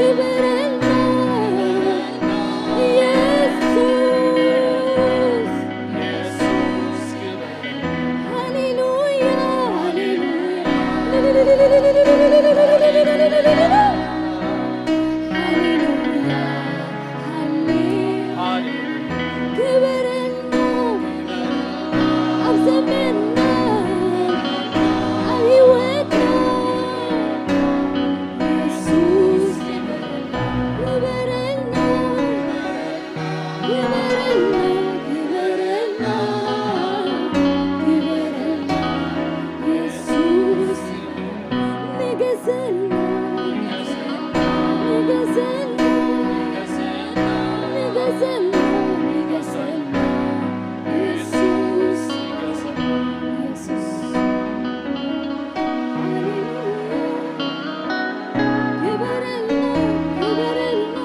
ክበረልና ኢየሱስ። ሃሌሉያ፣ ሃሌሉያ። ሃሌሉያ፣ ሃሌሉያ። ክበረልና ኣብ ዘመንና፣ ኣብ ህይወትና። ኢየሱስ ክበረልና፣ ክበረልና፣ ክበረልና፣ ክበረልና። ኢየሱስ ንገሰልና፣ ንገሰልና፣ ንገሰልና፣ ንገሰልና። ኢየሱስ፣ ኢየሱስ። ሃሌሉያ። ክበረልና፣ ክበረልና።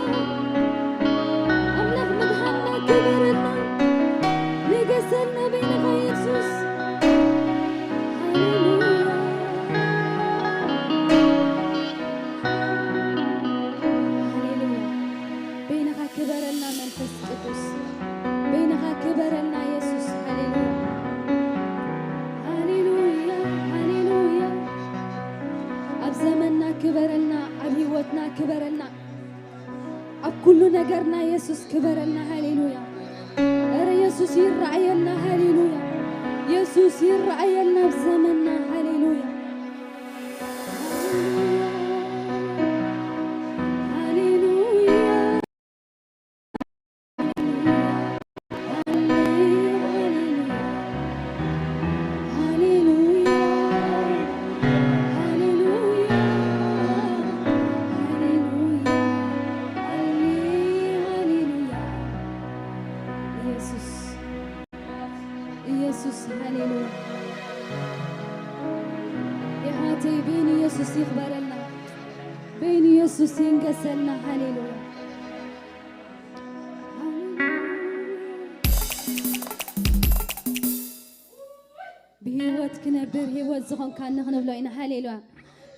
ኣምላኽ መድሓንና ክበረልና። ንገሰልና በይንኻ ኢየሱስ። ሃሌሉያ። ሃሌሉያ። በይንኻ ክበረልና መንፈስ ቅዱስ። በይንኻ ክበረልና ኢየሱስ። ሃሌሉያ። ሃሌሉያ። ሃሌሉያ። ኣብ ዘመንና ክበረልና፣ ኣብ ህይወትና ክበረልና፣ ኣብ ኩሉ ነገርና ኢየሱስ ክበረልና። ሃሌሉያ። እረ ኢየሱስ ይረኣየልና። ሃሌሉያ። ኢየሱስ ይረኣየልና ኣብ ዘመንና። ሃሌሉያ። ሃሌሉያ። ኢየሱስ፣ ሃሌሉያ። የሓተይ በይን ኢየሱስ ይኽበረልና፣ በይን ኢየሱስ ይንገሰልና። ሃሌሉያ። ብህይወት ክነብር ህይወት ዝኾንካኒ ክንብሎ ኢና። ሃሌሉያ።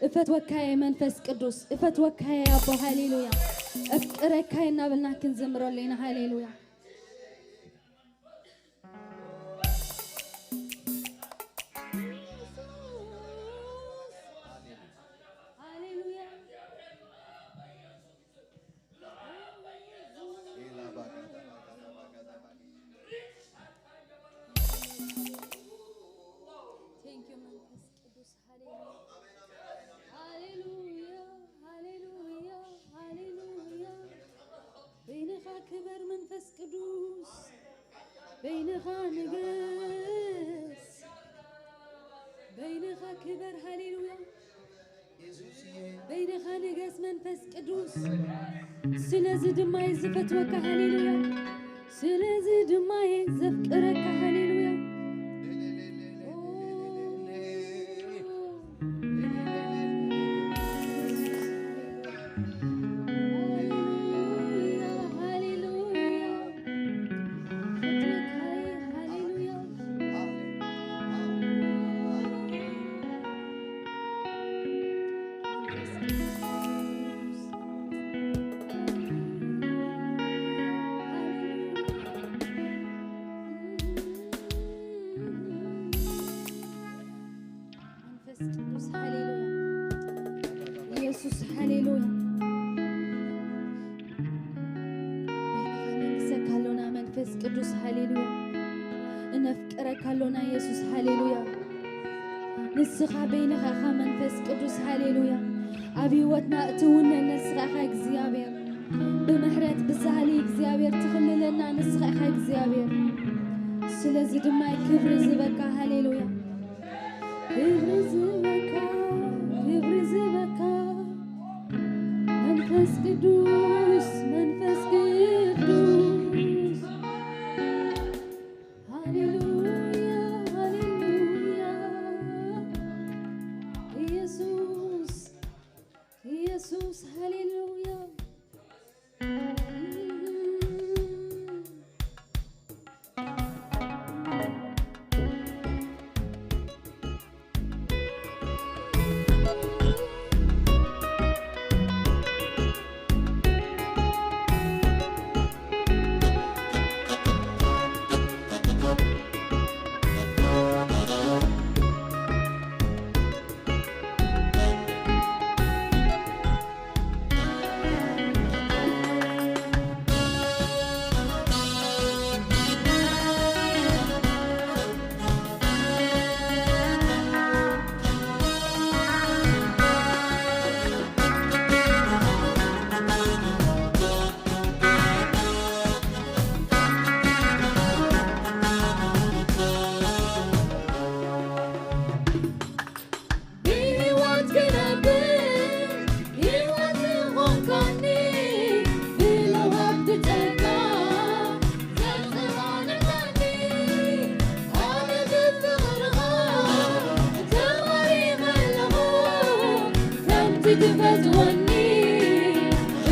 እፈትወካየ መንፈስ ቅዱስ፣ እፈትወካየ ኣቦ። ሃሌሉያ። እፍቅረካየ እናበልና ክንዘምረሉ ኢና። ሃሌሉያ። ሃሌሉያ። Thank you መንፈስ ቅዱስ። ሃሌሉያ፣ ሃሌሉያ፣ ሃሌሉያ። በይንኻ ክበር መንፈስ ቅዱስ፣ በይንኻ ንገስ፣ በይንኻ ክበር። ሃሌሉያ። በይንኻ ንገስ መንፈስ ቅዱስ። ስለዚ ድማ እየ ዝፈትወካ። ሃሌሉያ። ስለዚ ድማ እየ ዘፍቅረካ። ሃሌሉያ። ሃሌሉያ፣ ሃሌሉያ። መንፈስ ቅዱስ፣ ሃሌሉያ። ኢየሱስ፣ ሃሌሉያ። በይንኻ ነንግሰካ ኣሎና መንፈስ ቅዱስ፣ ሃሌሉያ። እነፍቅረካ ኣሎና ኢየሱስ፣ ሃሌሉያ። ንስኻ በይንኻ ኢኻ መንፈስ ቅዱስ፣ ሃሌሉያ። ኣብ ህይወትና እትውነን ንስኻ ኢኻ እግዚኣብሔር። ብምሕረት ብሳህሊ እግዚኣብሔር ትኽልለና ንስኻ ኢኻ እግዚኣብሔር። ስለዚ ድማ ክብሪ ዝበካ፣ ሃሌሉያ። ክብሪ ዝበካ፣ ክብሪ ዝበካ መንፈስ ቅዱስ፣ መንፈስ ቅዱስ። ሃሌሉያ፣ ሃሌሉያ። ኢየሱስ፣ ኢየሱስ፣ ሃሌሉያ። ትፈትወኒ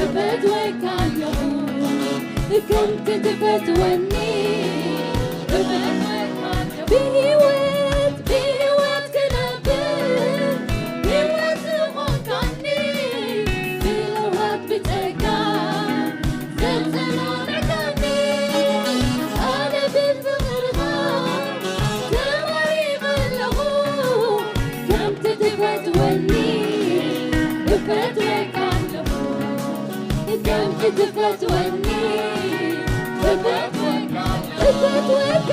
እፈትወካ ኣለኹ፣ ከምቲ ትፈትወኒ እፈትወካ ኣለኹ። ብህይወት፣ ብህይወት ክነብር ህይወት ዝኾንካኒ፣ ብህይወት ብጸጋ ዘጸናንዕካኒ፣ ኣነ ብፍቕርኻ ተማሪኸ ኣለኹ። ከምቲ ትፈትወኒ እፈትወካ ኣለኹ፣ ከምቲ ትፈትወኒ እፈትወካ፣ እፈትወካ፣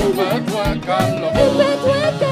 እፈትወካ፣ እፈትወካ።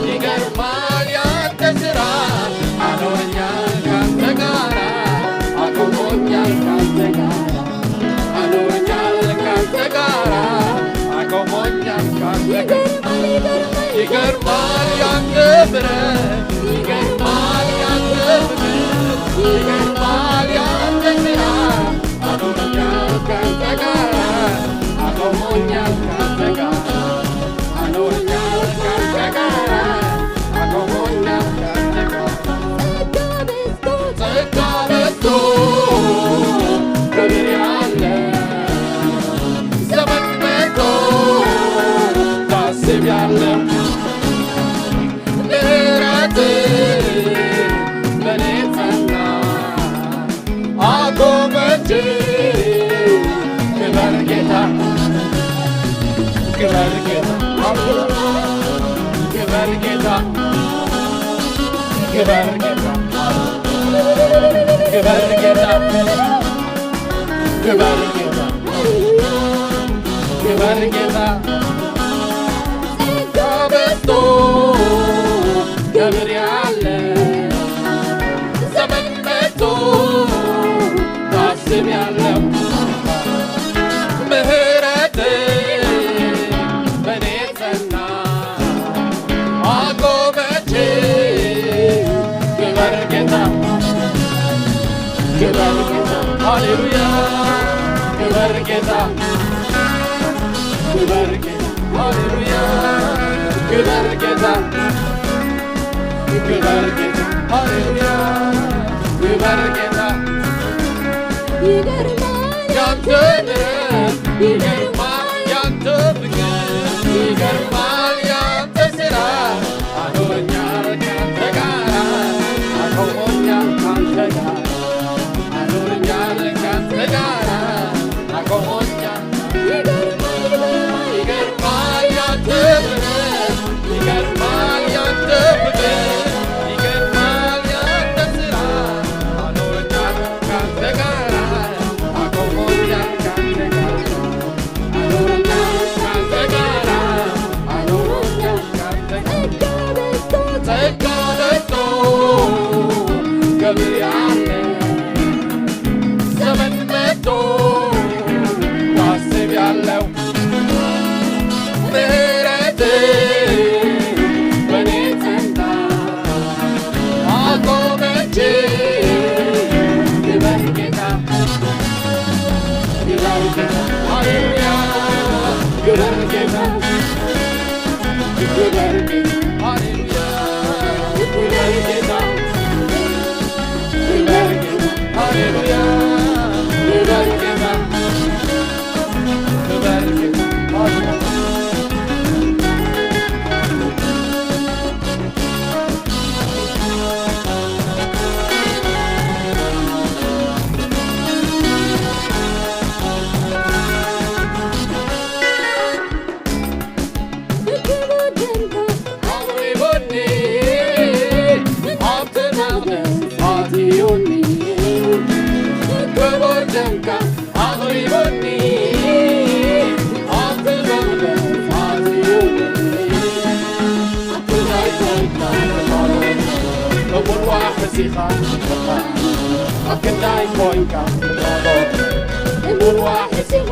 ይገርማል ያንተ ስራ፣ አኖረኛል ካንተ ጋራ፣ አቆሞኛል ካንተ ጋራ፣ አኖረኛል ካንተ ጋራ፣ አቆሞኛል ካንተ ጋራ። ይገርማል ያንተ ምሕረት፣ ይገርማል ያንተ ፍቅር፣ ይገርማል ያንተ ስራ፣ አኖረኛል ካንተ ጋራ፣ አቆሞኛል ካንተ ጋራ፣ አኖረኛል ካንተ ጋራ፣ አቆሞኛል ካንተ ጋራ። ጸጋ በዝቶ፣ ጸጋ በዝቶ፣ ክብር ያለ ዘመን መጥቶ ታስቢያለሽ። ምሕረት በኔ ጸና፣ አቆመች። ክበር ጌታ፣ ክበር ጌታ፣ ክበር ጌታ፣ ክበር ጌታ፣ ክበር ጌታ፣ ክበር ጌታ፣ ክበር ጌታ። ጸጋ በዝቶ ክብር ያለ ዘመን መጥቶ ታስቢያለሽ። ምሕረት በኔ ጸና፣ አቆመች። ክበር ጌታ፣ ክበር ጌታ፣ ሃሌሉያ። ክበር ጌታ፣ ክበር ጌታ፣ ሃሌሉያ። ክበር ጌታ፣ ክበር ጌታ፣ ሃሌሉያ። ክበር ጌታ። ይገርማል ያንተ ምሕረት፣ ይገርማል ያንተ ፍቅር፣ ይገርማል ያንተ ስራ። አኖረኛል ካንተ ጋራ፣ አቆሞኛል ካንተ ጋራ፣ አኖረኛል ካንተ ጋራ፣ አቆሞኛል። ይገርማል፣ ይገርማል፣ ይገርማል ያንተ ምሕረት፣ ይገርማል ያንተ ፍቅር፣ ይገርማል ያንተ ስራ። አኖረኛል ካንተ ጋራ፣ አቆሞኛል ካንተ ጋራ፣ አኖረኛል ካንተ ጋራ፣ አኖረኛል ካንተ ጋራ። ጸጋ በዝቶ፣ ጸጋ በዝቶ፣ ክብር ያለ ዘመን መጥቶ ታስቢያለሽ። ምሕረት በኔ ጸንታ አቆመች። ክበር ጌታ፣ ክበር ጌታ፣ ሃሌሉያ። ክበር ጌታ፣ ክበር ጌታ፣ ሃሌሉያ። ክበር ጌታ፣ ክበር ጌታ፣ ሃሌሉያ። ክበር ጌታ፣ ክበር ጌታ፣ ሃሌሉያ። ኣብ ክንዳይ ኮንካ፣ እምዋ ሕሲኻ፣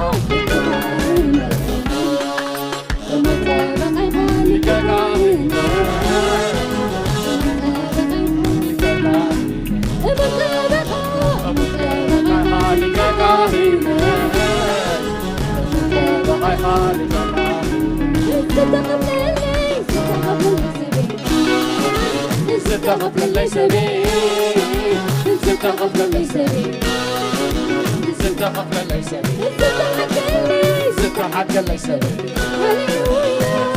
ዝተኸፍለለይ ሰበይ፣ ዝተኸፍለለይ ሰበይ፣ ዝተኸፍለለይ ሰበይ፣ ዝተሓድገለይ ሰበይ፣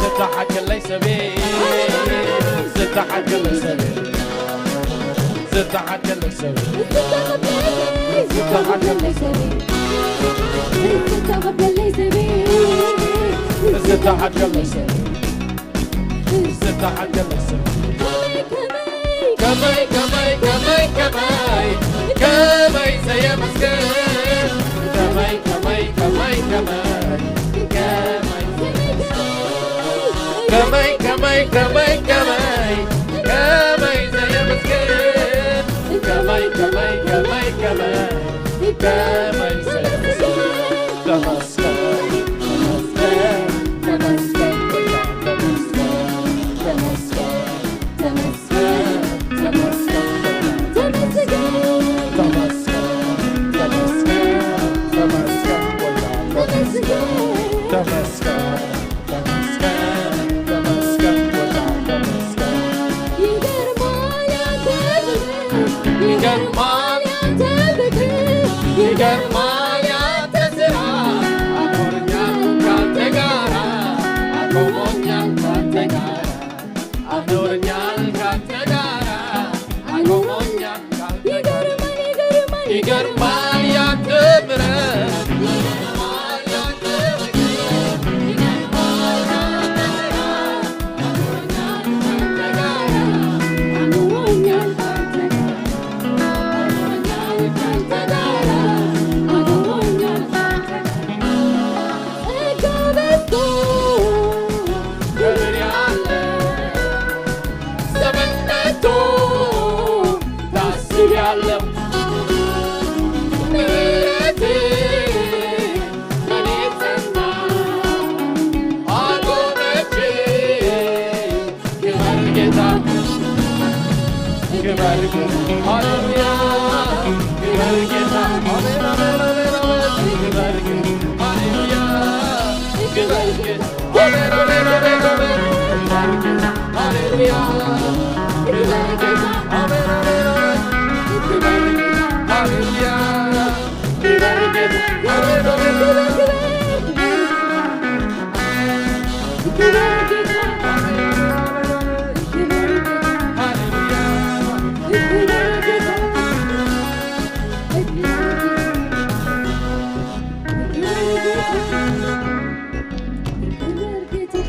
ዝተሓድገለይ ሰበይ፣ ዝተሓድገለይ ሰበይ፣ ዝተሓድገለይ ሰበይ፣ ዝተሓድገለይ ሰበይ፣ ዝተሓድገለይ ሰበይ፣ ዝተሓድገለይ ሰበይ። ዝተሓድገለይ ሰብ። ከመይ፣ ከመይ፣ ከመይ፣ ከመይ፣ ከመይ ዘየመስግን። ከመይ፣ ከመይ፣ ከመይ፣ ከመይ፣ ከመይ ዘየመስግን። ከመይ፣ ከመይ ከመይ ከመይ ከመይ ዘየመስግን ከመይ ከመይ ከመይ ከመይ ከመይ ዘየመስግን ተመስገን ተመስገን ተመስገን ተመስገን ተመስገን ተመስገን ተመስገን ተመስገን ተመስገን ተመስገን ተመስገን ተመስገን ተመስገን ወላ ተመስገን። ይገርማል ያንተ ፍቅር፣ ይገርማል ያንተ ፍቅር፣ ይገርማል ያንተ ስራ። አኖረኛል ካንተ ጋራ፣ አቆሞኛል ካንተ ጋራ፣ አኖረኛል ካንተ ጋራ፣ አቆሞኛል ካንተ ጋራ። ይገርማል፣ ይገርማል፣ ይገርማል ያንተ ምሕረት።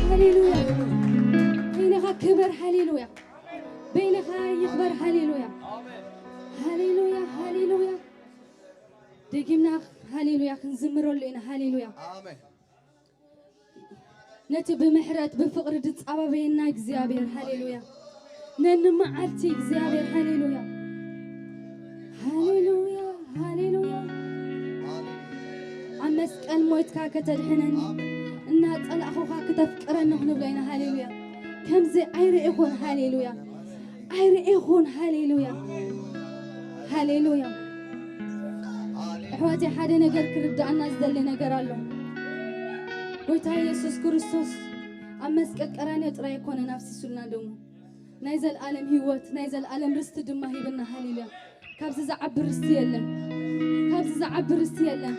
ሃሌሉያ። በይንኻ ክበር፣ ሃሌሉያ። በይንኻ ይኽበር፣ ሃሌሉያ። ሃሌሉያ፣ ሃሌሉያ። ደጊምና ሃሌሉያ ክንዝምረሉ ኢና፣ ሃሌሉያ። ኣሜን። ነቲ ብምሕረት ብፍቕሪ ዝጻባበየና እግዚኣብሔር፣ ሃሌሉያ። ነንመዓልቲ እግዚኣብሔር፣ ሃሌሉያ። ሃሌሉያ፣ ሃሌሉያ። ኣብ መስቀል ሞይትካ ከተድሕነኒ፣ እናጸላእኹኻ ክተፍቅረኒ ክንብሎ ኢና፣ ሃሌሉያ። ከምዚ ኣይርኤኹን፣ ሃሌሉያ። ኣይርኤኹን፣ ሃሌሉያ። ሃሌሉያ። ኣሕዋተይ፣ ሓደ ነገር ክርዳኣና ዝደሊ ነገር ኣሎ። ጎይታ የሱስ ክርስቶስ ኣብ መስቀል ቀራንዮ ጥራይ ኣይኮነን ኣፍሲሱልና ደሙ። ናይ ዘልኣለም ህይወት፣ ናይ ዘልኣለም ርስቲ ድማ ሂብና። ሃሌሉያ። ካብዚ ዝዓቢ ርስቲ የለን። ካብዚ ዝዓቢ ርስቲ የለን።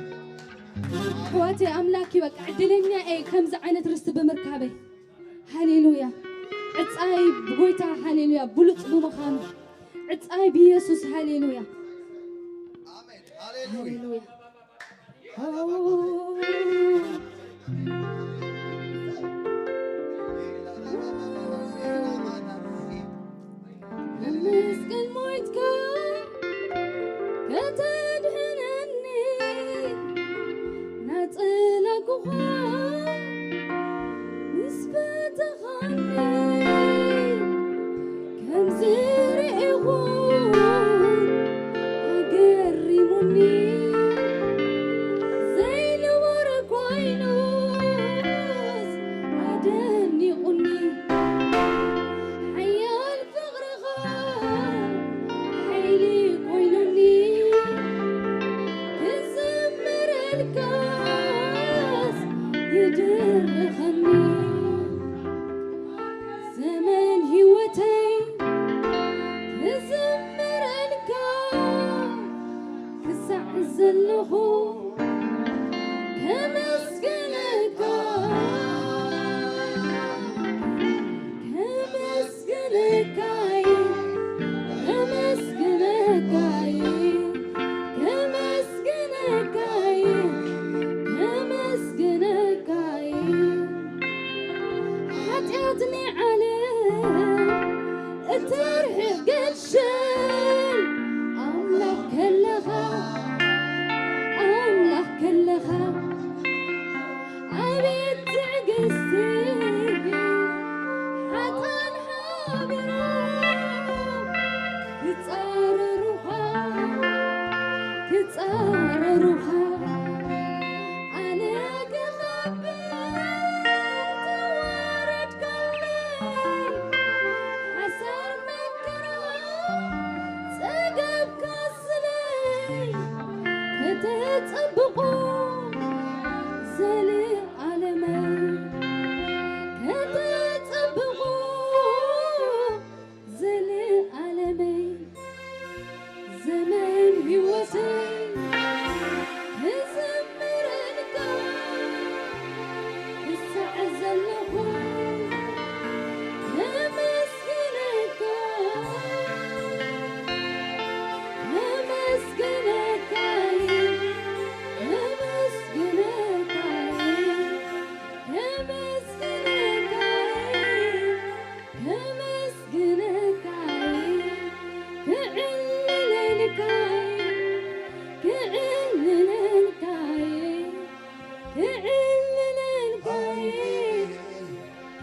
ኣሕዋተይ፣ ኣምላክ እዩ። በቃ ዕድለኛ እየ ከምዚ ዓይነት ርስቲ ብምርካበይ። ሃሌሉያ። ዕፃይ ብጎይታ፣ ሃሌሉያ፣ ብሉፅ ብምዃኑ፣ ዕፃይ ብየሱስ፣ ሃሌሉያ። ኣሜን። ሃሌሉያ። ሃሌሉያ። ኣብ መስቀል ሞይትካ ከተድሕነኒ፣ ናጽላኩኻ ምስ ፈተኻኒ፣ ከም ዝርኤኹ ኣገሪሙኒ፣ ዘይንቡር ኮይኑስ ኣደኒቑኒ። ሓያል ፍቕርኻ ሓይሊ ኮይኑኒ፣ ክዝምረልካስ ይድርኸኒ። ዘመን ህይወተይ ክዝምረልካ፣ ክሳዕ ዘለኹ ከመስግነካ፣ ከመስግነካ፣ ከመስግነካ፣ ከመስግነካ፣ ከመስግነካ። ሓጢኣት ናይ ዓለም እተርሕቕ ገሸል ኣምላኽ ከለኻ፣ ኣምላኽ ከለኻ፣ ኣቤት ትዕግስቲ።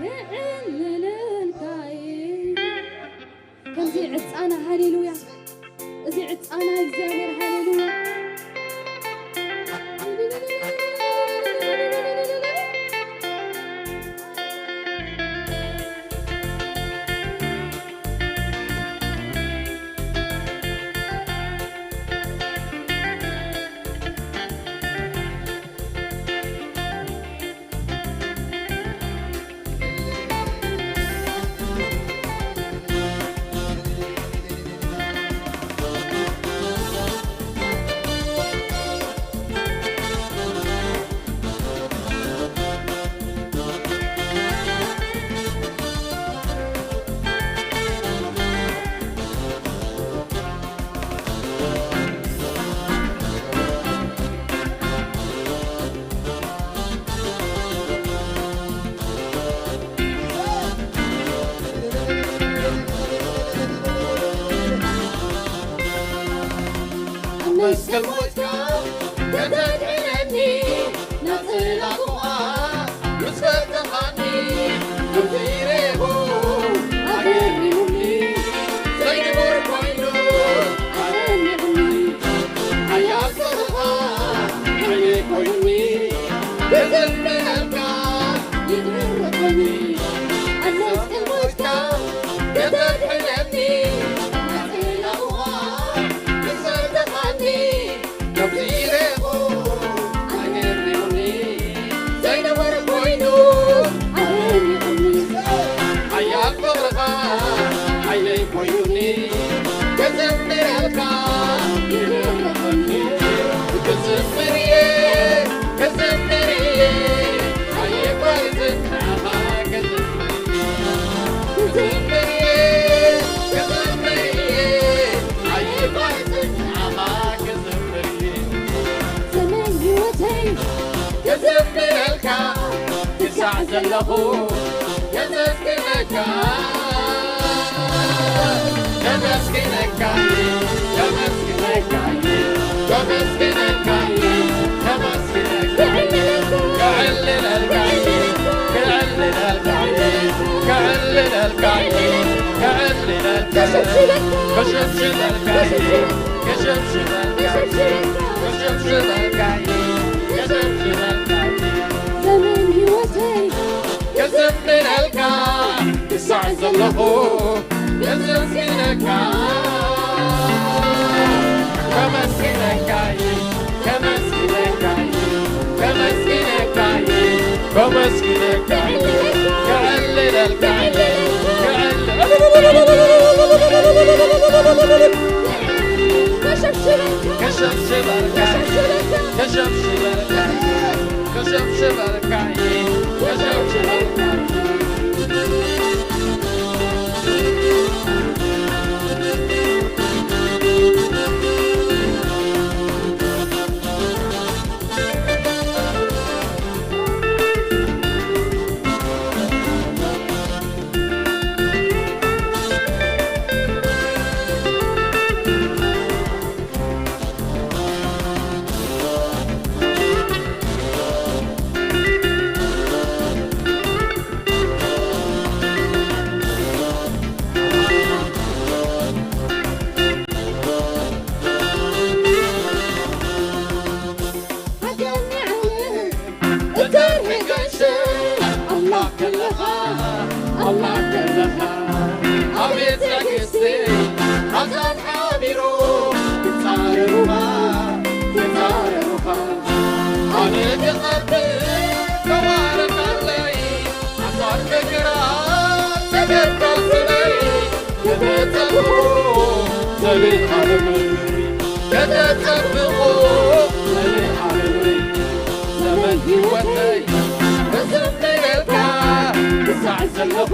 እዕልለልካይ። ከምዚ ዕጻና ሃሌሉያ፣ እዚ ዕጻና እግዚኣብሔር ሃሌሉያ። ኣብ መስቀል ሞትካ ከተድሕነኒ፣ ናጽላቱኻ ምስ ፈተኻኒ፣ ከምዚ ሬቡ ኣገሪሙኒ፣ ዘይንቡር ኮይኑ ኣደኒቑኒ። ሓያል ፍቕርኻ ሓይለይ ኮይኑኒ፣ ክዝምረልካ ይትረፈኒ። ኣብ መስቀል ሞትካ ከተድሕነኒ፣ ናጽላቱኻ ምስ ፈተኻኒ፣ ከምዚ ሬቡ ኣገሪሙኒ፣ ዘይንቡር ኮይኑ ኣደኒቑኒ። ሓያል ፍቕርኻ ሓይለይ ኮይኑኒ፣ ክዝምረልካ ይትረፈኒ። ክዝምር እየ፣ ክዝምር እየ፣ ኣየቋርጽን ንዓኻ ክዝምር። ክዝምር እየ፣ ክዝምር እየ፣ ኣየቋርጽን ንዓኻ ክዝምር እየ። ዘመን ህይወተይ ክዝምረልካ ክሳዕ ዘለኹ ከመስግነካ፣ ከመስግነካ፣ ከመስግነካ፣ ከመስግነካ፣ ከመስግነካ፣ ከዕልለልካ፣ ከዕልለልካ፣ ከዕልለልካ፣ ከሸብሽበልካ፣ ከሸብሽበልካ፣ ከሸብሽበልካ፣ ከሸብሽበልካ። ዘመን ህይወተይ ክዝምረልካ ክሳዕ ዘለኹ ከመስግነካ፣ ከመስግነካ፣ ከመስግነካ፣ ከመስግነካ፣ ከመስግነካ፣ ከዕልለልካ፣ ከዕል-፣ ከሸብሽበልካ፣ ከሸብሽበልካ፣ ከሸብሽበልካ፣ ከሸብሽበልካ። ኣቤት ትዕግስቲ፣ ኣዛብ ሓቢሩ ክጻረሩኻ፣ ክጻረሩኻ። ኣነ ክቐብል ተዋረድ ኣለይ፣ ሓሳር መከራ ተገባስለይ። ከተጸብቑ ዘቤት ዓለመይ፣ ከተጸብቑ ዘቤት ዓለመይ። ዘመን ህይወተይ ክዝምረልካ ክሳዕ ዘለኹ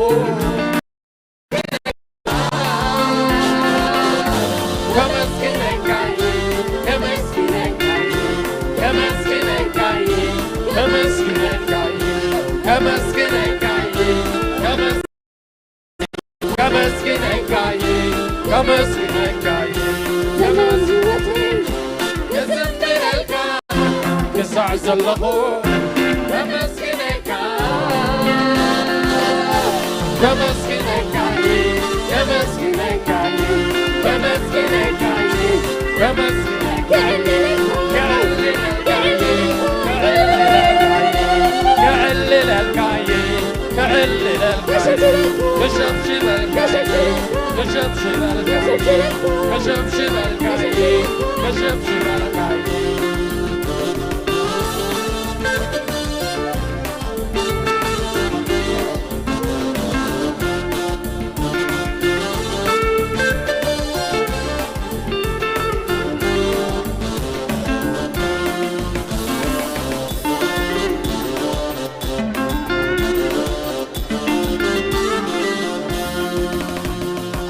ከመስግነካ፣ ከመስግነካ፣ ከመስግነካ፣ ከመስግነካ፣ ከመስግነካ፣ ከመስግነካ፣ ከመስግነካ፣ ዘመን ህይወተይ ክዝምረልካ ክሳዕ ዘለኹ ከመስግነካ። ከመስግነካ እየ፣ ከመስግነካ እየ፣ ከመስግነካ እየ፣ ከመስግነካ እየ፣ ከዕልለልካ እየ፣ ከዕልለልካ እየ፣ ከሸብሽበልካ እየ፣ ከሸብሽበልካ እየ፣ ከሸብሽበልካ እየ፣ ከሸብሽበልካ እየ።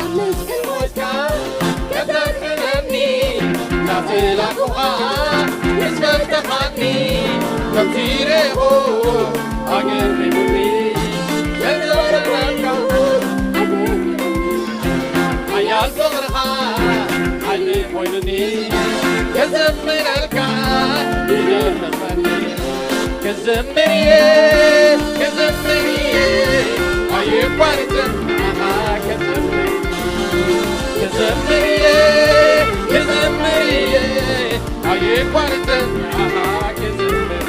ኣብ መስቀል ሞትካ ከተድሕነኒ፣ ናተይ ላኩኻ ምስ ፈተኻኒ፣ ከምቲ ሬሆ ኣገሪሙኒ፣ የዘረረልካ ሓያል ፍቕርኻ ሓይሊ ኮይኑኒ፣ ክዘምረልካ ይደርፈኒ። ክዘምር እየ፣ ክዘምር እየ፣ ኣይቋርጽን ንዓኻ ክዘምር። ክዘምር እየ፣ ክዘምር እየ፣ ኣይቋርጽን ንዓኻ ክዘምር።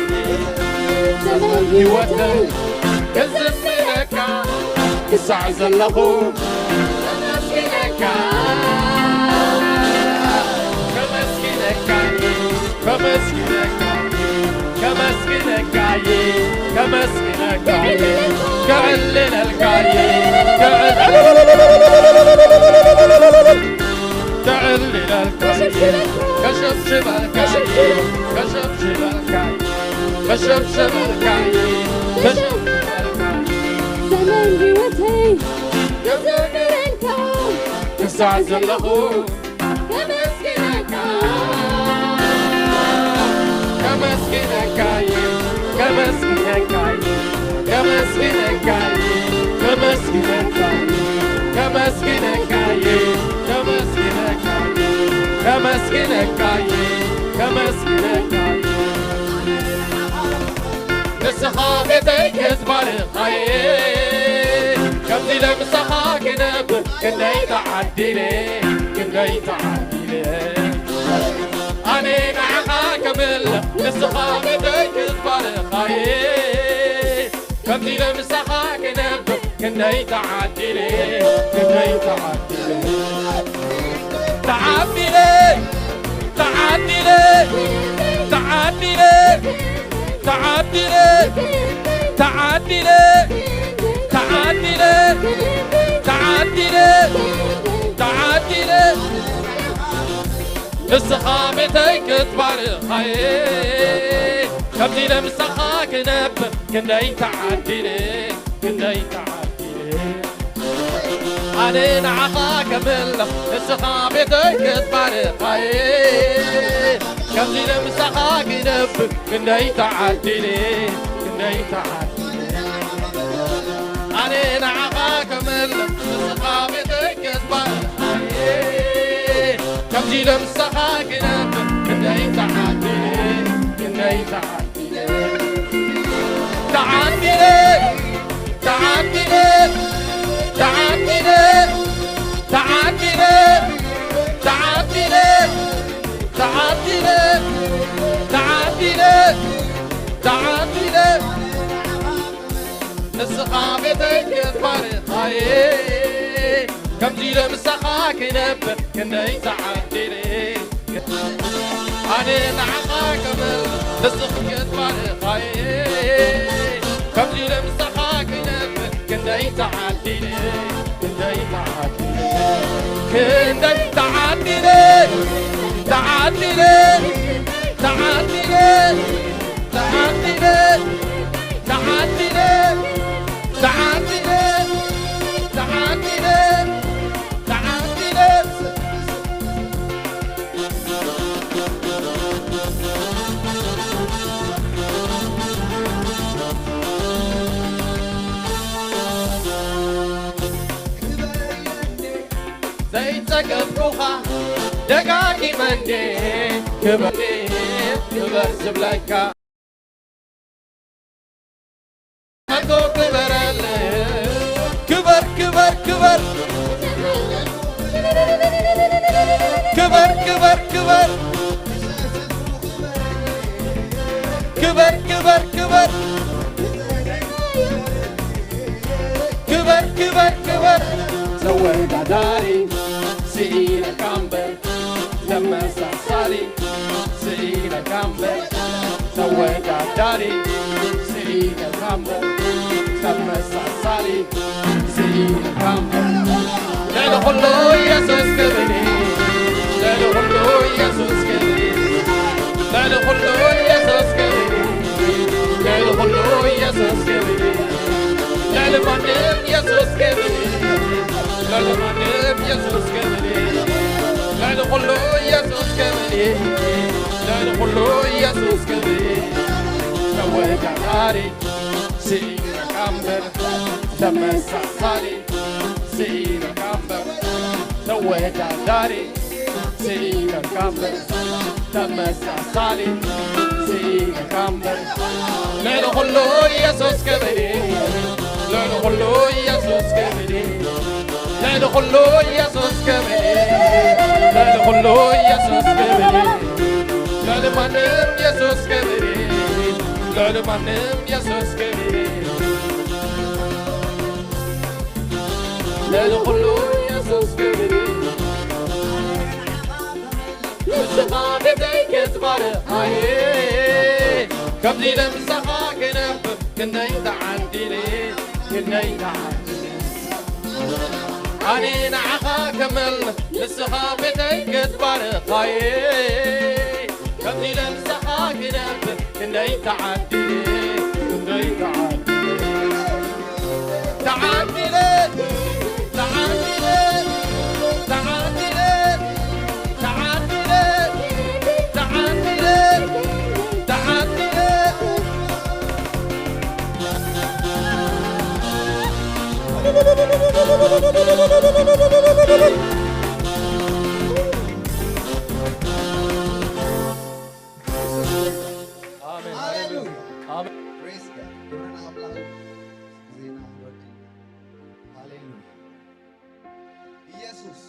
ዘመን ህይወተይ ክዘምረካ ክሳዕ ዘለኹ ከመስግነካ፣ ከመስግነካ፣ ከመስግነካ፣ ከመስግነካ፣ ከመስግነካ፣ ከዕልለልካ፣ ከዕል-፣ ከዕልለልካ፣ ከሸብሽበልካ፣ ከሸብሽበልካ፣ ከሸብሽበልካ፣ ከሸብሽበልካ። ዘመን ህይወተይ ክዘምረልካ ክሳዕ ዘለኹ ከመስግነካ፣ ከመስግነካ፣ ከመስግነካ፣ ከመስግነካ፣ ከመስግነካ፣ ከመስግነካ፣ ከመስግነካ። ንስኻ ቤተይ ክትባርኻየ፣ ከምዚ ለምሳኻ ክነብር ክንደይ ተዓዲለ፣ ክንደይ ተዓዲለ። ኣነ ንዓኻ ከምልኽ፣ ንስኻ ቤተይ ክትባርኻየ፣ ከምዚ ለምሳኻ ክነብር ክንደይ ተዓዲለ፣ ክንደይ ተዓዲለ። ተዓዲለ፣ ተዓዲለ፣ ተዓዲለ፣ ተዓዲለ፣ ተዓዲለ፣ ተዓዲለ፣ ተዓዲለ። ንስኻ ቤተይ ክትባርኻየ፣ ከምዚ ለምሳኻ ክነብር ክንደይ ተዓዲለ፣ ክንደይ ተዓዲለ። ኣነ ንዓኻ ከምልኽ፣ ንስኻ ቤተይ ክትባርኻየ፣ ከምዚ ለምሳኻ ክነብር ክንደይ ተዓዲለ፣ ክንደይ ተዓዲለ። ኣነ ንዓኻ ከምልኽ፣ ንስኻ ቤተይ ክትባርኻየ፣ ከምዚ ለምሳኻ ክነብር ክንደይ ተዓዲለ፣ ክንደይ ተዓዲለ። ተዓዲለ፣ ተዓዲለ፣ ተዓዲለ፣ ተዓዲለ፣ ተዓዲለ፣ ተዓዲለ፣ ተዓዲለ። ንስኻ ቤተይ ክትባርኻየ፣ ከምዚ ኢለ ምሳኻ ክነብር ክንደይ ተዓዲለ። ኣነ ንዓኻ ክብል ንስኺ ክትባርኻየ፣ ከምዚ ኢለ ምሳኻ ክነብር ክንደይ ተዓዲለ፣ ክንደይ ተዓዲለ፣ ክንደይ ተዓዲለ፣ ተዓዲለ፣ ተዓዲለ፣ ተዓዲለ፣ ተዓዲለ፣ ተዓዲለ፣ ተዓዲለ፣ ተዓዲለ። ዘይጸገብኩኻ ደጋጊመ እንዴ ክበር፣ ክበር ዝብለካ። ኣቶ ክበረለይ፣ ክበር ክበር ክበር ክበር ክበር ክበር ክበር ክበር ክበር ተወዳዳሪ ስኢነካ እምበር ተመሳሳሊ ስኢነካ እምበር ተወዳዳሪ ስኢነካ እምበር ተመሳሳሊ ስኢነካ እምበር ልዕሊ ኩሉ ኢየሱስ ክብሪ ልዕሊ ኩሉ ኢየሱስ ክብሪ ልዕሊ ኩሉ ኢየሱስ ክብሪ ልዕሊ ኩሉ ኢየሱስ ክብሪ ልዕሊ ማንም ኢየሱስ ክብሪ ልዕሊ ማንም ኢየሱስ ክብሪ ልዕሊ ኩሉ ኢየሱስ ክብሪ ልዕሊ ኩሉ ኢየሱስ ክብሪ ተወዳዳሪ ስኢነካ እምበር ተመሳሳሊ ስኢነካ እምበር ተወዳዳሪ ስኢነካ እምበር ተመሳሳሊ ስኢነካ እምበር ልዕሊ ኩሉ ኢየሱስ ክብሪ ልዕሊ ኩሉ ኢየሱስ ክብሪ ልዕሊ ኩሉ ኢየሱስ ክብሪ ልዕሊ ኩሉ ኢየሱስ ክብሪ ልዕሊ ማንም ኢየሱስ ክብሪ ልዕሊ ማንም ኢየሱስ ክብሪ ልዕሊ ኩሉ ኢየሱስ ክብሪ ንስኻ ቤተይ ክትባርኽ ኣየ ከምዚ ኢለ ምሳኻ ክነብር ክንደይ ተዓዲለ ክንደይ ተዓዲለ ኣነ ንዓኻ ከመል ንስኻ ቤተይ ክትባርኽ ኣየ ከምዚ ኢለ ምሳኻ ክነብር ክንደይ ተዓዲለ ክንደይ ተዓዲለ ተዓዲለ ተዓዲለ ተዓዲለ ተዓዲለ ተዓዲለ ተዓዲለ ኣሜን። ሃሌሉያ። ኣሜን። Praise God። ክብሪ ንኣምላኽ። ዜና ወዲ። ሃሌሉያ። ኢየሱስ።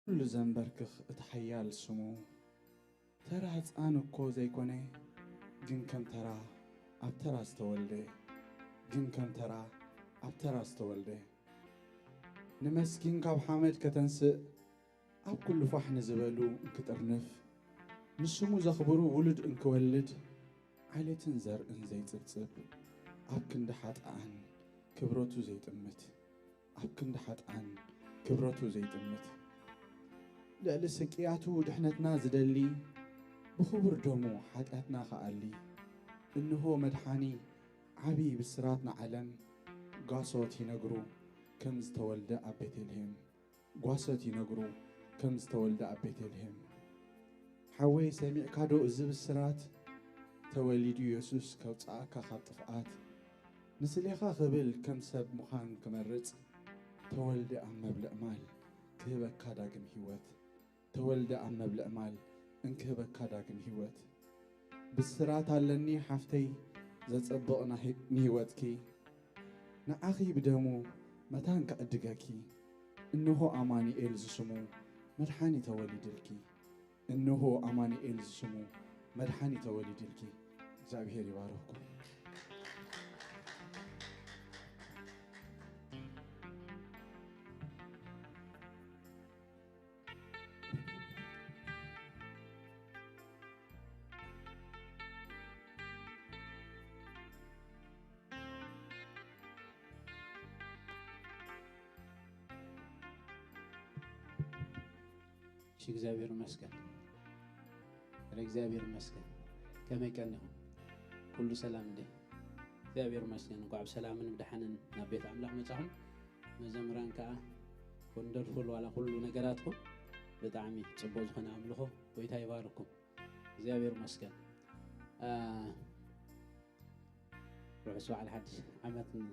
ኩሉ ዘንበርክኽ እቲ ሓያል ስሙ። ተራ ህፃን እኮ ዘይኮነ፣ ግን ከም ተራ ኣብ ተራ ዝተወልደ፣ ግን ከም ተራ ኣብ ተራ ዝተወልደ፣ ንመስኪን ካብ ሓመድ ከተንስእ፣ ኣብ ኩሉ ፋሕ ንዝበሉ እንክጥርንፍ፣ ንስሙ ዘኽብሩ ውሉድ እንክወልድ፣ ዓሌትን ዘርእን ዘይጽብጽብ፣ ኣብ ክንዲ ሓጥኣን ክብረቱ ዘይጥምት፣ ኣብ ክንዲ ሓጥኣን ክብረቱ ዘይጥምት፣ ልዕሊ ስቅያቱ ድሕነትና ዝደሊ፣ ብኽቡር ደሙ ሓጢኣትና ክኣሊ፣ እንሆ መድሓኒ ዓቢ ብስራት ንዓለም፣ ጓሶት ይነግሩ ከም ዝተወልደ ኣብ ቤተልሔም። ጓሶት ይነግሩ ከም ዝተወልደ ኣብ ቤተልሔም። ሓወይ ሰሚዕካ ዶ እዚ ብስራት? ተወሊዱ የሱስ ከውጽኣካ ካብ ጥፍኣት። ንስሌኻ ክብል ከም ሰብ ምዃን ክመርጽ። ተወልደ ኣብ መብልዕ ማል ክህበካ ዳግም ህይወት። ተወልደ ኣብ መብልዕ ማል እንክህበካ ዳግም ህይወት። ብስራት ኣለኒ ሓፍተይ ዘጸብቕ ንሂ-፣ ንህይወትኪ። ንዓኺ ብደሙ መታን ክዕድገኪ። እንሆ ኣማኑኤል ዝስሙ መድሓኒ ተወሊድልኪ። እንሆ ኣማኑኤል ዝስሙ መድሓኒ ተወሊድልኪ። እግዚኣብሔር ይባርኽኩም። እሺ፣ እግዚኣብሔር ይመስገን። ረ እግዚኣብሔር ይመስገን። ከመይ ቀኒኹም? ኩሉ ሰላም እንዴ? እግዚኣብሔር ይመስገን። እንኳዕ ብሰላምን ብደሓንን ናብ ቤት ኣምላኽ መጻኹም። መዘምራን ከኣ ወንደርፉል ዋላ ኩሉ ነገራትኩም ብጣዕሚ ጽቡቕ ዝኾነ ኣምልኾ። ጎይታ ይባርኩም። እግዚኣብሔር ይመስገን። አ፣ ርሑስ በዓል ሓድሽ ዓመትን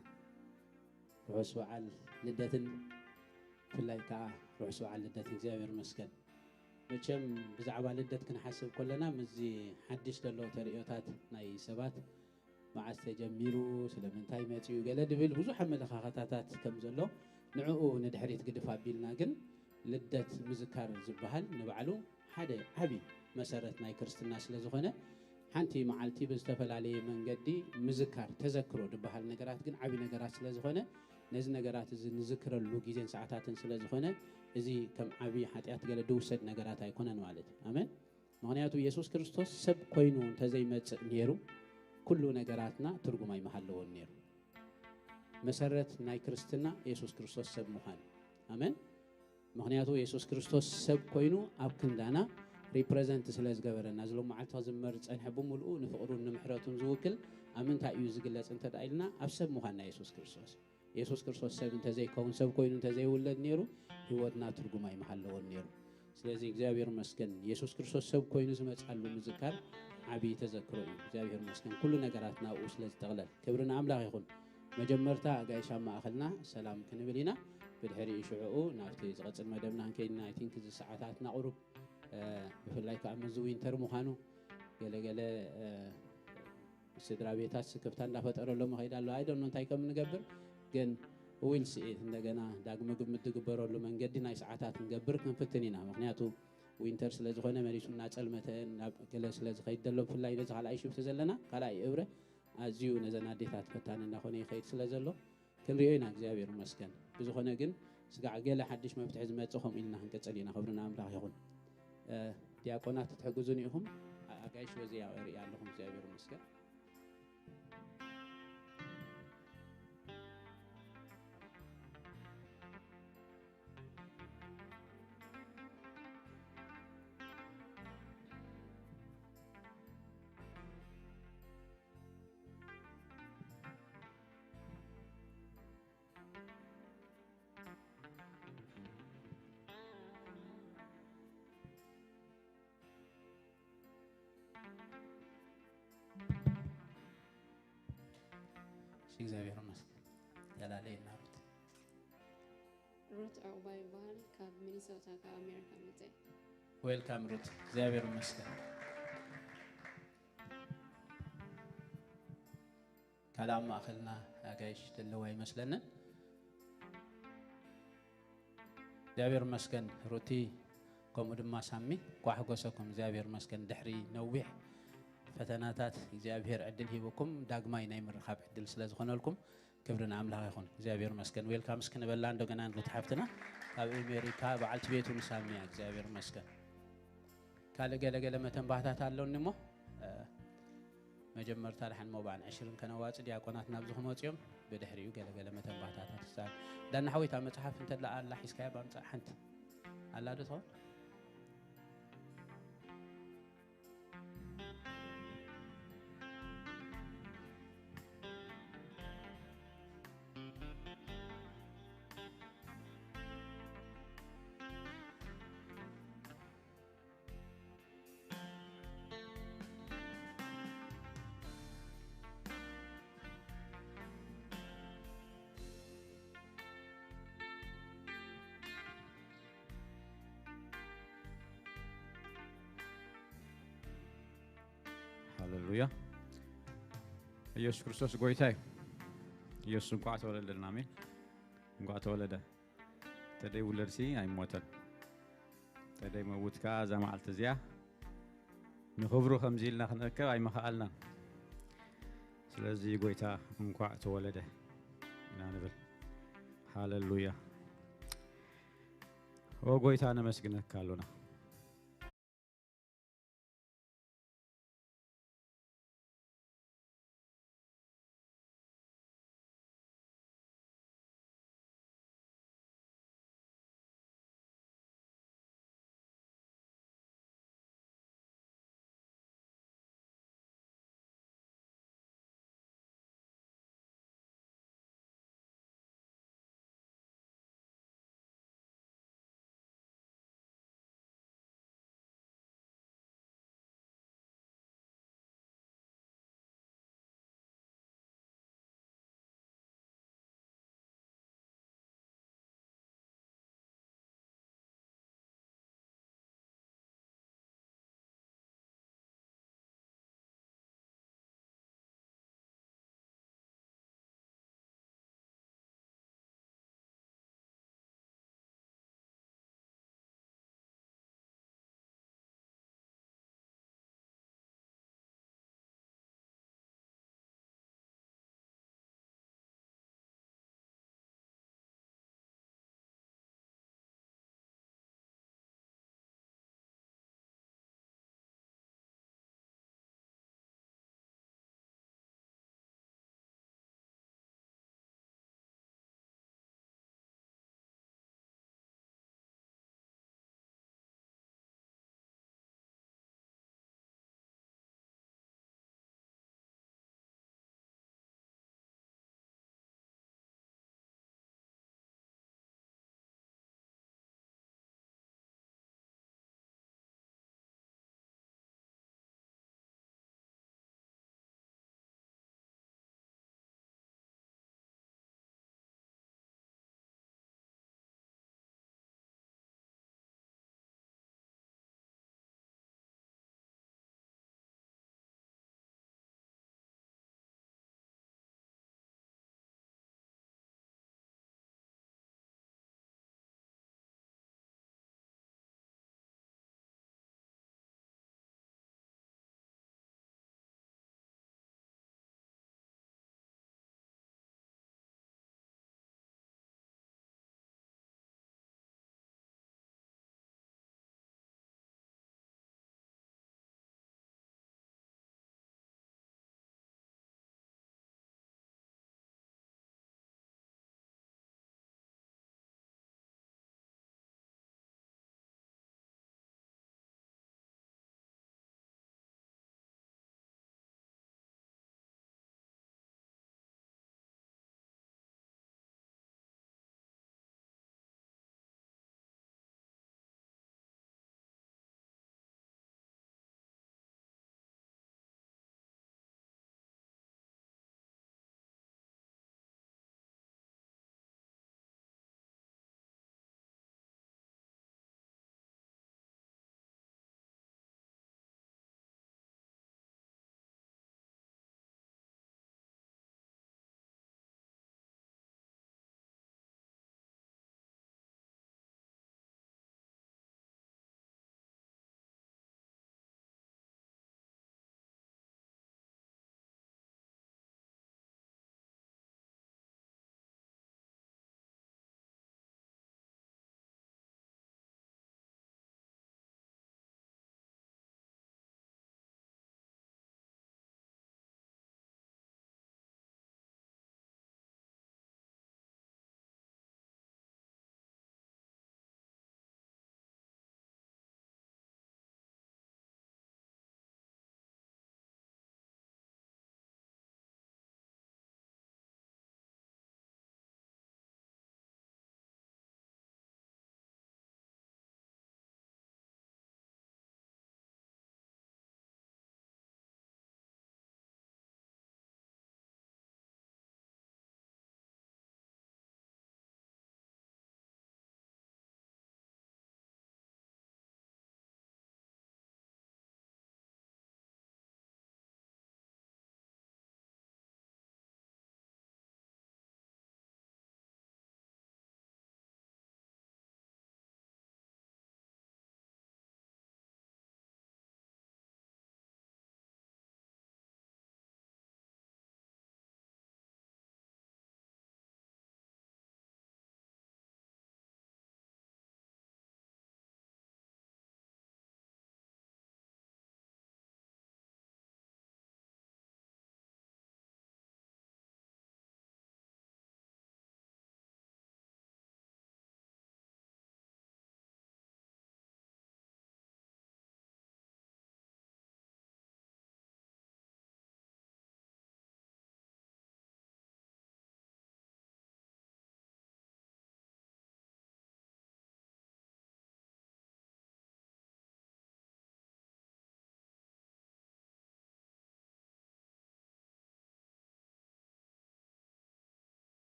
ርሑስ በዓል ልደትን ብፍላይ ከኣ ርሑስ በዓል ልደት እግዚኣብሔር ይመስገን። መቸም ብዛዕባ ልደት ክንሓስብ ከለና ምስዚ ሓድሽ ዘሎ ተርእዮታት ናይ ሰባት መዓስ ተጀሚሩ፣ ስለምንታይ መጺኡ ገለ ድብል ብዙሕ ኣመለኻኸታታት ከም ዘሎ ንዕኡ ንድሕሪት ግድፍ ኣቢልና ግን ልደት ምዝካር ዝበሃል ንባዕሉ ሓደ ዓቢ መሰረት ናይ ክርስትና ስለ ዝኾነ ሓንቲ መዓልቲ ብዝተፈላለየ መንገዲ ምዝካር ተዘክሮ ዝበሃል ነገራት ግን ዓቢ ነገራት ስለ ዝኾነ ነዚ ነገራት እዚ ንዝክረሉ ግዜን ሰዓታትን ስለ ዝኾነ እዚ ከም ዓቢ ሓጢኣት ገለ ድውሰድ ነገራት ኣይኮነን ማለት እዩ። ኣሜን። ምኽንያቱ የሱስ ክርስቶስ ሰብ ኮይኑ እንተዘይመጽእ ነይሩ ኩሉ ነገራትና ትርጉም ኣይምሃለዎን ነይሩ። መሰረት ናይ ክርስትና የሱስ ክርስቶስ ሰብ ምዃን። ኣሜን። ምኽንያቱ የሱስ ክርስቶስ ሰብ ኮይኑ ኣብ ክንዳና ሪፕረዘንት ስለ ዝገበረና እዚ ሎም መዓልቲ ክዝመር ዝጸንሐ ብምልኡ ንፍቕሩን ንምሕረቱን ዝውክል ኣብ ምንታይ እዩ ዝግለጽ እንተ ደኣ ኢልና ኣብ ሰብ ምዃንና የሱስ ክርስቶስ። የሱስ ክርስቶስ ሰብ እንተዘይከውን ሰብ ኮይኑ እንተዘይውለድ ነይሩ ህይወትና ትርጉም ኣይምሃለዎን ነይሩ። ስለዚ እግዚኣብሔር መስገን የሱስ ክርስቶስ ሰብ ኮይኑ ዝመጻሉ ምዝካር ዓብዪ ተዘክሮ እዩ። እግዚኣብሔር መስገን ኩሉ ነገራት ናብኡ ስለ ዝጠቕለል ክብሪ ንኣምላኽ ይኹን። መጀመርታ ኣጋይሽ ኣብ ማእኸልና ሰላም ክንብል ኢና። ብድሕሪኡ ሽዕኡ ናብቲ ዝቐጽል መደብና ክንከይድ ኢና። ኣይ ቲንክ እዚ ሰዓታትና ቁሩብ ብፍላይ ከዓ ምዚ ዊንተር ምዃኑ ገለገለ ስድራ ቤታት ስክፍታ እንዳፈጠረሎም ይኸይድ ኣሎ። ኣይ ዶንት ኖ እንታይ ከም እንገብር ግን ዊል ስኢት እንደገና ዳግመ ግምት ዝግበረሉ መንገዲ ናይ ሰዓታት ክንገብር ክንፍትን ኢና። ምክንያቱ ዊንተር ስለ ዝኾነ መሊሱ እናጸልመተ ናብ ገለ ስለ ዝኸይድ ዘሎ ብፍላይ ነዚ ካልኣይ ሽፍቲ ዘለና ካልኣይ እብረ ኣዝዩ ነዘን ኣዴታት ፈታኒ እናኾነ ይኸይድ ስለ ዘሎ ክንሪኦ ኢና እግዚኣብሔር ይመስገን። ብዝኾነ ግን ስጋዕ ገለ ሓድሽ መፍትሒ ዝመጽእ ከምኡ ኢልና ክንቅጽል ኢና። ክብሪ ንኣምላኽ ይኹን። ዲያቆናት ትሕግዙን ኢኹም። ኣጋይሽ በዚ ያው ርኢ ኣለኹም እግዚኣብሔር ይመስገን። እግዚኣብሔር ይመስገን። ያላለየና ሩት። ሩት ዕቑባ ይበሃል። ካብ ሚኒሶታ ካብ ኣሜሪካ መፀ። ዌልካም ሩት፣ እግዚኣብሔር ይመስገን። ካልእ ኣብ ማእኸልና ኣጋይሽ ዘለዋ ኣይመስለንን። እግዚኣብሔር ይመስገን ሩቲ፣ ከምኡ ድማ ሳሚ፣ እንኳዕ ሓጎሰኩም። እግዚኣብሔር ይመስገን፣ ድሕሪ ነዊሕ ፈተናታት እግዚኣብሔር ዕድል ሂብኩም ዳግማይ ናይ ምርኻብ ዕድል ስለ ዝኾነልኩም ክብሪ ንኣምላኽ ይኹን። እግዚኣብሔር ይመስገን። ዌልካም እስኪ ንበላ እንደገና ንሩት ሓፍትና ካብ ኣሜሪካ በዓልቲ ቤቱ ንሳሚ እያ። እግዚኣብሔር ይመስገን። ካልእ ገለገለ መተንባህታት ኣሎኒ እሞ፣ እ፣ መጀመርታ ደሓን መባእን ዕሽርን ከነዋጽእ ዲያቆናት ናብዚ ክመጹ እዮም። ብድሕሪኡ ገለገለ መተንባህታታት ክሳብ ዳና ሓወይታ መጽሓፍ እንተላ ኣላ ሒዝካያ ባምጻእ ሓንቲ ኣላ ዶ ትኸውን? ሃሌሉያ። ኢየሱስ ክርስቶስ ጎይታ እዩ። ኢየሱስ እንኳዕ ተወለደልና። ኣሜን። እንኳዕ ተወለደ። ተደይ ውለድሲ ኣይሞተን። ተደይ መውት ከኣ እዛ መዓልቲ እዚኣ ንኽብሩ ከምዚ ኢልና ክንእከብ ኣይመኸኣልናን። ስለዚ ጎይታ እንኳዕ ተወለደ ኢና ንብል። ሃሌሉያ። ኦ ጎይታ ነመስግነካ ኣሎና።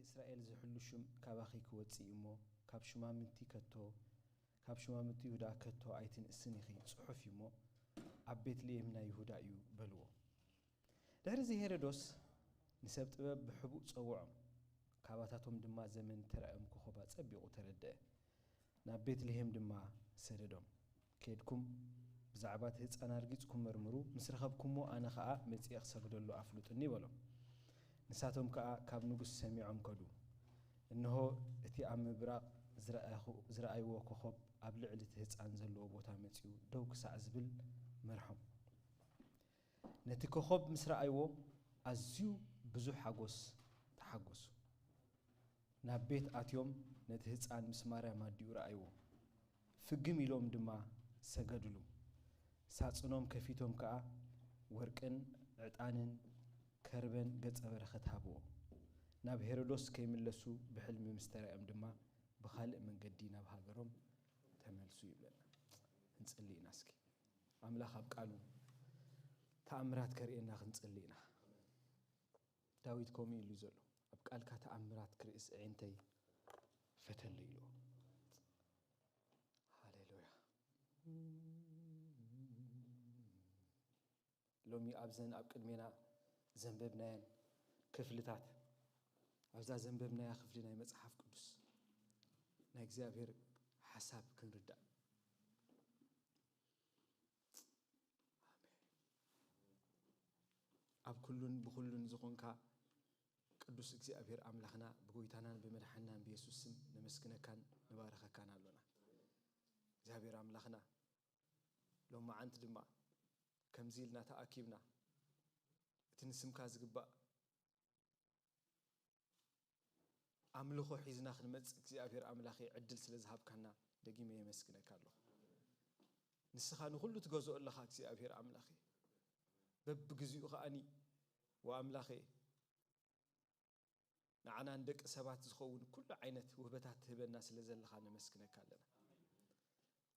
እስራኤል ዝሕሉ ሽም ካባኺ ክወጽእ እዩ እሞ፣ ካብ ሹማምንቲ ከቶ፣ ካብ ሹማምንቲ ይሁዳ ከቶ ኣይትንእስን ኢኺ፣ ጽሑፍ እዩ እሞ፣ ኣብ ቤትልሔም ናይ ይሁዳ እዩ በልዎ። ድሕርዚ ሄሮዶስ ንሰብ ጥበብ ብሕቡእ ጸውዖም፣ ካባታቶም ድማ ዘመን ተራእዮም ኮኸብ ኣጸቢቑ ተረድአ። ናብ ቤትልሔም ድማ ሰደዶም። "ኬድኩም ብዛዕባ እቲ ህጻን ኣርጊጽኩም መርምሩ፣ ምስ ረኸብኩሞ ኣነ ኸኣ መጺኤ ክሰግደሉ ኣፍልጡኒ" በሎም። ንሳቶም ከኣ ካብ ንጉስ ሰሚዖም ከዱ። እንሆ እቲ ኣብ ምብራቕ ዝረኣኹ-፣ ዝረኣይዎ ኮኸብ ኣብ ልዕሊ እቲ ህጻን ዘለዎ ቦታ መጺኡ ደው ክሳዕ ዝብል መርሖም። ነቲ ኮኸብ ምስ ረኣይዎ ኣዝዩ ብዙሕ ሓጎስ ተሓጎሱ። ናብ ቤት ኣትዮም ነቲ ህጻን ምስ ማርያም ኣዲኡ ረኣይዎ። ፍግም ኢሎም ድማ ሰገድሉ። ሳጽኖም ከፊቶም ከኣ ወርቅን ዕጣንን ከርበን ገጸ በረኸት ሃብዎ። ናብ ሄሮዶስ ከይምለሱ ብሕልሚ ምስ ተራእዮም ድማ ብኻልእ መንገዲ ናብ ሃገሮም ተመልሱ ይብለና። ክንጽሊ ኢና እስኪ። ኣምላኽ ኣብ ቃሉ ተኣምራት ከርእየና ክንጽሊ ኢና። ዳዊት ከምኡ ኢሉ ዘሎ፣ "ኣብ ቃልካ ተኣምራት ክርእስ ኣዒንተይ ፈተለ" ኢልዎ። ሃሌሉያ። ሎሚ ኣብዘን ኣብ ቅድሜና ዘንበብናየን ክፍልታት፣ ኣብዛ ዘንበብናያ ክፍሊ ናይ መጽሓፍ ቅዱስ ናይ እግዚኣብሔር ሓሳብ ክንርዳእ። ኣሜን። ኣብ ኩሉን ብኹሉን ዝኾንካ ቅዱስ እግዚኣብሔር ኣምላኽና፣ ብጎይታናን ብመድሓናን ብየሱስ ስም ነመስግነካን ንባረኸካን ኣሎና። እግዚኣብሔር ኣምላኽና፣ ሎማዓንቲ ድማ ከምዚ ኢልና ተኣኪብና፣ እቲ ንስምካ ዝግባእ ኣምልኾ ሒዝና ክንመጽእ እግዚኣብሔር ኣምላኸይ ዕድል ስለ ዝሃብካና ደጊመ የመስግነካ ኣለኹ። ንስኻ ንኹሉ ትገዝኦ ኣለኻ እግዚኣብሔር ኣምላኸይ። በብግዚኡ ከኣኒ ወኣምላኸይ ንዓና ንደቂ ሰባት ዝኸውን ኩሉ ዓይነት ውህበታት ትህበና ስለ ዘለኻ ነመስግነካ ኣለና።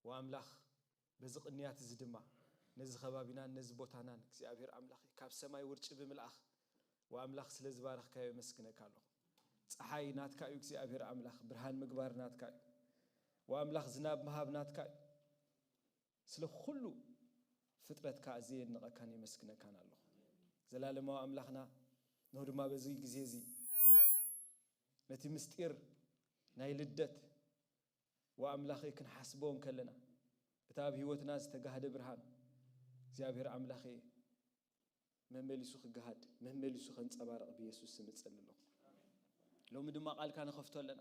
ወኣምላኽ በዚ ቅንያት እዚ ድማ ነዚ ከባቢናን ነዚ ቦታናን እግዚኣብሔር ኣምላኸይ ካብ ሰማይ ውርጪ ብምልኣኽ ወኣምላኽ ስለ ዝባረኽካዮ የመስግነካ ኣለኹ። ጸሓይ ናትካ እዩ እግዚኣብሔር ኣምላኽ፣ ብርሃን ምግባር ናትካ እዩ። ወኣምላኽ ዝናብ ምሃብ ናትካ እዩ። ስለ ኩሉ ፍጥረትካ ኣዝየ የድንቐካን የመስግነካን ኣለኹ። ዘላለማዊ ኣምላኽና፣ እንሆ ድማ በዚ ግዜ እዚ ነቲ ምስጢር ናይ ልደት ወኣምላኸይ ክንሓስቦ እንከለና፣ እቲ ኣብ ህይወትና ዝተጋህደ ብርሃን እግዚኣብሔር ኣምላኸይ መመሊሱ ክገሃድ፣ መመሊሱ ከንጸባርቕ ብየሱስ ስም እጸሊ ኣለኹ። ሎሚ ድማ ቃልካ ንኸፍቶ ኣለና።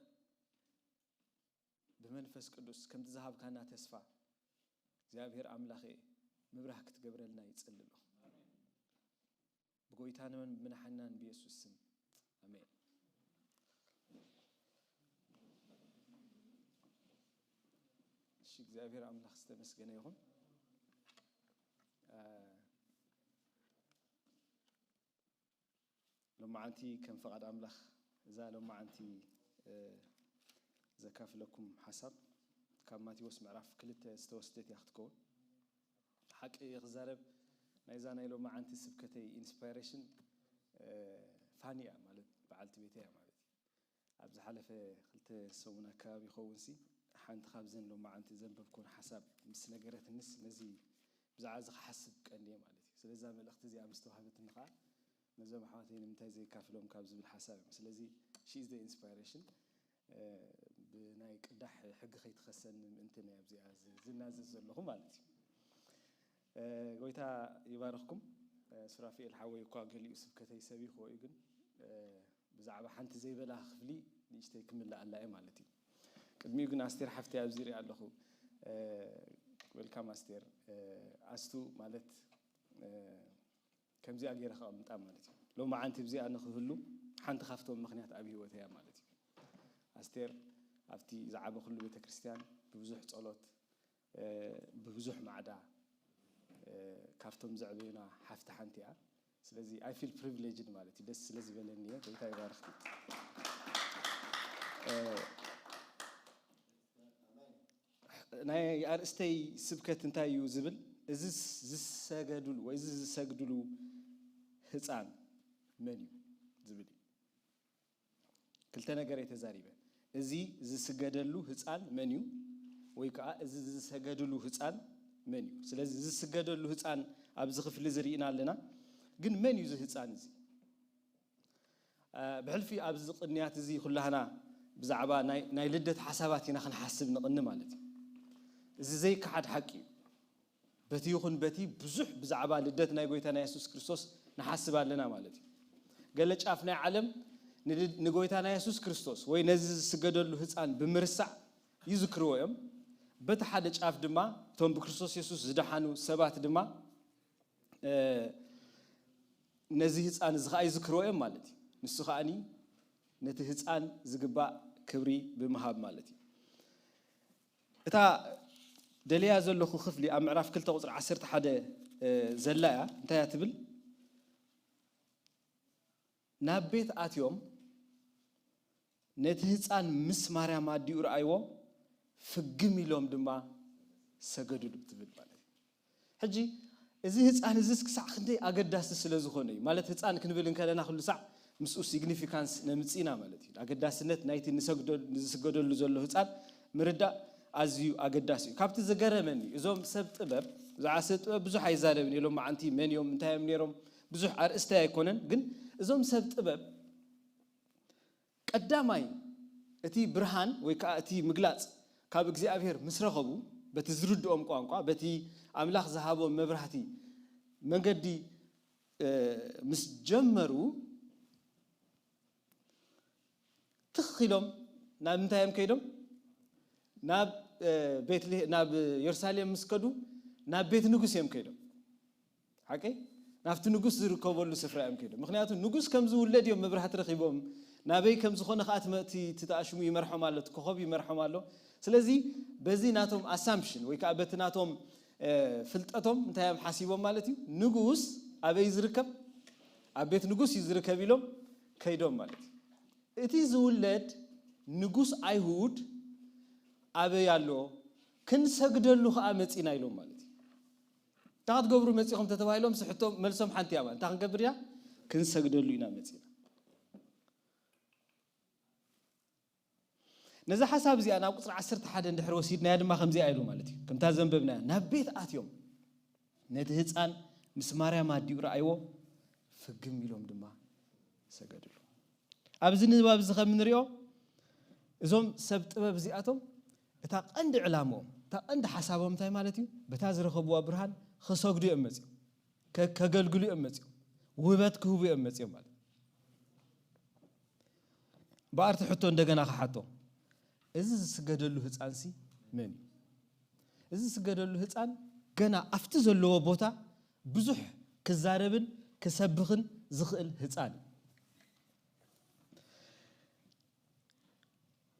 ብመንፈስ ቅዱስ ከምቲ ዝሃብካና ተስፋ እግዚኣብሔር ኣምላኸ ምብራህ ክትገብረልና ይጸሊ ኣለኹ። ብጎይታናን ብመድሓናን ብየሱስ ስም፣ ኣሜን። እሺ፣ እግዚኣብሔር ኣምላኽ ዝተመስገነ ይኹን። አ፣ ሎማዓንቲ ከም ፍቓድ ኣምላኽ እዛ ሎማዓንቲ፣ እ፣ ዘካፍለኩም ሓሳብ ካብ ማቴዎስ ምዕራፍ ክልተ ዝተወስደት እያ ክትከውን። ሓቂ ክዛረብ ናይዛ ናይ ሎማዓንቲ ስብከተይ ኢንስፓይሬሽን፣ እ፣ ፋኒ እያ ማለት በዓልቲ ቤተይ እያ ማለት እዩ። ኣብ ዝሓለፈ ክልተ ሰሙን ኣከባቢ ይኸውንሲ ሓንቲ ካብዘን ሎማዓንቲ ዘንበብኩን ሓሳብ ምስ ነገረትንስ ነዚ ብዛዕባ እዚ ክሓስብ ቀንየ ማለት እዩ። ስለዛ መልእኽቲ እዚኣ ምስ ተዋህበትኒ ከዓ ነዞም ኣሕዋተይ ንምንታይ ዘይካፍሎም ካብ ዝብል ሓሳብ እዮም። ስለዚ she is the inspiration፣ እ፣ ብናይ ቅዳሕ ሕጊ ከይትኸሰኒ ምእንቲ ናይ ኣብዚኣ ዝ-፣ ዝናዘዝ ዘለኹ ማለት እዩ። እ፣ ጎይታ ይባርኽኩም። እ፣ ሱራፊኤል ሓወይ እኳ ገሊኡ ስብከተይ ሰቢኽዎ እዩ፣ ግን፣ እ፣ ብዛዕባ ሓንቲ ዘይበላ ክፍሊ ንእሽተይ ክምልኣላ እየ ማለት እዩ። ቅድሚኡ ግን ኣስቴር ሓፍተይ ኣብዚ ሪኣ ኣለኹ። እ፣ ዌልካም ኣስቴር። እ፣ ኣስቱ ማለት፣ እ፣ ከምዚኣ ገይረ ከቐምጣ ማለት እዩ። ሎማዓንቲ እዚኣ ንኽህሉ ሓንቲ ካብቶም ምኽንያት ኣብ ህይወት እያ ማለት እዩ። ኣስቴር ኣብቲ ዝዓበኹሉ ቤተ ክርስቲያን ብብዙሕ ጸሎት፣ እ፣ ብብዙሕ ማዕዳ፣ እ፣ ካብቶም ዘዕበዩና ሓፍቲ ሓንቲ እያ። ስለዚ I feel privileged ማለት እዩ። ደስ ስለ ዝበለኒ እየ። ጎይታ ይባርኽኪ። እ፣ ናይ ኣርእስተይ ስብከት እንታይ እዩ ዝብል፣ እዚ ዝሰገድሉ ወይ እዚ ዝሰግድሉ ህፃን መን እዩ ዝብል እዩ። ክልተ ነገር እየ ተዛሪበ። እዚ ዝስገደሉ ህፃን መን እዩ? ወይ ከዓ እዚ ዝሰገድሉ ህፃን መን እዩ? ስለዚ ዝስገደሉ ህፃን ኣብዚ ክፍሊ ዝርኢና ኣለና። ግን መን እዩ እዚ ህፃን እዚ? ብሕልፊ ኣብዚ ቅንያት እዚ ኩላህና ብዛዕባ ናይ ልደት ሓሳባት ኢና ክንሓስብ ንቕኒ ማለት እዩ። እዚ ዘይከሓድ ሓቂ እዩ። በቲ ይኹን በቲ ብዙሕ ብዛዕባ ልደት ናይ ጎይታና የሱስ ክርስቶስ ንሓስብ ኣለና ማለት እዩ። ገለ ጫፍ ናይ ዓለም ንጎይታና የሱስ ክርስቶስ ወይ ነዚ ዝስገደሉ ህፃን ብምርሳዕ ይዝክርዎ እዮም። በቲ ሓደ ጫፍ ድማ እቶም ብክርስቶስ የሱስ ዝደሓኑ ሰባት ድማ ነዚ ህፃን እዚ ከዓ ይዝክርዎ እዮም ማለት እዩ። ንሱ ከዓኒ ነቲ ህፃን ዝግባእ ክብሪ ብምሃብ ማለት እዩ። እታ ደልያ ዘለኹ ክፍሊ ኣብ ምዕራፍ ክልተ ቁፅሪ ዓሰርተ ሓደ ዘላ እያ። እንታይ እያ ትብል? ናብ ቤት ኣትዮም ነቲ ህፃን ምስ ማርያም ኣዲኡ ረኣይዎ፣ ፍግም ኢሎም ድማ ሰገድሉ ትብል ማለት እዩ። ሕጂ እዚ ህፃን እዚስ ክሳዕ ክንደይ ኣገዳሲ ስለ ዝኾነ እዩ። ማለት ህፃን ክንብል እንከለና ኩሉ ሳዕ ምስኡ ሲግኒፊካንስ ነምፅእ ኢና ማለት እዩ። ኣገዳስነት ናይቲ ንሰግዶ- ንዝስገደሉ ዘሎ ህፃን ምርዳእ ኣዝዩ ኣገዳሲ እዩ። ካብቲ ዝገረመኒ እዞም ሰብ ጥበብ፣ ብዛዕባ ሰብ ጥበብ ብዙሕ ኣይዛረብን እየ። ሎም መዓንቲ መን እዮም፣ እንታይ እዮም ነይሮም፣ ብዙሕ ኣርእስታይ ኣይኮነን። ግን እዞም ሰብ ጥበብ ቀዳማይ እቲ ብርሃን ወይ ከዓ እቲ ምግላፅ ካብ እግዚኣብሔር ምስ ረኸቡ፣ በቲ ዝርድኦም ቋንቋ፣ በቲ ኣምላኽ ዝሃቦም መብራህቲ መንገዲ ምስ ጀመሩ፣ ትኽ ኢሎም ናብ ምንታይ እዮም ከይዶም? ናብ ቤትልሄ ናብ የሩሳሌም ምስ ከዱ ናብ ቤት ንጉስ እዮም ከይዶም። ሓቂ ናብቲ ንጉስ ዝርከበሉ ስፍራ እዮም ከይዶም። ምክንያቱ ንጉስ ከም ዝውለድ እዮም መብራህቲ ረኪቦም። ናበይ ከም ዝኾነ ከዓ እቲ ተኣሽሙ ይመርሖም ኣሎ፣ እቲ ኮኸብ ይመርሖም ኣሎ። ስለዚ በዚ ናቶም ኣሳምፕሽን ወይ ከዓ በቲ ናቶም ፍልጠቶም እንታይ እዮም ሓሲቦም ማለት እዩ? ንጉስ ኣበይ ዝርከብ? ኣብ ቤት ንጉስ እዩ ዝርከብ ኢሎም ከይዶም ማለት እዩ። እቲ ዝውለድ ንጉስ ኣይሁድ ኣበይ ኣሎ? ክንሰግደሉ ከዓ መፂና ኢሎም ማለት እዩ። እንታይ ክትገብሩ መፂኹም ተተባሂሎም ስሕቶም መልሶም ሓንቲ እያ ማለት እንታይ ክንገብር እያ? ክንሰግደሉ ኢና መፂና። ነዚ ሓሳብ እዚኣ ናብ ቁፅሪ ዓሰርተ ሓደ እንድሕር ወሲድናያ ድማ ከምዚኣ ኢሉ ማለት እዩ። ከምታ ዘንበብናያ ናብ ቤት ኣትዮም ነቲ ህፃን ምስ ማርያም ኣዲኡ ረኣይዎ፣ ፍግም ኢሎም ድማ ሰገድሉ። ኣብዚ ንባብ እዚ ከም እንሪኦ እዞም ሰብ ጥበብ እዚኣቶም እታ ቀንዲ ዕላምኦም እታ ቀንዲ ሓሳቦም እንታይ ማለት እዩ? በታ ዝረኸብዋ ብርሃን ክሰግዱ እዮም መፅዮም፣ ከገልግሉ እዮም መፅዮም፣ ውህበት ክህቡ እዮም መፅዮም ማለት። በኣርቲ ሕቶ እንደገና ክሓቶ፣ እዚ ዝስገደሉ ህፃንሲ መን እዩ? እዚ ዝስገደሉ ህፃን ገና ኣብቲ ዘለዎ ቦታ ብዙሕ ክዛረብን ክሰብኽን ዝኽእል ህፃን እዩ።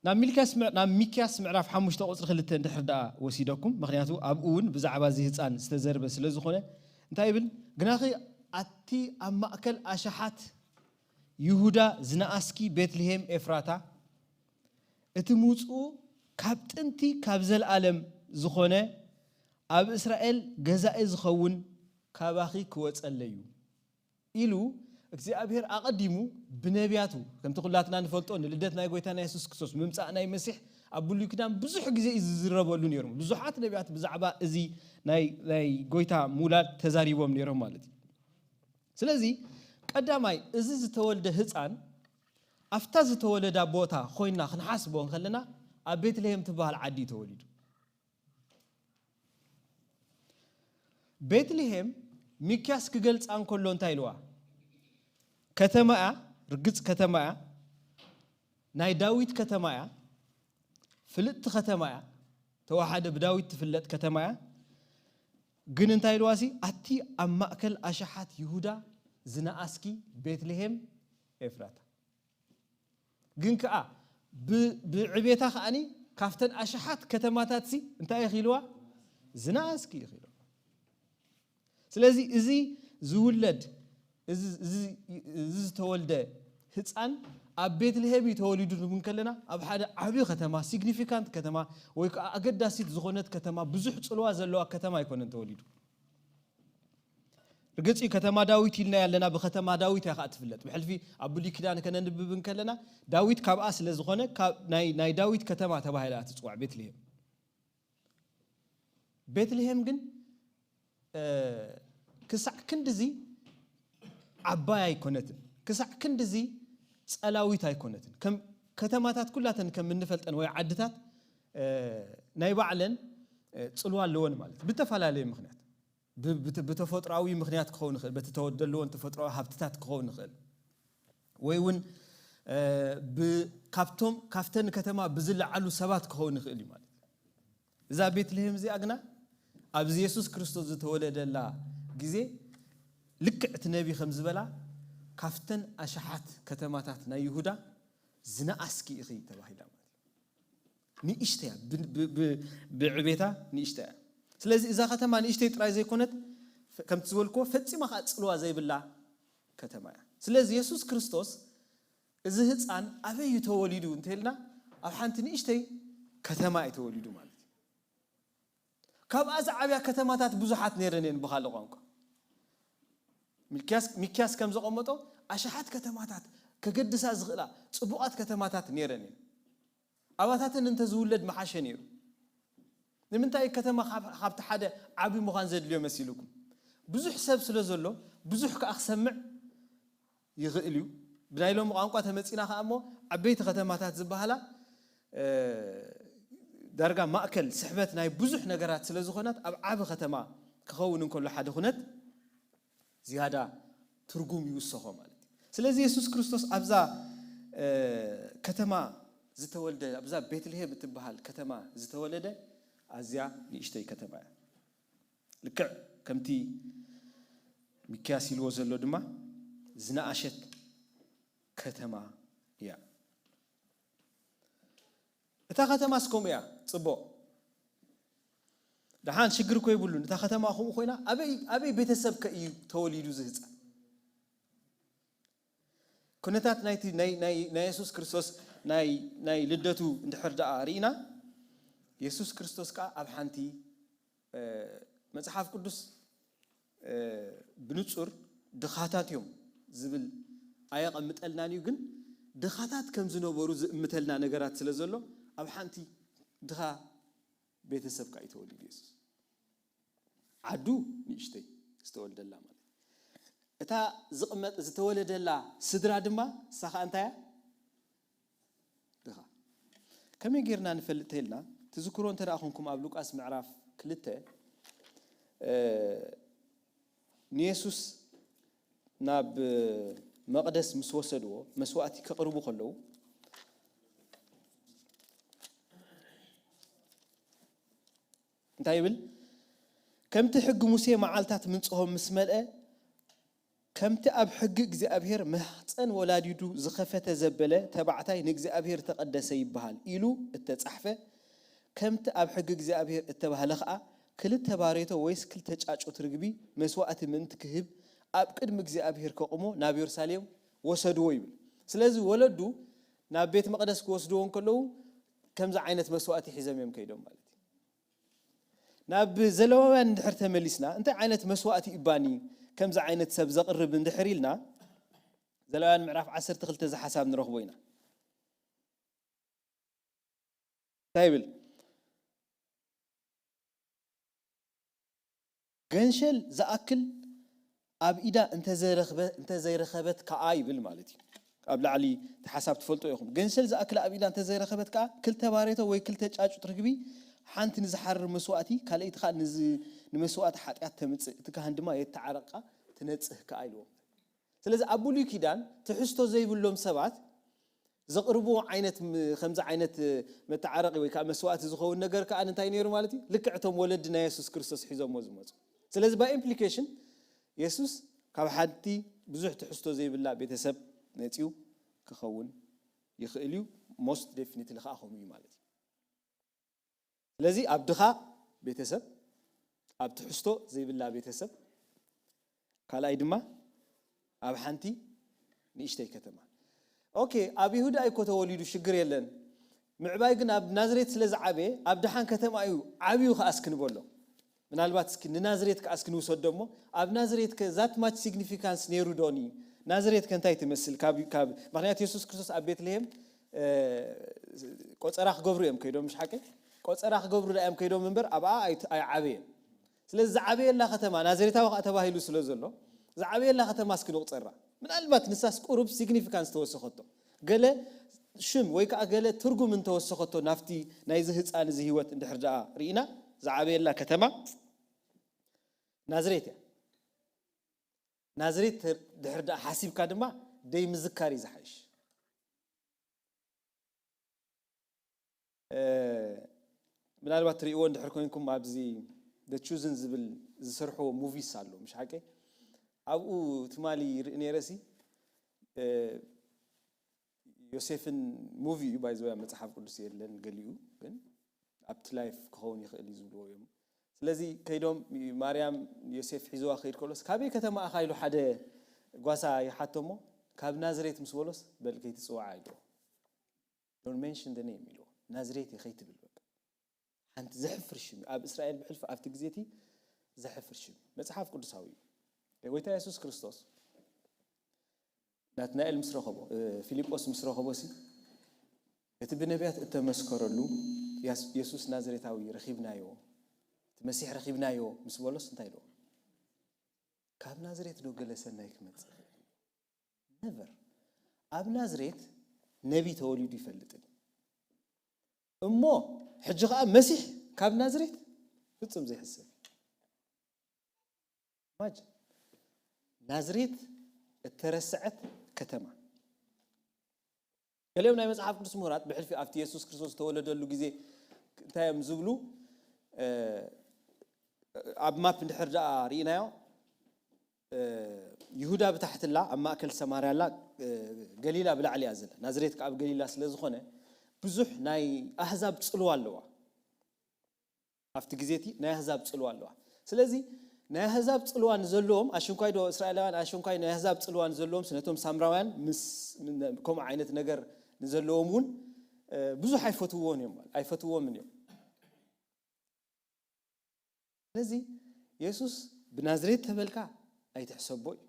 ናብ ሚልክያስ ምዕ- ናብ ሚክያስ ምዕራፍ ሓሙሽተ ቁፅሪ ክልተ እንድሕር ደኣ ወሲደኩም፣ ምክንያቱ ኣብኡ እውን ብዛዕባ እዚ ህፃን ዝተዘርበ ስለ ዝኾነ እንታይ ይብል? ግናኺ ኣቲ ኣብ ማእከል ኣሽሓት ይሁዳ ዝነኣስኪ ቤትልሄም ኤፍራታ፣ እቲ ምውፅኡ ካብ ጥንቲ ካብ ዘለኣለም ዝኾነ ኣብ እስራኤል ገዛኢ ዝኸውን ካባኺ ክወፀለዩ ኢሉ እግዚኣብሔር ኣቐዲሙ ብነቢያቱ፣ ከምቲ ኩላትና ንፈልጦ ንልደት ናይ ጎይታና የሱስ ክርስቶስ ምምፃእ ናይ መሲሕ ኣብ ብሉይ ኪዳን ብዙሕ ግዜ እዩ ዝዝረበሉ ነይሩ። ብዙሓት ነቢያት ብዛዕባ እዚ ናይ ናይ ጎይታ ምውላድ ተዛሪቦም ነይሮም ማለት እዩ። ስለዚ ቀዳማይ እዚ ዝተወልደ ህፃን ኣብታ ዝተወለዳ ቦታ ኮይና ክንሓስቦ እንከለና ኣብ ቤትልሄም ትበሃል ዓዲ እዩ ተወሊዱ። ቤትልሄም ሚክያስ ክገልፃ እንከሎ እንታይ ኢልዋ? ከተማ እያ፣ ርግፅ ከተማ እያ፣ ናይ ዳዊት ከተማ እያ፣ ፍልጥቲ ከተማ እያ፣ ተዋሓደ ብዳዊት ትፍለጥ ከተማ እያ። ግን እንታይ ኢልዋሲ ኣቲ ኣብ ማእከል ኣሽሓት ይሁዳ ዝነኣስኪ ቤትልሄም ኤፍራታ። ግን ከዓ ብዕቤታ ከዓኒ ካብተን ኣሽሓት ከተማታትሲ እንታይ ኢኺልዋ? ዝነኣስኪ ኢኺልዋ። ስለዚ እዚ ዝውለድ እዚ ዝተወልደ ህፃን ኣብ ቤትልሄም እዩ ተወሊዱ ንብል ከለና ኣብ ሓደ ዓብዪ ከተማ ሲግኒፊካንት ከተማ ወይ ከዓ ኣገዳሲት ዝኾነት ከተማ ብዙሕ ፅልዋ ዘለዋ ከተማ ኣይኮነን ተወሊዱ። ርግጽ እዩ፣ ከተማ ዳዊት ኢልና ያለና ብከተማ ዳዊት እያ ከዓ ትፍለጥ። ብሕልፊ ኣብ ብሉይ ኪዳን ከነንብብ እንከለና ዳዊት ካብኣ ስለ ዝኾነ ካብ ናይ ናይ ዳዊት ከተማ ተባሂላ እያ ትጽዋዕ ቤትልሔም። ቤትልሔም ግን እ፣ ክሳዕ ክንድዚ ዓባይ ኣይኮነትን፣ ክሳዕ ክንድዚ ጸላዊት ኣይኮነትን። ከም ከተማታት ኩላተን ከም እንፈልጠን ወይ ዓድታት እ፣ ናይ ባዕለን እ፣ ጽልዋ ኣለወን ማለት ብተፈላለየ ምክንያት ብ- ብተ- ብተፈጥሮኣዊ ምክንያት ክኸውን ይኽእል፣ በቲ ተወደለዎን ተፈጥሮኣዊ ሃብትታት ክኸውን ይኽእል ወይ እውን እ፣ ብ- ካብቶም ካብተን ከተማ ብዝለዓሉ ሰባት ክኸውን ይኽእል እዩ ማለት። እዛ ቤትልሔም እዚኣ ግና ኣብዚ የሱስ ክርስቶስ ዝተወለደላ ግዜ ልክዕ እቲ ነቢ ከም ዝበላ ካብተን ኣሽሓት ከተማታት ናይ ይሁዳ ዝነኣስኪ ኢኺ ተባሂላ ማለት እዩ። ንእሽተያ ብ- ብ- ብ- ብዕቤታ ንእሽተያ። ስለዚ እዛ ከተማ ንእሽተይ ጥራይ ዘይኮነት ከምቲ ዝበልክዎ ፈጺማ ከዓ ጽልዋ ዘይብላ ከተማ እያ። ስለዚ የሱስ ክርስቶስ እዚ ህፃን ኣበይ እዩ ተወሊዱ እንተልና ኣብ ሓንቲ ንእሽተይ ከተማ እዩ ተወሊዱ ማለት እዩ። ካብኣ ዝዓብያ ከተማታት ብዙሓት ነይረን እየን ብኻልእ ቋንቋ። ሚልክያስ ሚክያስ ከም ዘቐመጦ ኣሽሓት ከተማታት ከገድሳ ዝኽእላ ጽቡቓት ከተማታት ነይረን እየን። ኣባታተን እንተዝውለድ ምሓሸ ነይሩ። ንምንታይ ከተማ ካብ- ካብቲ ሓደ ዓብዪ ምዃን ዘድልዮ መሲልኩም? ብዙሕ ሰብ ስለ ዘሎ ብዙሕ ከኣ ክሰምዕ ይኽእል እዩ። ብናይ ሎሚ ቋንቋ ተመጺና ከኣ እሞ ዓበይቲ ከተማታት ዝበሃላ እ፣ ዳርጋ ማእከል ስሕበት ናይ ብዙሕ ነገራት ስለ ዝኾነት ኣብ ዓቢ ከተማ ክኸውን እንከሎ ሓደ ኩነት ዝያዳ ትርጉም ይውሰኾ ማለት እዩ። ስለዚ የሱስ ክርስቶስ ኣብዛ እ፣ ከተማ ዝተወልደ ኣብዛ ቤትልሄም እትበሃል ከተማ ዝተወለደ ኣዝያ ንእሽተይ ከተማ እያ። ልክዕ ከምቲ ሚክያስ ኢልዎ ዘሎ ድማ ዝነኣሸት ከተማ እያ። እታ ከተማስ ከምኡ እያ፣ ጽቡቕ። ደሓን ሽግር እኮ የብሉን። እታ ከተማ ከምኡ ኮይና ኣበይ ኣበይ ቤተሰብ ከ እዩ ተወሊዱ እዚ ህጻን? ኩነታት ናይቲ ናይ ናይ ናይ የሱስ ክርስቶስ ናይ ናይ ልደቱ እንድሕር ደኣ ርኢና የሱስ ክርስቶስ ከኣ ኣብ ሓንቲ እ፣ መጽሓፍ ቅዱስ እ፣ ብንጹር ድኻታት እዮም ዝብል ኣየቐምጠልናን እዩ፣ ግን ድኻታት ከም ዝነበሩ ዝእምተልና ነገራት ስለ ዘሎ ኣብ ሓንቲ ድኻ ቤተሰብ ከኣ እዩ ተወሊዱ የሱስ። ዓዱ ንእሽተይ ዝተወልደላ ማለት እዩ። እታ ዝቕመጥ ዝተወለደላ ስድራ ድማ እሳ ኸኣ እንታይ እያ? ድኻ። ከመይ ጌርና ንፈልጥ ተይልና ትዝክሮ እንተ ደኣ ኹንኩም ኣብ ሉቃስ ምዕራፍ ክልተ እ፣ ንየሱስ ናብ መቕደስ ምስ ወሰድዎ መስዋእቲ ከቕርቡ ከለዉ እንታይ ይብል? ከምቲ ሕጊ ሙሴ መዓልታት ምንጽሆም ምስ መልአ ከምቲ ኣብ ሕጊ እግዚኣብሔር ማሕፀን ወላዲዱ ዝኸፈተ ዘበለ ተባዕታይ ንእግዚኣብሔር ተቐደሰ ይበሃል ኢሉ እተጻሕፈ፣ ከምቲ ኣብ ሕጊ እግዚኣብሔር እተባህለ ኸኣ ክልተ ባሬቶ ወይስ ክልተ ጫጩት ርግቢ መስዋእቲ ምእንቲ ክህብ ኣብ ቅድሚ እግዚኣብሔር ከቑሞ ናብ የሩሳሌም ወሰድዎ ይብል። ስለዚ ወለዱ ናብ ቤት መቕደስ ክወስድዎ እንከለዉ ከምዚ ዓይነት መስዋእቲ ሒዞም እዮም ከይዶም ማለት እዩ። ናብ ዘለዋውያን እንድሕር ተመሊስና እንታይ ዓይነት መስዋእቲ እዩ ባኒ ከምዚ ዓይነት ሰብ ዘቕርብ እንድሕር ኢልና ዘለዋውያን ምዕራፍ ዓሰርተ ክልተ ዝሓሳብ ንረኽቦ ኢና። እንታይ ይብል? ገንሸል ዝኣክል ኣብ ኢዳ እንተዘይረኸበት ከኣ ይብል ማለት እዩ። ኣብ ላዕሊ እቲ ሓሳብ ትፈልጦ ኢኹም። ገንሸል ዝኣክል ኣብ ኢዳ እንተዘይረኸበት ከኣ ክልተ ባሬቶ ወይ ክልተ ጫጩት ርግቢ ሓንቲ ንዝሓርር መስዋእቲ ካልኣይቲ ከኣ ንመስዋእቲ ሓጢኣት ተምጽእ፣ እቲ ካህን ድማ የተዓረቃ ትነጽህ ከኣ ኢልዎም። ስለዚ ኣብ ብሉይ ኪዳን ትሕዝቶ ዘይብሎም ሰባት ዘቕርብዎ ዓይነት ከምዚ ዓይነት መተዓረቂ ወይ ከዓ መስዋእቲ ዝኸውን ነገር ከዓ እንታይ ነይሩ ማለት እዩ? ልክዕ እቶም ወለዲ ናይ የሱስ ክርስቶስ ሒዞሞ ዝመፁ። ስለዚ by implication የሱስ ካብ ሓንቲ ብዙሕ ትሕዝቶ ዘይብላ ቤተሰብ መፂኡ ክኸውን ይኽእል እዩ። Most definitely ከዓ ከምኡ እዩ ማለት እዩ። ስለዚ ኣብ ድኻ ቤተሰብ፣ ኣብ ትሕዝቶ ዘይብላ ቤተሰብ፣ ካልኣይ ድማ ኣብ ሓንቲ ንእሽተይ ከተማ። ኦኬ፣ ኣብ ይሁዳ እኮ ተወሊዱ ሽግር የለን። ምዕባይ ግን ኣብ ናዝሬት ስለ ዝዓበየ ኣብ ድሓን ከተማ እዩ ዓብዩ ከኣስ ክንበሎ። ምናልባት እስኪ ንናዝሬት ከኣ እስኪ ንውሰዶ እሞ፣ ኣብ ናዝሬት ከ that much significance ነይሩ ዶኒ? ናዝሬት ከ እንታይ ትመስል? ካብ ካብ ምክንያቱ የሱስ ክርስቶስ ኣብ ቤትልሄም ቆፀራ ክገብሩ እዮም ከይዶም፣ ምሽ ሓቂ? ቆፀራ ክገብሩ ዳ እዮም ከይዶም እምበር ኣብኣ ኣይዓበየን። ስለዚ ዝዓበየላ ከተማ ናዝሬታዊ ከዓ ተባሂሉ ስለ ዘሎ ዝዓበየላ ከተማ እስኪ ንቁፀራ። ምናልባት ንሳስ ቁሩብ ሲግኒፊካንስ ተወሰኸቶ፣ ገለ ሽም ወይ ከዓ ገለ ትርጉም እንተወሰኸቶ ናፍቲ ናይዚ ህፃን እዚ ህይወት እንድሕር ደኣ ርኢና፣ ዝዓበየላ ከተማ ናዝሬት እያ። ናዝሬት ድሕር ደኣ ሓሲብካ ድማ ደይ ምዝካር እዩ ዝሓይሽ። ምናልባት ትሪእዎ እንድሕር ኮይንኩም ኣብዚ ደ ቹዝን ዝብል ዝሰርሕዎ ሙቪስ ኣሎ፣ ምሽ ሓቂ? ኣብኡ ትማሊ ይርኢ ነይረ ሲ። ዮሴፍን ሙቪ እዩ ባይዘወያ፣ መፅሓፍ ቅዱስ የለን ገሊኡ፣ ግን ኣብቲ ላይፍ ክኸውን ይኽእል እዩ ዝብልዎ እዮም። ስለዚ ከይዶም ማርያም ዮሴፍ ሒዝዋ ክይድ ከሎስ፣ ካበይ ከተማ ኢኻ ኢሉ ሓደ ጓሳ ይሓቶ እሞ፣ ካብ ናዝሬት ምስ በሎስ፣ በል ከይትፅዋዓ ኢልዎ። Don't mention the name ኢልዎ። ናዝሬት እየ ከይትብል በቃ። ሓንቲ ዘሕፍር ሽም እዩ። ኣብ እስራኤል ብሕልፊ ኣብቲ ግዜ እቲ ዘሕፍር ሽም እዩ። መጽሓፍ ቅዱሳዊ እዩ። ጎይታ የሱስ ክርስቶስ ናትናኤል ምስ ረኸቦ፣ ፊልጶስ ምስ ረኸቦ ሲ፣ እቲ ብነቢያት እተመስከረሉ የሱስ ናዝሬታዊ ረኺብናዮ፣ እቲ መሲሕ ረኺብናዮ ምስ በሎስ እንታይ ኢልዎ? ካብ ናዝሬት ዶ ገለ ሰናይ ክመጽእ ይኽእል? ነቨር። ኣብ ናዝሬት ነቢ ተወሊዱ ይፈልጥን። እሞ ሕጂ ኸዓ መሲሕ ካብ ናዝሬት ፍጹም ዘይሕሰብ። ኢማጅን። ናዝሬት እተረስዐት ከተማ። ገሊኦም ናይ መጽሓፍ ቅዱስ ምሁራት ብሕልፊ ኣብቲ የሱስ ክርስቶስ ዝተወለደሉ ግዜ እንታይ እዮም ዝብሉ? ኣብ ማፕ እንድሕር ደኣ ርኢናዮ፣ ይሁዳ ብታሕቲ ኣላ፣ ኣብ ማእከል ሰማርያ ኣላ፣ ገሊላ ብላዕሊ እያ ዘላ። ናዝሬት ከኣ ኣብ ገሊላ ስለ ዝኾነ ብዙሕ ናይ ኣህዛብ ጽልዋ ኣለዋ። ኣብቲ ግዜ እቲ ናይ ኣህዛብ ጽልዋ ኣለዋ። ስለዚ ናይ ኣህዛብ ጽልዋ ንዘለዎም፣ ኣሽንኳይ ዶ እስራኤላውያን፣ ኣሽንኳይ ናይ ኣህዛብ ጽልዋ ንዘለዎም፣ ነቶም ሳምራውያን ምስ ከምኡ ዓይነት ነገር ንዘለዎም እውን ብዙሕ ኣይፈትውዎን እዮም፣ ኣይፈትውዎምን እዮም። ስለዚ የሱስ ብናዝሬት ተበልካ ኣይትሕሰቦ እዩ።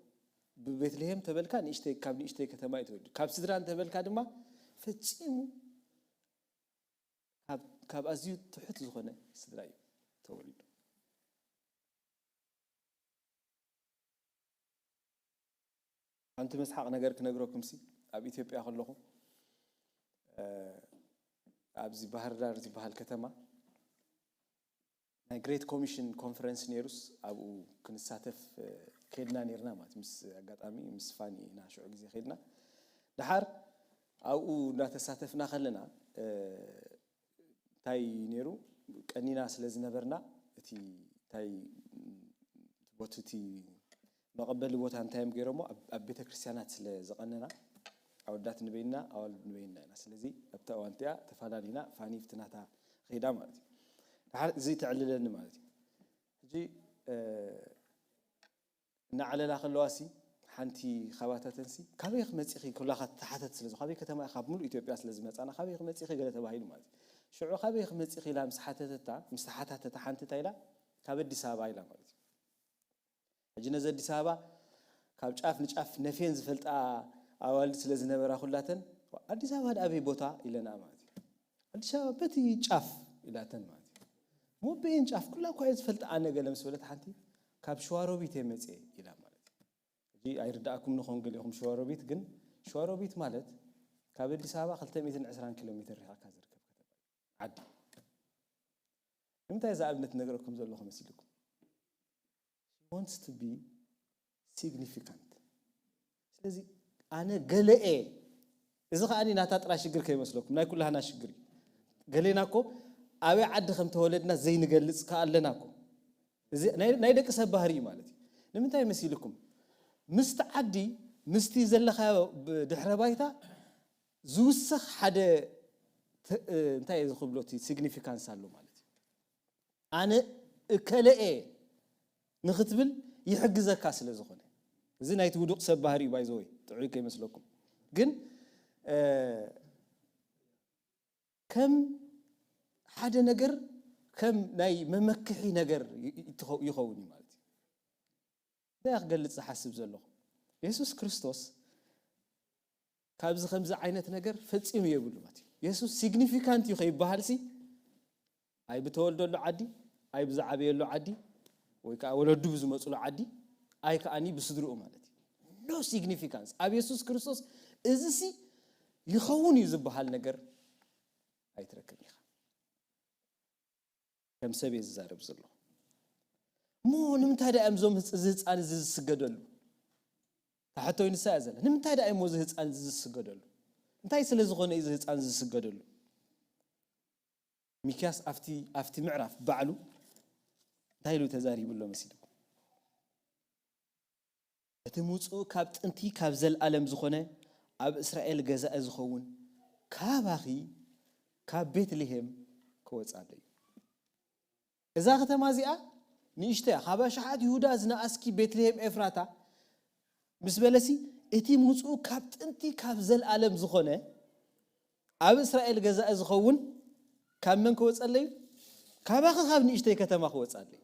ብቤትልሄም ተበልካ ንእሽተይ፣ ካብ ንእሽተይ ከተማ እዩ ተወሊዱ። ካብ ስድራ እንተበልካ ድማ ፈጺሙ ካብ ኣዝዩ ትሑት ዝኾነ ስድራ እዩ ተወሊዱ። ሓንቲ መስሓቕ ነገር ክነግረኩም ሲ፣ ኣብ ኢትዮጵያ ከለኹ ኣብዚ ባህር ዳር ዝበሃል ከተማ ናይ ግሬት ኮሚሽን ኮንፈረንስ ነይሩስ ኣብኡ ክንሳተፍ ከድና ነርና ማለት ምስ ኣጋጣሚ ምስ ፋኒ ኢና ሽዑ ግዜ ከድና። ደሓር ኣብኡ እንዳተሳተፍና ከለና እንታይ ነይሩ፣ ቀኒና ስለ ዝነበርና እቲ እንታይ ቦቲ እቲ መቐበሊ ቦታ እንታይ እዮም ገይሮሞ፣ ኣብ ቤተ ክርስቲያናት ስለ ዝቐነና ኣወዳት ንበይና ኣዋልድ ንበይና ኢና። ስለዚ ኣብታ እዋን እቲኣ ተፈላለዩና፣ ፋኒ ብቲ ናታ ኸይዳ ማለት እዩ። ደሓር እዚ ተዕልለኒ ማለት እዩ። ሕጂ እናዕለላ ከለዋ ሲ ሓንቲ ካባታተን ሲ፣ ካበይ ክመፂኺ ኩላኻ ትሓተት ስለ፣ ካበይ ከተማ ኢኻ፣ ካብ ሙሉእ ኢትዮጵያ ስለ ዝመፃና ካበይ ክመፂኺ ገለ ተባሂሉ ማለት እዩ። ሽዑ ካበይ ክመፂኺ ኢላ ምስ ሓተተታ፣ ምስ ተሓታተታ ሓንቲ እንታይ ኢላ፣ ካብ ኣዲስ ኣበባ ኢላ ማለት እዩ። ሕጂ ነዚ ኣዲስ ኣበባ ካብ ጫፍ ንጫፍ ነፍየን ዝፈልጣ ኣዋልድ ስለ ዝነበራ ኩላተን፣ ኣዲስ ኣበባ ኣበይ ቦታ ኢለና ማለት እዩ። ኣዲስ ኣበባ በቲ ጫፍ ኢላተን ማለት እዩ። ሞበየን ጫፍ ኩላ እኳ እየ ዝፈልጣ ኣነ ገለ ምስ በለት ሓንቲ፣ ካብ ሸዋሮቢት እየ መፅየ ኢላ ማለት እዩ። ሕጂ ኣይርዳእኩም ንኾን ገሊኹም ሸዋሮቢት፣ ግን ሸዋሮቢት ማለት ካብ ኣዲስ ኣበባ ክልተ ሚእትን ዕስራን ኪሎ ሜትር ርሒቕካ ዝርከብ ከተማ ዓዲ። ንምንታይ እዛ ኣብነት ነግረኩም ዘለኹ መሲልኩም? She wants to be significant። ስለዚ ኣነ ገለ እየ። እዚ ከኣ ናታ ጥራይ ሽግር ከይመስለኩም፣ ናይ ኩላህና ሽግር እዩ። ገሌና እኮ ኣበይ ዓዲ ከም ተወለድና ዘይንገልጽ ከኣ ኣለና እኮ። እዚ ናይ ናይ ደቂ ሰብ ባህሪ እዩ ማለት እዩ። ንምንታይ መሲልኩም? ምስቲ ዓዲ፣ ምስቲ ዘለኻዮ ብ-፣ ድሕረ ባይታ ዝውሰኽ ሓደ ተ-፣ እ፣ እንታይ እዩ ዝኽብሎ እቲ ሲግኒፊካንስ ኣሎ ማለት እዩ። ኣነ እከለ እየ ንኽትብል ይሕግዘካ ስለ ዝኾነ። እዚ ናይቲ ውዱቕ ሰብ ባህሪ እዩ፣ ባይ ዘ ወይ፣ ጥዑይ ከይመስለኩም። ግን፣ እ፣ ከም ሓደ ነገር ከም ናይ መመክሒ ነገር ይ- ይ- ይትኸው- ይኸውን እዩ ማለት እዩ። እንታይ ክገልጽ ዝሓስብ ዘለኹ? የሱስ ክርስቶስ ካብዚ ከምዚ ዓይነት ነገር ፈጺሙ የብሉ ማለት እዩ። የሱስ ሲግኒፊካንት እዩ ከይበሃል ሲ ኣይ ብተወልደሉ ዓዲ፣ ኣይ ብዝዓበየሉ ዓዲ፣ ወይ ከዓ ወለዱ ብዝመፅሉ ዓዲ፣ ኣይ ከዓኒ ብስድርኡ ማለት እዩ። No significance ኣብ የሱስ ክርስቶስ። እዚ ሲ ይኸውን እዩ ዝበሃል ነገር ኣይትረክብን ኢኻ። ከም ሰብ እየ ዝዛረብ ዘለኹ። እሞ ንምንታይ ደኣ እዮም እዞም ህፅ- እዚ ህፃን እዚ ዝስገደሉ? ታሕቶይ ንሳ እያ ዘላ። ንምንታይ ደኣ እሞ እዚ ህፃን እዚ ዝስገደሉ? እንታይ ስለ ዝኾነ እዩ እዚ ህፃን እዚ ዝስገደሉ? ሚክያስ ኣብቲ ኣብቲ ምዕራፍ ባዕሉ እንታይ ኢሉ ተዛሪቡ ኣሎ መሲልኩም? እቲ ምውፅኡ ካብ ጥንቲ ካብ ዘለኣለም ዝኾነ ኣብ እስራኤል ገዛኢ ዝኸውን ካባኺ ካብ ቤትልሄም ክወፅኣለይ። እዛ ከተማ እዚኣ ንእሽቶ እያ። ካብ ኣሽሓት ይሁዳ ዝነኣስኪ ቤትልሄም ኤፍራታ ምስ በለሲ እቲ ምውፅኡ ካብ ጥንቲ ካብ ዘለኣለም ዝኾነ ኣብ እስራኤል ገዛኢ ዝኸውን ካብ መን ክወፀለይ? ካባኺ ካብ ንእሽተይ ከተማ ክወፀለይ።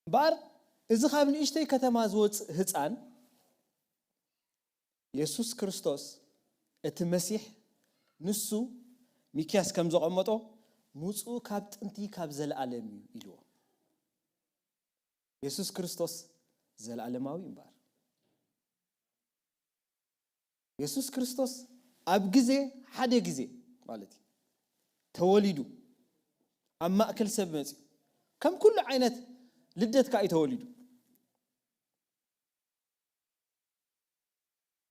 እምበኣር እዚ ካብ ንእሽተይ ከተማ ዝወፅእ ህፃን የሱስ ክርስቶስ እቲ መሲሕ ንሱ ሚክያስ ከም ዘቐመጦ ምውፅኡ ካብ ጥንቲ ካብ ዘለኣለም እዩ ኢልዎ። የሱስ ክርስቶስ ዘለኣለማዊ እምበኣር የሱስ ክርስቶስ ኣብ ግዜ ሓደ ግዜ ማለት እዩ ተወሊዱ ኣብ ማእከል ሰብ መፅዩ ከም ኩሉ ዓይነት ልደት ከዓ እዩ ተወሊዱ።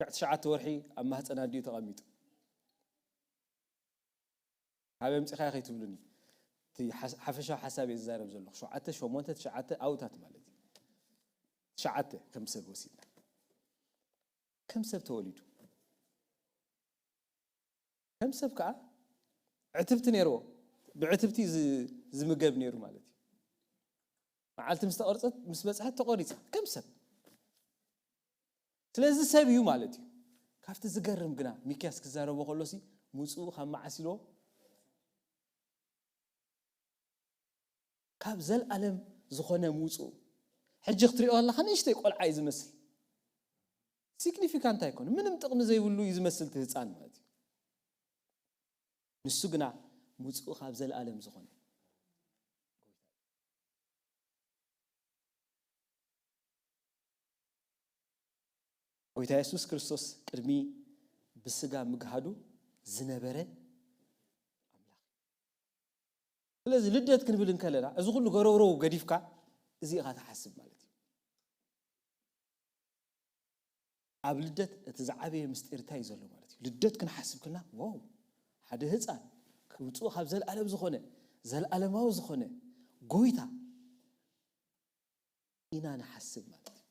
ትሽዓተ ወርሒ ኣብ ማህፀን ኣዲኡ ተቐሚጡ ካበይ ኣምፂኻዮ ከይትብሉኒ። እቲ ሓፈሻዊ ሓሳብ እየ ዝዛረብ ዘለኹ። ሸውዓተ ሸሞንተ ትሽዓተ ኣውታት ማለት እዩ። ትሽዓተ ከም ሰብ ወሲድና ከም ሰብ ተወሊዱ ከም ሰብ ከዓ ዕትብቲ ነይርዎ። ብዕትብቲ ዝምገብ ነይሩ ማለት እዩ። መዓልቲ ምስ ተቐርፀት ምስ በፅሐት ተቆሪፃ ከም ሰብ። ስለዚ ሰብ እዩ ማለት እዩ። ካብቲ ዝገርም ግና ሚክያስ ክዛረቦ ከሎሲ ምፅኡ ካብ መዓስ ኢልዎ ካብ ዘልኣለም ዝኾነ ምውፅኡ ሕጂ ክትሪኦ ኣለካ ንእሽተይ ቆልዓ እዩ ዝመስል። ሲግኒፊካንት ኣይኮነ ምንም ጥቕሚ ዘይብሉ እዩ ዝመስል እቲ ህፃን ማለት እዩ። ንሱ ግና ምውፅኡ ካብ ዘልኣለም ዝኾነ ጎይታ የሱስ ክርስቶስ ቅድሚ ብስጋ ምግሃዱ ዝነበረ ኣምላኽ። ስለዚ ልደት ክንብል እንከለና እዚ ኩሉ ገረውረው ገዲፍካ እዚ ኢኻ ትሓስብ ማለት እዩ። ኣብ ልደት እቲ ዝዓበየ ምስጢር እንታይ እዩ ዘሎ ማለት እዩ? ልደት ክንሓስብ ክልና ዋው ሓደ ህፃን ክውፅኡ ካብ ዘለኣለም ዝኾነ ዘለኣለማዊ ዝኾነ ጎይታ ኢና ንሓስብ ማለት እዩ።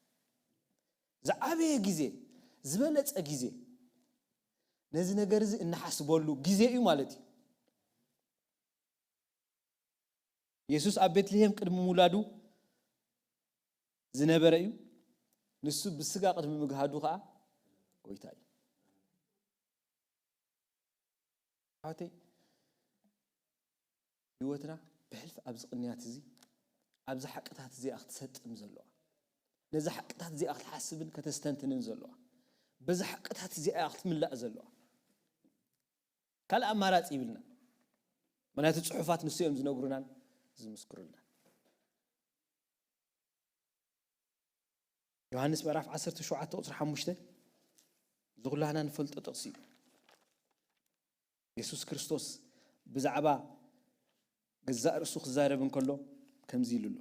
ዝዓበየ ግዜ ዝበለፀ ግዜ ነዚ ነገር እዚ እንሓስበሉ ግዜ እዩ ማለት እዩ። የሱስ ኣብ ቤትልሄም ቅድሚ ምውላዱ ዝነበረ እዩ። ንሱ ብስጋ ቅድሚ ምግሃዱ ከዓ ጎይታ እዩ። ኣሕዋተይ ህይወትና ብሕልፊ ኣብዚ ቅንያት እዚ ኣብዚ ሓቅታት እዚኣ ክትሰጥም ዘለዋ ነዚ ሓቅታት እዚኣ ክትሓስብን ከተስተንትንን ዘለዋ በዚ ሓቅታት እዚኣ ክትምላእ ዘለዋ ካልእ ኣማራፂ ይብልና። ምክንያቱ ፅሑፋት ንሱ እዮም ዝነግሩናን ዝምስክሩልናን። ዮሃንስ ምዕራፍ ዓሰርተ ሸውዓተ ቁፅሪ ሓሙሽተ ዝኩላህና ንፈልጦ ጥቕሲ እዩ። የሱስ ክርስቶስ ብዛዕባ ገዛእ ርእሱ ክዛረብ እንከሎ ከምዚ ኢሉ ኣሎ።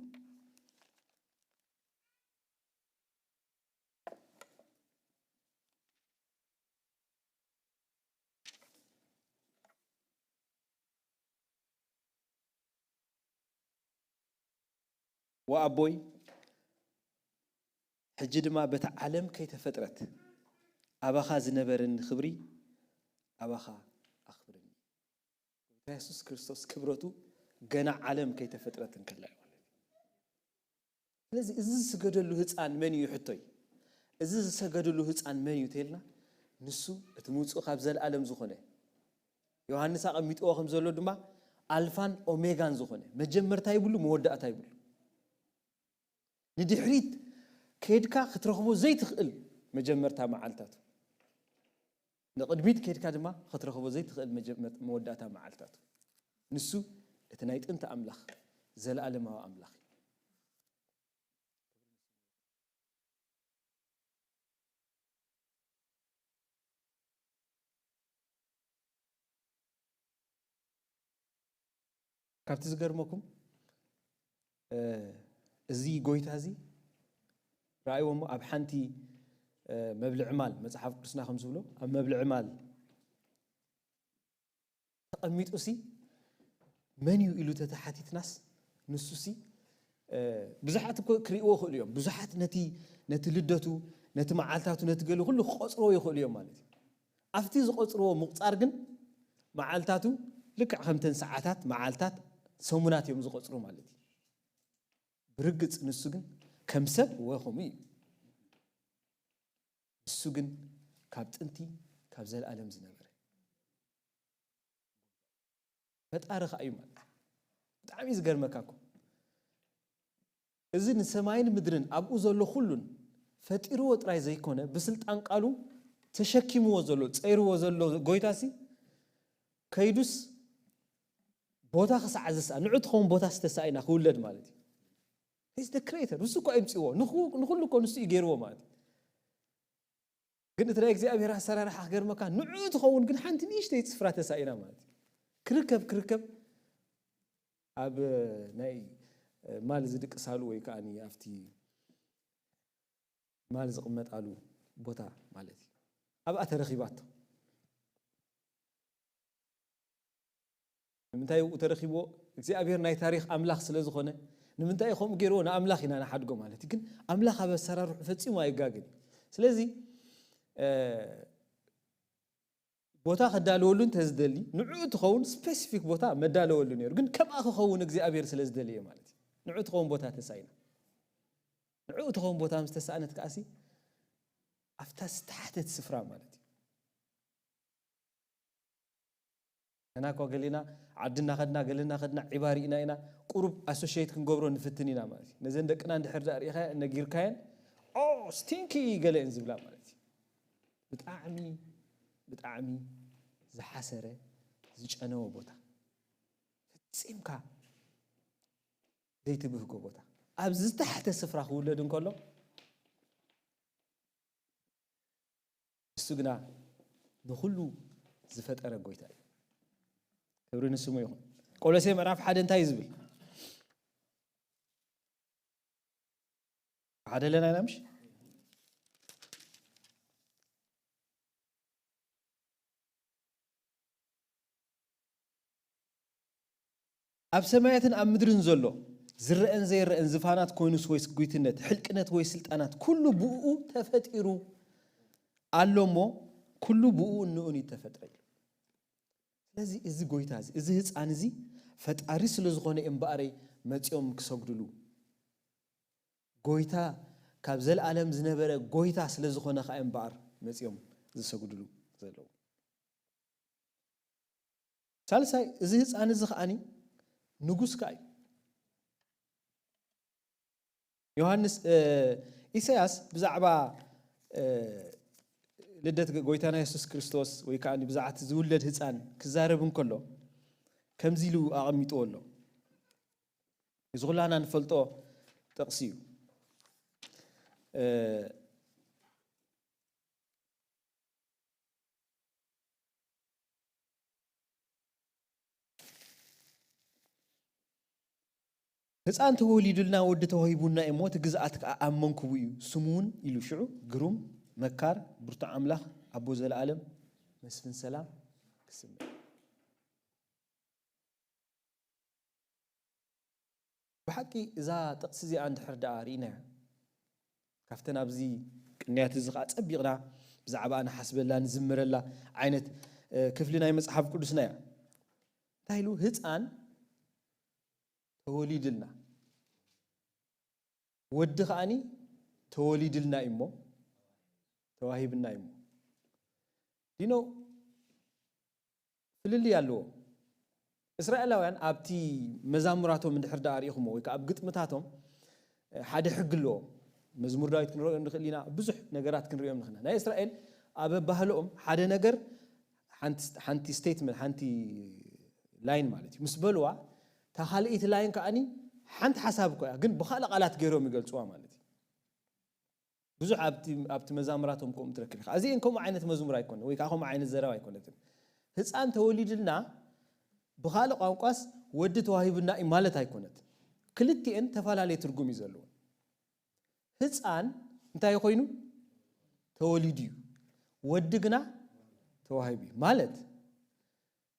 ወኣቦይ ሕጂ ድማ በታ ዓለም ከይተፈጥረት ኣባኻ ዝነበረኒ ክብሪ ኣባኻ ኣኽብረኒ። ጎይታ የሱስ ክርስቶስ ክብረቱ ገና ዓለም ከይተፈጥረት እንከላ እዩ ማለት እዩ። ስለዚ እዚ ዝሰገደሉ ህፃን መን እዩ ሕቶይ? እዚ ዝሰገደሉ ህፃን መን እዩ ተልና ንሱ እቲ ምውፅኡ ካብ ዘለኣለም ዝኾነ ዮሃንስ ኣቐሚጥዎ ከም ዘሎ ድማ ኣልፋን ኦሜጋን ዝኾነ፣ መጀመርታ ይብሉ፣ መወዳእታ ይብሉ። ንድሕሪት ከድካ ክትረኽቦ ዘይትኽእል መጀመርታ መዓልታቱ፣ ንቕድሚት ከድካ ድማ ክትረኽቦ ዘይትኽእል መጀመር-፣ መወዳእታ መዓልታቱ። ንሱ እቲ ናይ ጥንቲ ኣምላኽ፣ ዘለኣለማዊ ኣምላኽ እዩ። ካብቲ ዝገርመኩም፣ እ፣ እዚ ጎይታ እዚ ረኣይዎ እሞ፣ ኣብ ሓንቲ፣ እ፣ መብልዒ ማል፣ መጽሓፍ ቅዱስና ከም ዝብሎ፣ ኣብ መብልዒ ማል ተቐሚጡሲ፣ መን እዩ ኢሉ ተተሓቲትናስ፣ ንሱሲ፣ እ፣ ብዙሓት እኮ ክርእይዎ ይኽእሉ እዮም። ብዙሓት ነቲ፣ ነቲ ልደቱ፣ ነቲ መዓልታቱ፣ ነቲ ገሉ ኩሉ ክቆጽርዎ ይኽእሉ እዮም ማለት እዩ። ኣብቲ ዝቆጽርዎ ምቁጻር ግን፣ መዓልታቱ ልክዕ ከምተን ሰዓታት፣ መዓልታት፣ ሰሙናት እዮም ዝቆጽሩ ማለት እዩ። ብርግጽ ንሱ ግን ከም ሰብ ወ ከምኡ እዩ። ንሱ ግን ካብ ጥንቲ፣ ካብ ዘለኣለም ዝነበረ ፈጣሪ ኸኣ እዩ ማለት እዩ። ብጣዕሚ እዩ ዝገርመካ እኮ። እዚ ንሰማይን ምድርን ኣብኡ ዘሎ ኩሉን ፈጢርዎ ጥራይ ዘይኮነ፣ ብስልጣን ቃሉ ተሸኪምዎ ዘሎ፣ ጸይርዎ ዘሎ ጎይታሲ፣ ከይዱስ ቦታ ክሳዕ ዝስኣ፣ ንዑ ትኸውን ቦታ ዝተሳኢና ክውለድ ማለት እዩ። He's the creator። ንሱ እኮ ኣይምጽእዎ። ንኹ-፣ ንኹሉ እኮ ንሱ እዩ ገይርዎ ማለት እዩ። ግን እቲ ናይ እግዚኣብሔር ኣሰራርሓ ክገርመካ፣ ንዑ ትኸውን ግን ሓንቲ ንእሽተይ ጽፍራ ተሳኢና ማለት እዩ። ክርከብ፣ ክርከብ ኣብ ናይ ማል ዝድቅሳሉ ወይ ከኣ ኣብቲ ማል ዝቕመጣሉ ቦታ ማለት እዩ። ኣብኣ ተረኺባቶ። ንምንታይ ኣብኡ ተረኺብዎ? እግዚኣብሔር ናይ ታሪኽ ኣምላኽ ስለ ዝኾነ፣ ንምንታይ እዩ ከምኡ ገይርዎ? ንኣምላኽ ኢና ንሓድጎ ማለት እዩ። ግን ኣምላኽ ኣብ ኣሰራርሑ ፈጺሙ ኣይጋግን እዩ። ስለዚ፣ እ፣ ቦታ ከዳልወሉ እንተ ዝደሊ፣ ንዕኡ ትኸውን ስፔሲፊክ ቦታ መዳለወሉ ነይሩ። ግን ከምኣ ክኸውን እግዚኣብሔር ስለ ዝደለየ ማለት እዩ። ንዕኡ ትኸውን ቦታ ተሳኢና። ንዕኡ ትኸውን ቦታ ምስ ተሳእነት ከኣሲ፣ ኣብታ ዝተሓተት ስፍራ ማለት እዩ። ንሕና እኳ ገሊና ዓዲ እናኸድና፣ ገለ እናኸድና፣ ዒባ ርኢና ኢና፣ ቁሩብ ኣሶሽየት ክንገብሮ ንፍትን ኢና ማለት እዩ። ነዘን ደቅና እንድሕር ደኣ ርኢኻየን፣ ነጊርካየን፣ "ኦ፣ ስቲንኪ" ገለ እየን ዝብላ ማለት እዩ። ብጣዕሚ፣ ብጣዕሚ ዝሓሰረ፣ ዝጨነወ ቦታ። ፈጺምካ ዘይትብህጎ ቦታ። ኣብ ዝተሓተ ስፍራ ክውለድ እንከሎ፣ ንሱ ግና ንኹሉ ዝፈጠረ ጎይታ እዩ። ክብሪ ንስሙ ይኹን። ቆሎሴ ምዕራፍ ሓደ እንታይ እዩ ዝብል? ሓደ ኣለና ኢና ምሽ? ኣብ ሰማያትን ኣብ ምድርን ዘሎ ዝረአን ዘይረአን ዝፋናት ኮይኑስ ወይስ ጉይትነት፣ ሕልቅነት ወይ ስልጣናት፣ ኩሉ ብእኡ ተፈጢሩ ኣሎ እሞ፣ ኩሉ ብእኡ እንእኡን እዩ ተፈጥረ ኢሉ። ስለዚ እዚ ጎይታ እዚ፣ እዚ ህፃን እዚ ፈጣሪ ስለ ዝኾነ እዮም በኣረይ መፂኦም ክሰግድሉ። ጎይታ፣ ካብ ዘለኣለም ዝነበረ ጎይታ ስለ ዝኾነ ከዓ እዮም በኣር መፂኦም ዝሰግድሉ ዘለዉ። ሳልሳይ፣ እዚ ህፃን እዚ ከዓኒ ንጉስ ከኣ እዩ። ዮሃንስ፣ እ፣ ኢሳያስ ብዛዕባ፣ እ፣ ልደት ጎይታና የሱስ ክርስቶስ ወይ ከኣ ብዛዕባ እቲ ዝውለድ ህፃን ክዛረብ እንከሎ ከምዚ ኢሉ ኣቐሚጥዎ ኣሎ። እዚ ኩላና ንፈልጦ ጥቕሲ እዩ። እ፣ ህፃን ተወሊዱልና፣ ወዲ ተዋሂቡና እዩ እሞ፣ እቲ ግዝኣት ከዓ ኣብ መንኩቡ እዩ። ስሙ እውን ኢሉ ሽዑ ግሩም፣ መካር፣ ብርቱዕ ኣምላኽ፣ ኣቦ ዘለኣለም፣ መስፍን ሰላም ክስመ። ብሓቂ እዛ ጥቕሲ እዚኣ እንድሕር ደኣ ርኢናያ፣ ካብተን ኣብዚ ቅንያት እዚ ከዓ ጸቢቕና ብዛዕባኣ ንሓስበላ፣ ንዝምረላ ዓይነት፣ እ፣ ክፍሊ ናይ መጽሓፍ ቅዱስና እያ። እንታይ ኢሉ? ህፃን ተወሊድልና፣ ወዲ ከዓኒ ተወሊድልና እዩ እሞ፣ ተዋሂብና እዩ እሞ። ዲኖ፣ ፍልልይ ኣለዎ። እስራኤላውያን ኣብቲ መዛሙራቶም እንድሕር ደኣ ርኢኹሞ ወይ ከዓ ኣብ ግጥምታቶም ሓደ ሕጊ ኣለዎም። መዝሙር ዳዊት ክንሪኦ ንኽእል ኢና፣ ብዙሕ ነገራት ክንሪኦም ንኽእልና። ናይ እስራኤል ኣብ ኣባህልኦም ሓደ ነገር ሓንቲ statement፣ ሓንቲ line ማለት እዩ፣ ምስ በልዋ፣ እታ ካልኣይቲ line ከኣኒ ሓንቲ ሓሳብ እኮ እያ፣ ግን ብኻልእ ቃላት ገይሮም ይገልፅዋ ማለት እዩ። ብዙሕ ኣብቲ ኣብቲ መዛሙራቶም ከምኡ ትረክብ ኢኻ። እዚኤን ከምኡ ዓይነት መዝሙር ኣይኮነ ወይ ከዓ ከምኡ ዓይነት ዘረባ ኣይኮነትን። ህፃን ተወሊድልና ብኻልእ ቋንቋስ ወዲ ተዋሂቡና እዩ ማለት ኣይኮነትን። ክልቲኤን ተፈላለየ ትርጉም እዩ ዘለዎ። ህፃን እንታይ ኮይኑ ተወሊዱ እዩ፣ ወዲ ግና ተዋሂቡ እዩ ማለት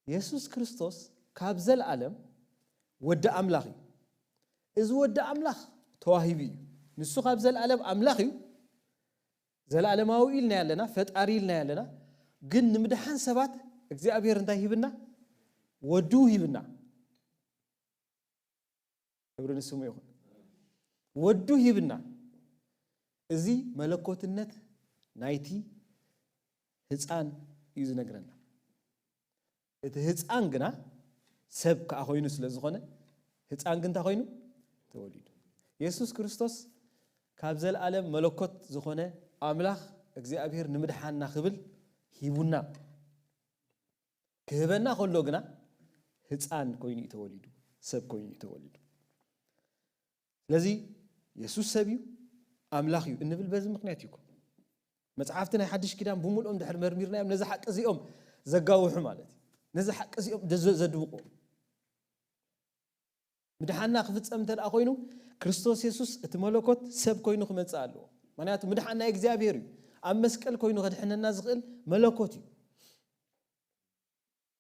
የሱስ ክርስቶስ ካብ ዘለኣለም ወዲ ኣምላኽ እዩ። እዚ ወዲ ኣምላኽ ተዋሂቡ እዩ። ንሱ ካብ ዘለኣለም ኣምላኽ እዩ። ዘለኣለማዊ ኢልና ኣለና፣ ፈጣሪ ኢልና ኣለና። ግን ንምድሓን ሰባት እግዚኣብሔር እንታይ ሂብና? ወዱ ሂብና። ክብሪ ንስሙ ይኹን። ወዱ ሂብና። እዚ መለኮትነት ናይቲ ህፃን እዩ ዝነግረና። እቲ ህፃን ግና ሰብ ከኣ ኮይኑ ስለ ዝኾነ፣ ህፃን ግን እንታይ ኮይኑ? ተወሊዱ። የሱስ ክርስቶስ ካብ ዘለኣለም መለኮት ዝኾነ ኣምላኽ እግዚኣብሔር ንምድሓንና ክብል ሂቡና። ክህበና ከሎ ግና ህፃን ኮይኑ እዩ ተወሊዱ፣ ሰብ ኮይኑ እዩ ተወሊዱ። ስለዚ የሱስ ሰብ እዩ፣ ኣምላኽ እዩ እንብል በዚ ምኽንያት እዩ እኮ። መጽሓፍቲ ናይ ሓድሽ ኪዳን ብምልኦም ድሕሪ መርሚርናዮም ነዚ ሓቂ እዚኦም ዘጋውሑ ማለት እዩ። ነዚ ሓቂ እዚኦም ደዘ-፣ ዘድብቑ። ምድሓንና ክፍጸም እንተ ደኣ ኮይኑ፣ ክርስቶስ የሱስ እቲ መለኮት ሰብ ኮይኑ ክመጽእ ኣለዎ። ምኽንያቱ ምድሓን ናይ እግዚኣብሔር እዩ። ኣብ መስቀል ኮይኑ ከድሕነና ዝኽእል መለኮት እዩ።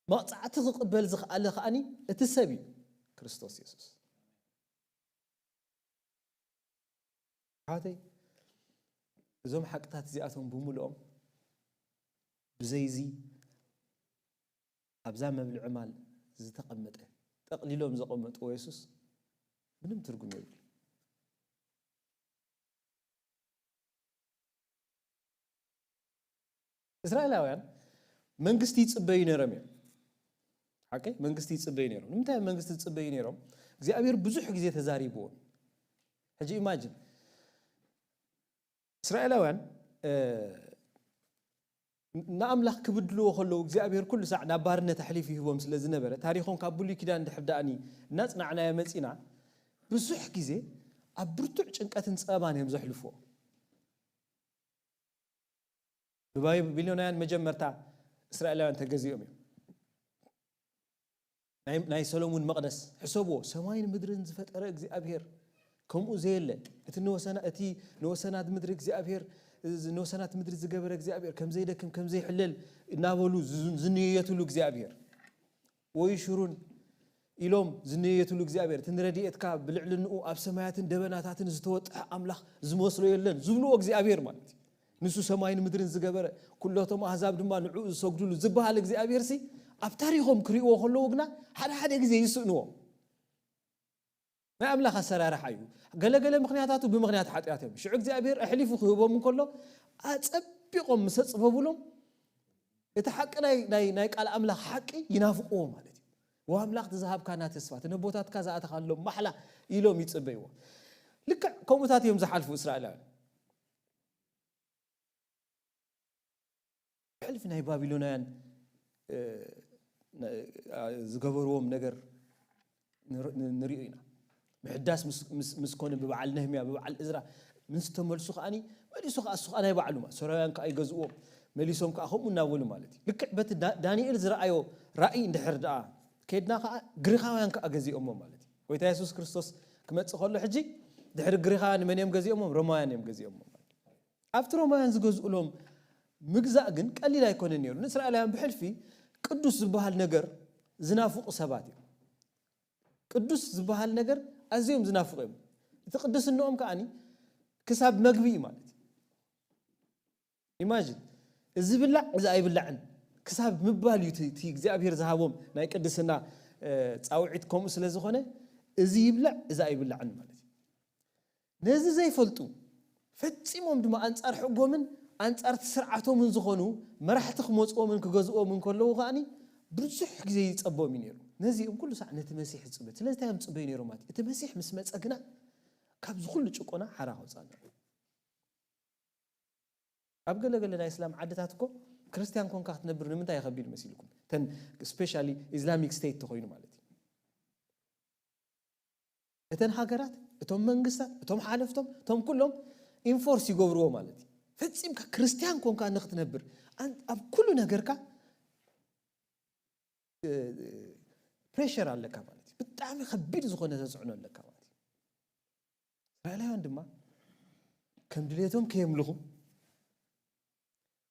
መቕጻዕቲ ክቕበል ዝኽኣለ ከኣኒ እቲ ሰብ እዩ፣ ክርስቶስ የሱስ። ኣሕዋተይ፣ እዞም ሓቅታት እዚኣቶም ብምልኦም ብዘይዚ ኣብዛ መብልዒ ማል ዝተቐመጠ፣ ጠቕሊሎም ዘቐመጥዎ የሱስ ምንም ትርጉም የብሉን። እስራኤላውያን መንግስቲ ይጽበዩ ነይሮም እዮም። ሓቀይ? መንግስቲ ይጽበዩ ነይሮም። ንምንታይ መንግስቲ ይጽበዩ ነይሮም? እግዚኣብሔር ብዙሕ ግዜ ተዛሪብዎም። ሕጂ ኢማጅን፣ እስራኤላውያን፣ እ፣ ንኣምላኽ ክብድልዎ ከለዉ እግዚኣብሔር ኩሉ ሳዕ ናብ ባርነት ኣሕሊፉ ይህቦም ስለ ዝነበረ፣ ታሪኾም ካብ ብሉይ ኪዳን ድሕር ደኣኒ እናጽናዕናዮ መጺና፣ ብዙሕ ግዜ ኣብ ብርቱዕ ጭንቀትን ጸበባን እዮም ዘሕልፍዎ። ብባቢሎናውያን መጀመርታ እስራኤላውያን ተገዚኦም እዮም። ናይ፣ ናይ ሰሎሙን መቕደስ ሕሰብዎ፣ ሰማይን ምድርን ዝፈጠረ እግዚኣብሔር ከምኡ ዘየለ፣ እቲ ንወሰና-፣ እቲ ንወሰናት ምድሪ እግዚኣብሔር፣ እዚ ንወሰናት ምድሪ ዝገበረ እግዚኣብሔር፣ ከም ዘይደክም፣ ከም ዘይሕለል እናበሉ ዝ-፣ ዝንየየትሉ እግዚኣብሔር፣ ወይ ሽሩን ኢሎም ዝንየየትሉ እግዚኣብሔር፣ እቲ ንረድኤትካ ብልዕሊ ንኡ ኣብ ሰማያትን ደበናታትን ዝተወጥሐ ኣምላኽ ዝመስሎ የለን ዝብልዎ እግዚኣብሔር ማለት እዩ። ንሱ ሰማይን ምድርን ዝገበረ፣ ኩሎቶም ኣህዛብ ድማ ንዕኡ ዝሰግዱሉ ዝበሃል እግዚኣብሔር ሲ፣ ኣብ ታሪኾም ክርእይዎ ከለዉ ግና ሓደ ሓደ ግዜ ይስእንዎ። ናይ ኣምላኽ ኣሰራርሓ እዩ። ገለገለ ምኽንያታቱ ብምኽንያት ሓጢኣት እዮም። ሽዑ እግዚኣብሔር ኣሕሊፉ ክህቦም እንከሎ ኣጸቢቖም ምስ ኣጽበቡሎም፣ እቲ ሓቂ ናይ፣ ናይ፣ ናይ ቃል ኣምላኽ ሓቂ ይናፍቕዎ ማለት እዩ። "ዎ ኣምላኽ፣ እቲ ዝሃብካና ተስፋ፣ እቲ ነቦታትካ ዝኣተኻሎም ማሕላ" ኢሎም ይጽበይዎ። ልክዕ ከምኡታት እዮም ዝሓልፉ እስራኤላውያን። ሕልፊ ናይ ባቢሎናውያን፣ እ፣ ነ-፣ አ፣ ዝገበርዎም ነገር ንር-፣ ን-፣ ንሪኦ ኢና። ምሕዳስ ምስ፣ ምስ፣ ምስ ኮነ ብበዓል ነህምያ፣ ብበዓል እዝራ ምስ ተመልሱ ከኣኒ፣ መሊሱ ከኣ እሱ ከኣ ናይ ባዕሉ ማለት፣ ሶርያውያን ከኣ ይገዝእዎም፣ መሊሶም ከኣ ከምኡ እናበሉ ማለት እዩ። ልክዕ በቲ ዳ-፣ ዳንኤል ዝረኣዮ ራእይ እንድሕር ደኣ ከድና ከኣ ግሪኻውያን ከኣ ገዚኦሞ ማለት እዩ። ጎይታ የሱስ ክርስቶስ ክመጽእ ከሎ ሕጂ ድሕሪ ግሪኻውያን መን እዮም ገዚኦሞም? ሮማውያን እዮም ገዚኦሞም ማለት እዩ። ኣብቲ ሮማውያን ዝገዝኡሎም ምግዛእ ግን ቀሊል ኣይኮነን ነይሩ። ንእስራኤላውያን ብሕልፊ ቅዱስ ዝበሃል ነገር ዝናፍቑ ሰባት እዮም። ቅዱስ ዝበሃል ነገር ኣዝዮም ዝናፍቑ እዮም። እቲ ቅድስንኦም ከኣኒ ክሳብ መግቢ እዩ ማለት እዩ። ኢማጂን፣ እዚ ይብላዕ፣ እዚ ኣይብላዕን ክሳብ ምባል እዩ እቲ፣ እቲ እግዚኣብሔር ዝሃቦም ናይ ቅድስና፣ እ፣ ጻውዒት ከምኡ ስለ ዝኾነ፣ እዚ ይብላዕ፣ እዚ ኣይብላዕን ማለት እዩ። ነዚ ዘይፈልጡ፣ ፈጺሞም ድማ ኣንጻር ሕጎምን ኣንጻር እቲ ስርዓቶምን ዝኾኑ መራሕቲ ክመጽኦምን ክገዝኦምን ከለዉ ከኣኒ፣ ብዙሕ ግዜ ይጸቦም እዩ ነይሩ። ነዚኦም ኩሉ ሳዕ ነቲ መሲሕ ዝጽበ። ስለዚ እንታይ እዮም ዝጽበዩ ነይሮም ማለት እዩ? እቲ መሲሕ ምስ መጸ ግና ካብዚ ኩሉ ጭቆና ሓራ ከውጻና። ኣብ ገለ ገለ ናይ እስላም ዓድታት እኮ ክርስትያን ኮንካ ክትነብር ንምንታይ ይኸቢድ መሲልኩም? ተን ስፔሻሊ ኢስላሚክ ስቴት ተኾይኑ ማለት እዩ። እተን ሃገራት፣ እቶም መንግስታት፣ እቶም ሓለፍቶም፣ እቶም ኩሎም ኢንፎርስ ይገብርዎ ማለት እዩ። ፈጺምካ ክርስትያን ኮንካ ንክትነብር፣ ኣን-፣ ኣብ ኩሉ ነገርካ፣ እ፣ ፕሬሸር ኣለካ ማለት እዩ። ብጣዕሚ ከቢድ ዝኾነ ተጽዕኖ ኣለካ ማለት እዩ። እስራኤላውያን ድማ ከም ድሌቶም ከየምልኹ፣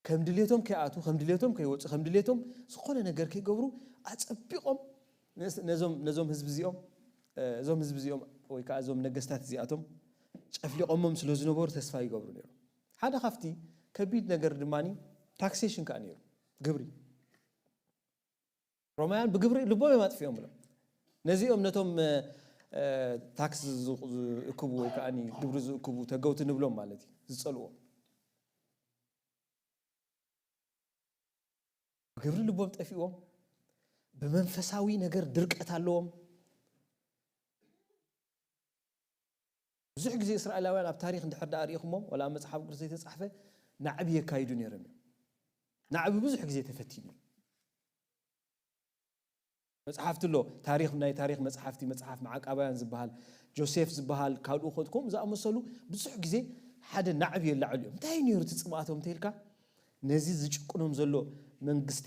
ከም ድሌቶም ከይኣትዉ፣ ከም ድሌቶም ከይወጹ፣ ከም ድሌቶም ዝኾነ ነገር ከይገብሩ ኣጸቢቖም ነስ-፣ ነዞም፣ ነዞም ህዝቢ እዚኦም፣ እ፣ እዞም ህዝቢ እዚኦም ወይ ከዓ እዞም ነገስታት እዚኣቶም ጨፍሊቖሞም ስለ ዝነበሩ ተስፋ ይገብሩ ነይሮም። ሓደ ካብቲ ከቢድ ነገር ድማ ታክሴሽን ከኣ ነይሩ፣ ግብሪ። ሮማውያን ብግብሪ ልቦም እዮም ኣጥፊኦም ብሎም። ነዚኦም ነቶም፣ እ፣ እ፣ ታክስ ዝ-፣ ዝእክቡ ወይ ከኣ ግብሪ ዝእክቡ ተገውቲ ንብሎም ማለት እዩ፣ ዝጸልዎም። ብግብሪ ልቦም ጠፊዎም፣ ብመንፈሳዊ ነገር ድርቀት ኣለዎም። ብዙሕ ግዜ እስራኤላውያን ኣብ ታሪኽ እንድሕር ደኣ ርኢኹሞም፣ ወላ ኣብ መጽሓፍ ቅዱስ ዘይተጻሕፈ ናዕቢ የካይዱ ነይሮም እዮም። ናዕቢ ብዙሕ ግዜ ተፈቲኑ እዩ። መጽሓፍቲ ኣሎ፣ ታሪኽ፣ ናይ ታሪኽ መጽሓፍቲ፣ መጽሓፍ መዓቃባውያን ዝበሃል፣ ጆሴፍ ዝበሃል፣ ካልኡ ኸ-፣ ከምኡ ዝኣመሰሉ ብዙሕ ግዜ ሓደ ናዕቢ የላዕሉ እዮም። እንታይ እዩ ነይሩ እቲ ጽምኣቶም እንተኢልካ፣ ነዚ ዝጭቁኖም ዘሎ መንግስቲ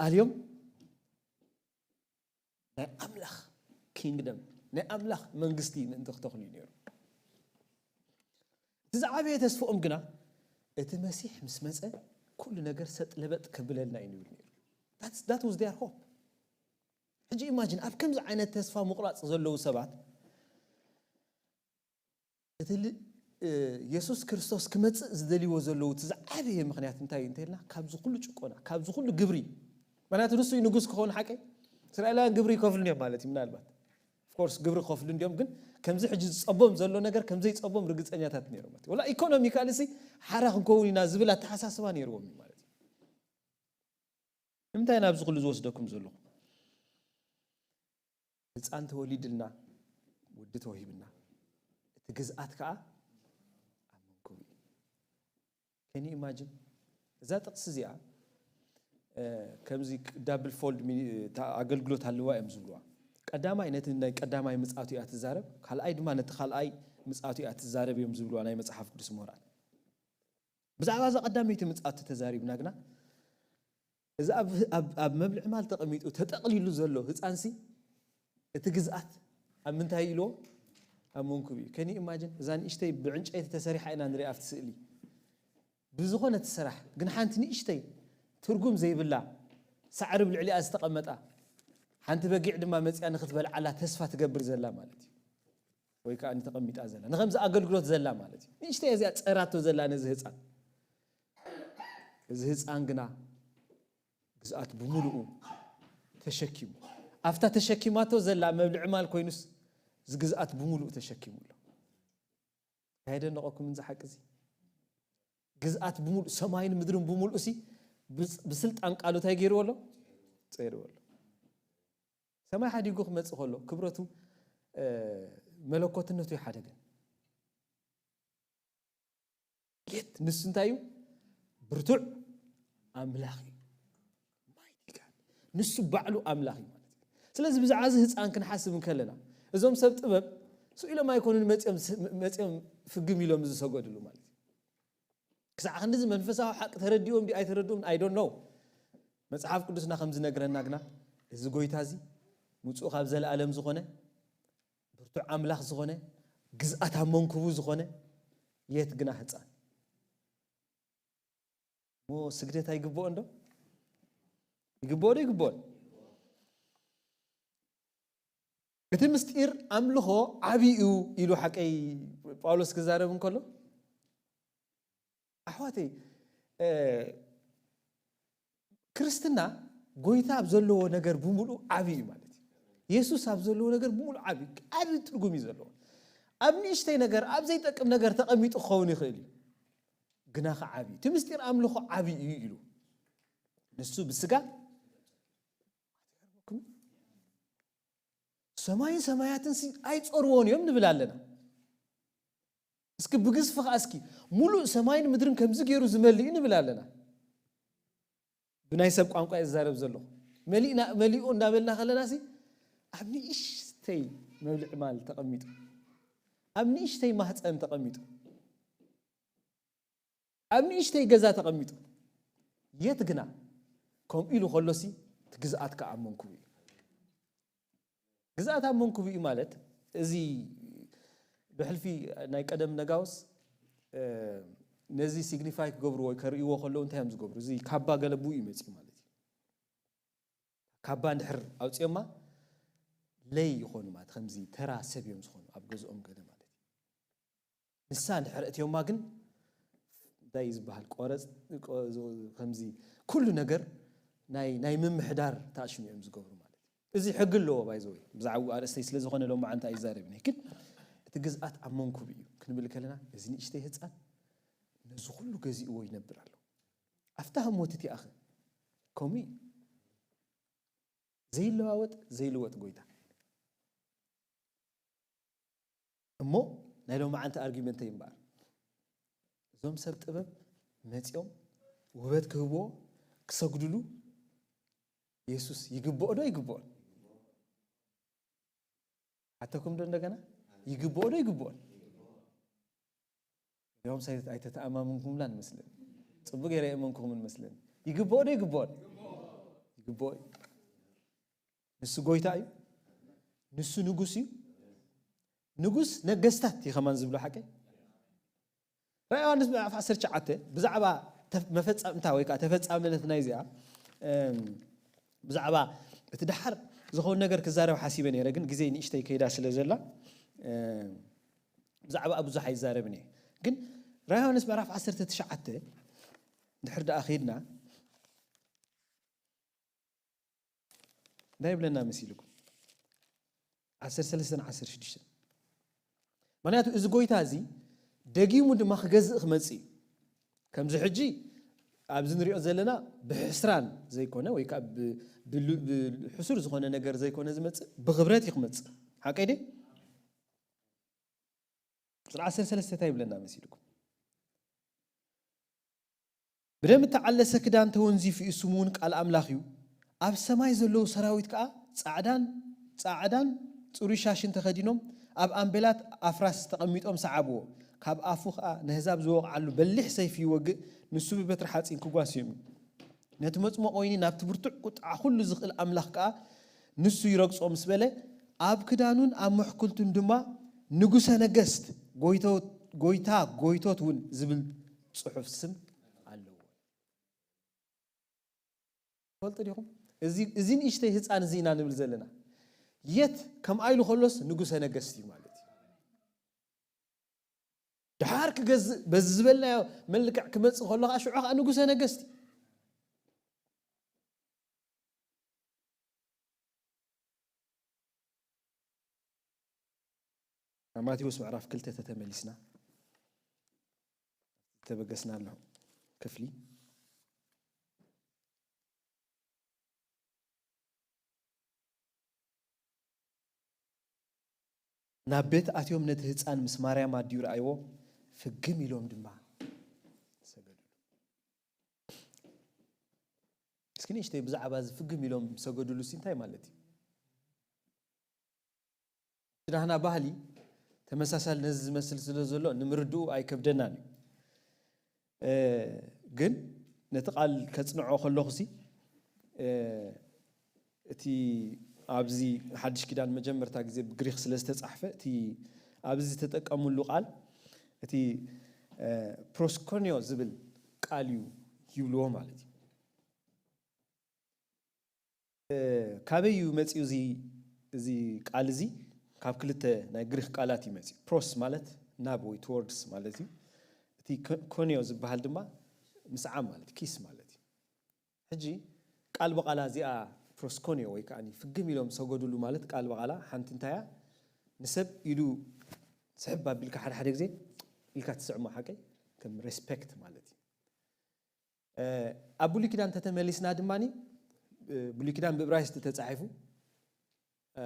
ኣልዮም ናይ ኣምላኽ ኪንግደም፣ ናይ ኣምላኽ መንግስቲ ምእንቲ ክተኽሉ እዩ ነይሩ። እቲ ዝዓበየ ተስፍኦም ግና፣ እቲ መሲሕ ምስ መጸ ኩሉ ነገር ሰጥ ለበጥ ከብለልና እዩ ንብል ነይሩ። That's, that was their hope። ሕጂ ኢማጂን፣ ኣብ ከምዚ ዓይነት ተስፋ ምቑራጽ ዘለዉ ሰባት፣ እቲ ል-፣ እ፣ የሱስ ክርስቶስ ክመጽእ ዝደልይዎ ዘለዉ እቲ ዝዓበየ ምኽንያት እንታይ እዩ እንተኢልና፣ ካብዚ ኩሉ ጭቆና፣ ካብዚ ኩሉ ግብሪ፣ ምኽንያቱ ንሱ እዩ ንጉስ ክኸውን ሓቀይ። እስራኤላውያን ግብሪ ይከፍሉ እዮም ማለት እዩ ምናልባት። ኦፍኮርስ ግብሪ ክኸፍሉ እንዲዮም፣ ግን ከምዚ ሕጂ ዝጸቦም ዘሎ ነገር ከም ዘይጸቦም ርግጸኛታት ነይሮም ማለት እዩ። ወላ ኢኮኖሚካሊ ሲ ሓራ ክንከውን ኢና ዝብል ኣተሓሳስባ ነይርዎም እዩ ማለት እዩ። ንምንታይ ናብዚ ኩሉ ዝወስደኩም ዘለኹ? ህፃን ተወሊድልና፣ ወዲ ተወሂብና፣ እቲ ግዝኣት ከዓ ኣብ መንኩብ እዩ። ከኒ ኢማጅን እዛ ጥቕሲ እዚኣ፣ እ፣ ከምዚ ዳብል ፎልድ ሚኒ-፣ እታ ኣገልግሎት ኣለዋ እዮም ዝብልዋ። ቀዳማይ ነቲ ናይ ቀዳማይ ምጽኣቱ እያ ትዛረብ፣ ካልኣይ ድማ ነቲ ካልኣይ ምጽኣቱ እያ ትዛረብ እዮም ዝብልዋ ናይ መጽሓፍ ቅዱስ ምሁራት። ብዛዕባ እዛ ቀዳመይቲ ምጽኣቱ ተዛሪብና ግና፣ እዚ ኣብ፣ ኣብ፣ ኣብ መብልዒ ማል ተቐሚጡ ተጠቕሊሉ ዘሎ ህፃንሲ፣ እቲ ግዝኣት ኣብ ምንታይ ኢልዎ? ኣብ መንኩብ እዩ። ከኒ ኢማጅን እዛ ንእሽተይ ብዕንጨይቲ ተሰሪሓ ኢና ንሪኣ ኣብቲ ስእሊ። ብዝኾነ ትሰራሕ፣ ግን ሓንቲ ንእሽተይ ትርጉም ዘይብላ ሳዕሪ ኣብ ልዕሊኣ ዝተቐመጣ ሓንቲ በጊዕ ድማ መፂኣ ንክትበልዓላ ተስፋ ትገብር ዘላ ማለት እዩ። ወይ ከዓ ንተቐሚጣ ዘላ፣ ንኸምዚ ኣገልግሎት ዘላ ማለት እዩ። ንእሽተይ እዚኣ ፀራቶ ዘላ ነዚ ህፃን። እዚ ህፃን ግና ግዝኣት ብምሉኡ ተሸኪሙ። ኣብታ ተሸኪማቶ ዘላ መብልዒ ማል ኮይኑስ፣ እዚ ግዝኣት ብምሉኡ ተሸኪሙ ኣሎ። እንታይ የደንቐኩም እዚ ሓቂ እዚ? ግዝኣት ብምሉእ፣ ሰማይን ምድርን ብምሉእ ሲ፣ ብስ-፣ ብስልጣን ቃሉ እንታይ ገይርዎ ኣሎ? ጸይርዎ ኣሎ። ሰማይ ሓዲጉ ክመጽእ ከሎ፣ ክብረቱ፣ እ፣ መለኮትነቱ ይሓደገ። የት ንሱ እንታይ እዩ? ብርቱዕ ኣምላኽ እዩ። ማይቲ ጋድ። ንሱ ባዕሉ ኣምላኽ እዩ ማለት እዩ። ስለዚ ብዛዕባ እዚ ህፃን ክንሓስብ እንከለና፣ እዞም ሰብ ጥበብ ስኢሎም ኣይኮኑን መፂኦም፣ መፂኦም ፍግም ኢሎም ዝሰገድሉ ማለት እዩ። ክሳዕ ክንድዚ መንፈሳዊ ሓቂ ተረዲኦም ድዩ ኣይተረድኡን? I don't know። መጽሓፍ ቅዱስና ከም ዝነግረና ግና፣ እዚ ጎይታ እዚ ምጽኡ ካብ ዘለኣለም ዝኾነ፣ ብርቱዕ ኣምላኽ ዝኾነ፣ ግዝኣት ኣብ መንኩቡ ዝኾነ፣ የት ግና ህፃን? እሞ ስግደት ኣይግብኦን ዶ? ይግብኦ ዶ ይግብኦን? እቲ ምስጢር ኣምልኾ ዓቢ እዩ ኢሉ ሓቀይ ጳውሎስ ክዛረብ እንከሎ፣ ኣሕዋተይ፣ እ፣ ክርስትና ጎይታ ኣብ ዘለዎ ነገር ብምሉእ ዓቢ እዩ ማለት እዩ። የሱስ ኣብ ዘለዎ ነገር ብምሉእ ዓቢ፣ ዓቢ ትርጉም እዩ ዘለዎ። ኣብ ንእሽተይ ነገር፣ ኣብ ዘይጠቅም ነገር ተቐሚጡ ክኸውን ይኽእል እዩ። ግና ኸዓ ዓቢ እዩ። እቲ ምስጢር ኣምልኾ ዓቢ እዩ ኢሉ። ንሱ ብስጋ ሰማይን ሰማያትን ሲ ኣይጸርዎን እዮም ንብል ኣለና። እስኪ ብግዝፊ ኸዓ እስኪ ሙሉእ ሰማይን ምድርን ከምዚ ገይሩ ዝመልእ እዩ ንብል ኣለና። ብናይ ሰብ ቋንቋ እየ ዝዛረብ ዘለኹ። መሊእና፣ መሊኡ እንዳበልና ከለና ሲ ኣብ ንእሽተይ መብልዒ ማል ተቐሚጡ፣ ኣብ ንእሽተይ ማህፀን ተቐሚጡ፣ ኣብ ንእሽተይ ገዛ ተቐሚጡ፣ የት ግና ከምኡ ኢሉ ከሎሲ እቲ ግዝኣት ከኣ ኣብ መንኩቡ እዩ። ግዝኣት ኣብ መንኩቡ እዩ ማለት፣ እዚ ብሕልፊ ናይ ቀደም ነጋውስ፣ እ፣ ነዚ ሲግኒፋይ ክገብርዎ ወይ ከርእይዎ ከለዉ እንታይ እዮም ዝገብሩ? እዚ ካባ ገለ ብኡ እዩ መጺኡ ማለት እዩ። ካባ እንድሕር ኣውጺኦማ ለይ ይኾኑ ማለት፣ ከምዚ ተራ ሰብ እዮም ዝኾኑ ኣብ ገዝኦም ገለ ማለት እዩ። ንሳ እንድሕር እትዮማ ግን እንታይ እዩ ዝበሃል? ቆረጽ፣ ቆ-፣ ከምዚ ኩሉ ነገር ናይ፣ ናይ ምምሕዳር ታሽሙ እዮም ዝገብሩ ማለት እዩ። እዚ ሕጊ ኣለዎ ባይዘወይ፣ ብዛዕባኡ ኣርእስተይ ስለ ዝኾነ ሎማዓንቲ ኣይዛረብን እየ። ግን እቲ ግዝኣት ኣብ መንኩቡ እዩ ክንብል ከለና፣ እዚ ንእሽተይ ህጻን ነዚ ኩሉ ገዚእዎ ይነብር ኣሎ። ኣብታ ህሞት እቲኣኸ ከምኡ እዩ። ዘይለዋወጥ፣ ዘይልወጥ ጎይታ። እሞ ናይ ሎማዓንቲ ኣርጊመንተይ እምበኣር፣ እዞም ሰብ ጥበብ መጺኦም ውበት ክህብዎ፣ ክሰግድሉ፣ የሱስ ይግብኦ ዶ ይግብኦን? ሓተኩም ዶ እንደገና? ይግብኦ ዶ ይግብኦን? እዚኦም ሳይ-፣ ኣይተተኣማመንኩምላን መስለኒ። ጽቡቅ ገይረ የእመንኩኹምን መስለኒ። ይግብኦ ዶ ይግብኦን? ይግብኦ እዩ። ንሱ ጎይታ እዩ። ንሱ ንጉስ እዩ። ንጉስ ነገስታት እዩ ከማን ዝብሎ ሓቀይ። ራእይ ዮሃንስ ምዕራፍ ዓሰርተ ትሽዓተ ብዛዕባ ተፍ-፣ መፈጸምታ ወይ ከዓ ተፈጻምነት ናይ እዚኣ፣ እም፣ ብዛዕባ እቲ ደሓር ዝኸውን ነገር ክዛረብ ሓሲበ ነይረ፣ ግን ግዜ ንእሽተይ ከይዳ ስለ ዘላ፣ እም፣ ብዛዕባ ብዙሕ ኣይዛረብን እየ። ግን ራእይ ዮሃንስ ምዕራፍ ዓሰርተ ትሽዓተ ድሕር ደኣ ከይድና እንታይ ይብለና መሲልኩም? ዓሰርተ ሰለስተን ዓሰርተ ሽዱሽተን። ምኽንያቱ እዚ ጎይታ እዚ ደጊሙ ድማ ክገዝእ ክመጽእ እዩ። ከምዚ ሕጂ ኣብዚ ንሪኦ ዘለና ብሕስራን ዘይኮነ ወይ ከዓ ብ-፣ ብሉ-፣ ብሕሱር ዝኾነ ነገር ዘይኮነ ዝመጽእ፣ ብኽብረት እዩ ክመጽእ። ሓቀይ ድየ? ቁጽሪ ዓሰርተ ሰለስተ እንታይ ይብለና መሲልኩም? ብደም እተዓለሰ ክዳን ተወንዚፉ እዩ፣ ስሙ እውን ቃል ኣምላኽ እዩ። ኣብ ሰማይ ዘለዉ ሰራዊት ከኣ ጻዕዳን፣ ጻዕዳን ጽሩይ ሻሽን ተኸዲኖም፣ ኣብ ኣምቤላት ኣፍራስ ተቐሚጦም ሰዓብዎ። ካብ ኣፉ ከኣ ነህዛብ ዝወቕዓሉ በሊሕ ሰይፊ ይወግእ፣ ንሱ ብበትሪ ሓጺን ክጓስዮም እዩ። ነቲ መጽሞቕ ወይኒ ናብቲ ብርቱዕ ቁጥዓ ኩሉ ዝኽእል ኣምላኽ ከኣ ንሱ ይረግጾ ምስ በለ፣ ኣብ ክዳኑን ኣብ ምሕኩልቱን ድማ ንጉሰ ነገስት፣ ጎይቶ-፣ ጎይታ ጎይቶት እውን ዝብል ጽሑፍ ስም ኣለዎ። ትፈልጡ ዲኹም? እዚ፣ እዚ ንእሽተይ ህፃን እዚ ኢና ንብል ዘለና። የት ከምኣ ኢሉ ከሎስ ንጉሰ ነገስት እዩ ማለት እዩ። ድሓር ክገዝእ በዚ ዝበልናዮ መልክዕ ክመጽእ ከሎ ከዓ ሽዑ ከዓ ንጉሰ ነገስት እዩ። ናብ ማቴዎስ ምዕራፍ ክልተ ተተመሊስና፣ ዝተበገስናሉ ክፍሊ። ናብ ቤት ኣትዮም ነቲ ህፃን ምስ ማርያም ኣዲኡ ረኣይዎ፣ ፍግም ኢሎም ድማ ሰገዱሉ። እስኪ ንእሽተይ ብዛዕባ እዚ ፍግም ኢሎም ሰገዱሉ ሲ እንታይ ማለት እዩ? እቲ ናህና ባህሊ ተመሳሳሊ ነዚ ዝመስል ስለ ዘሎ ንምርድኡ ኣይከብደናን እዩ። እ፣ ግን ነቲ ቃል ከጽንዖ ከለኹ ሲ፣ እ፣ እቲ ኣብዚ ሓድሽ ኪዳን መጀመርታ ግዜ ብግሪክ ስለ ዝተጻሕፈ፣ እቲ ኣብዚ ዝተጠቀምሉ ቃል፣ እቲ፣ እ፣ ፕሮስኮኒዮ ዝብል ቃል እዩ ይብልዎ ማለት እዩ። እ፣ ካበይ እዩ መጺኡ እዚ፣ እዚ ቃል እዚ? ካብ ክልተ ናይ ግሪክ ቃላት እዩ መጺኡ። ፕሮስ ማለት ናብ ወይ ቱወርድስ ማለት እዩ። እቲ ኮ-፣ ኮኒዮ ዝበሃል ድማ ምስዓም ማለት፣ ኪስ ማለት እዩ። ሕጂ ቃል ብቓላ እዚኣ ፕሮስኮኒዮ ወይ ከዓ ፍግም ኢሎም ሰገዱሉ ማለት ቃል ብቓላ ሓንቲ እንታይ እያ? ንሰብ ኢዱ ስሕብ ኣቢልካ ሓደ ሓደ ግዜ ኢልካ ትስዕሞ ሓቀይ ከም ሬስፔክት ማለት እዩ። እ፣ ኣብ ብሉይ ኪዳን ተተመሊስና ድማኒ፣ እ፣ ብሉይ ኪዳን ብእብራይስጥ ተጻሒፉ፣ እ፣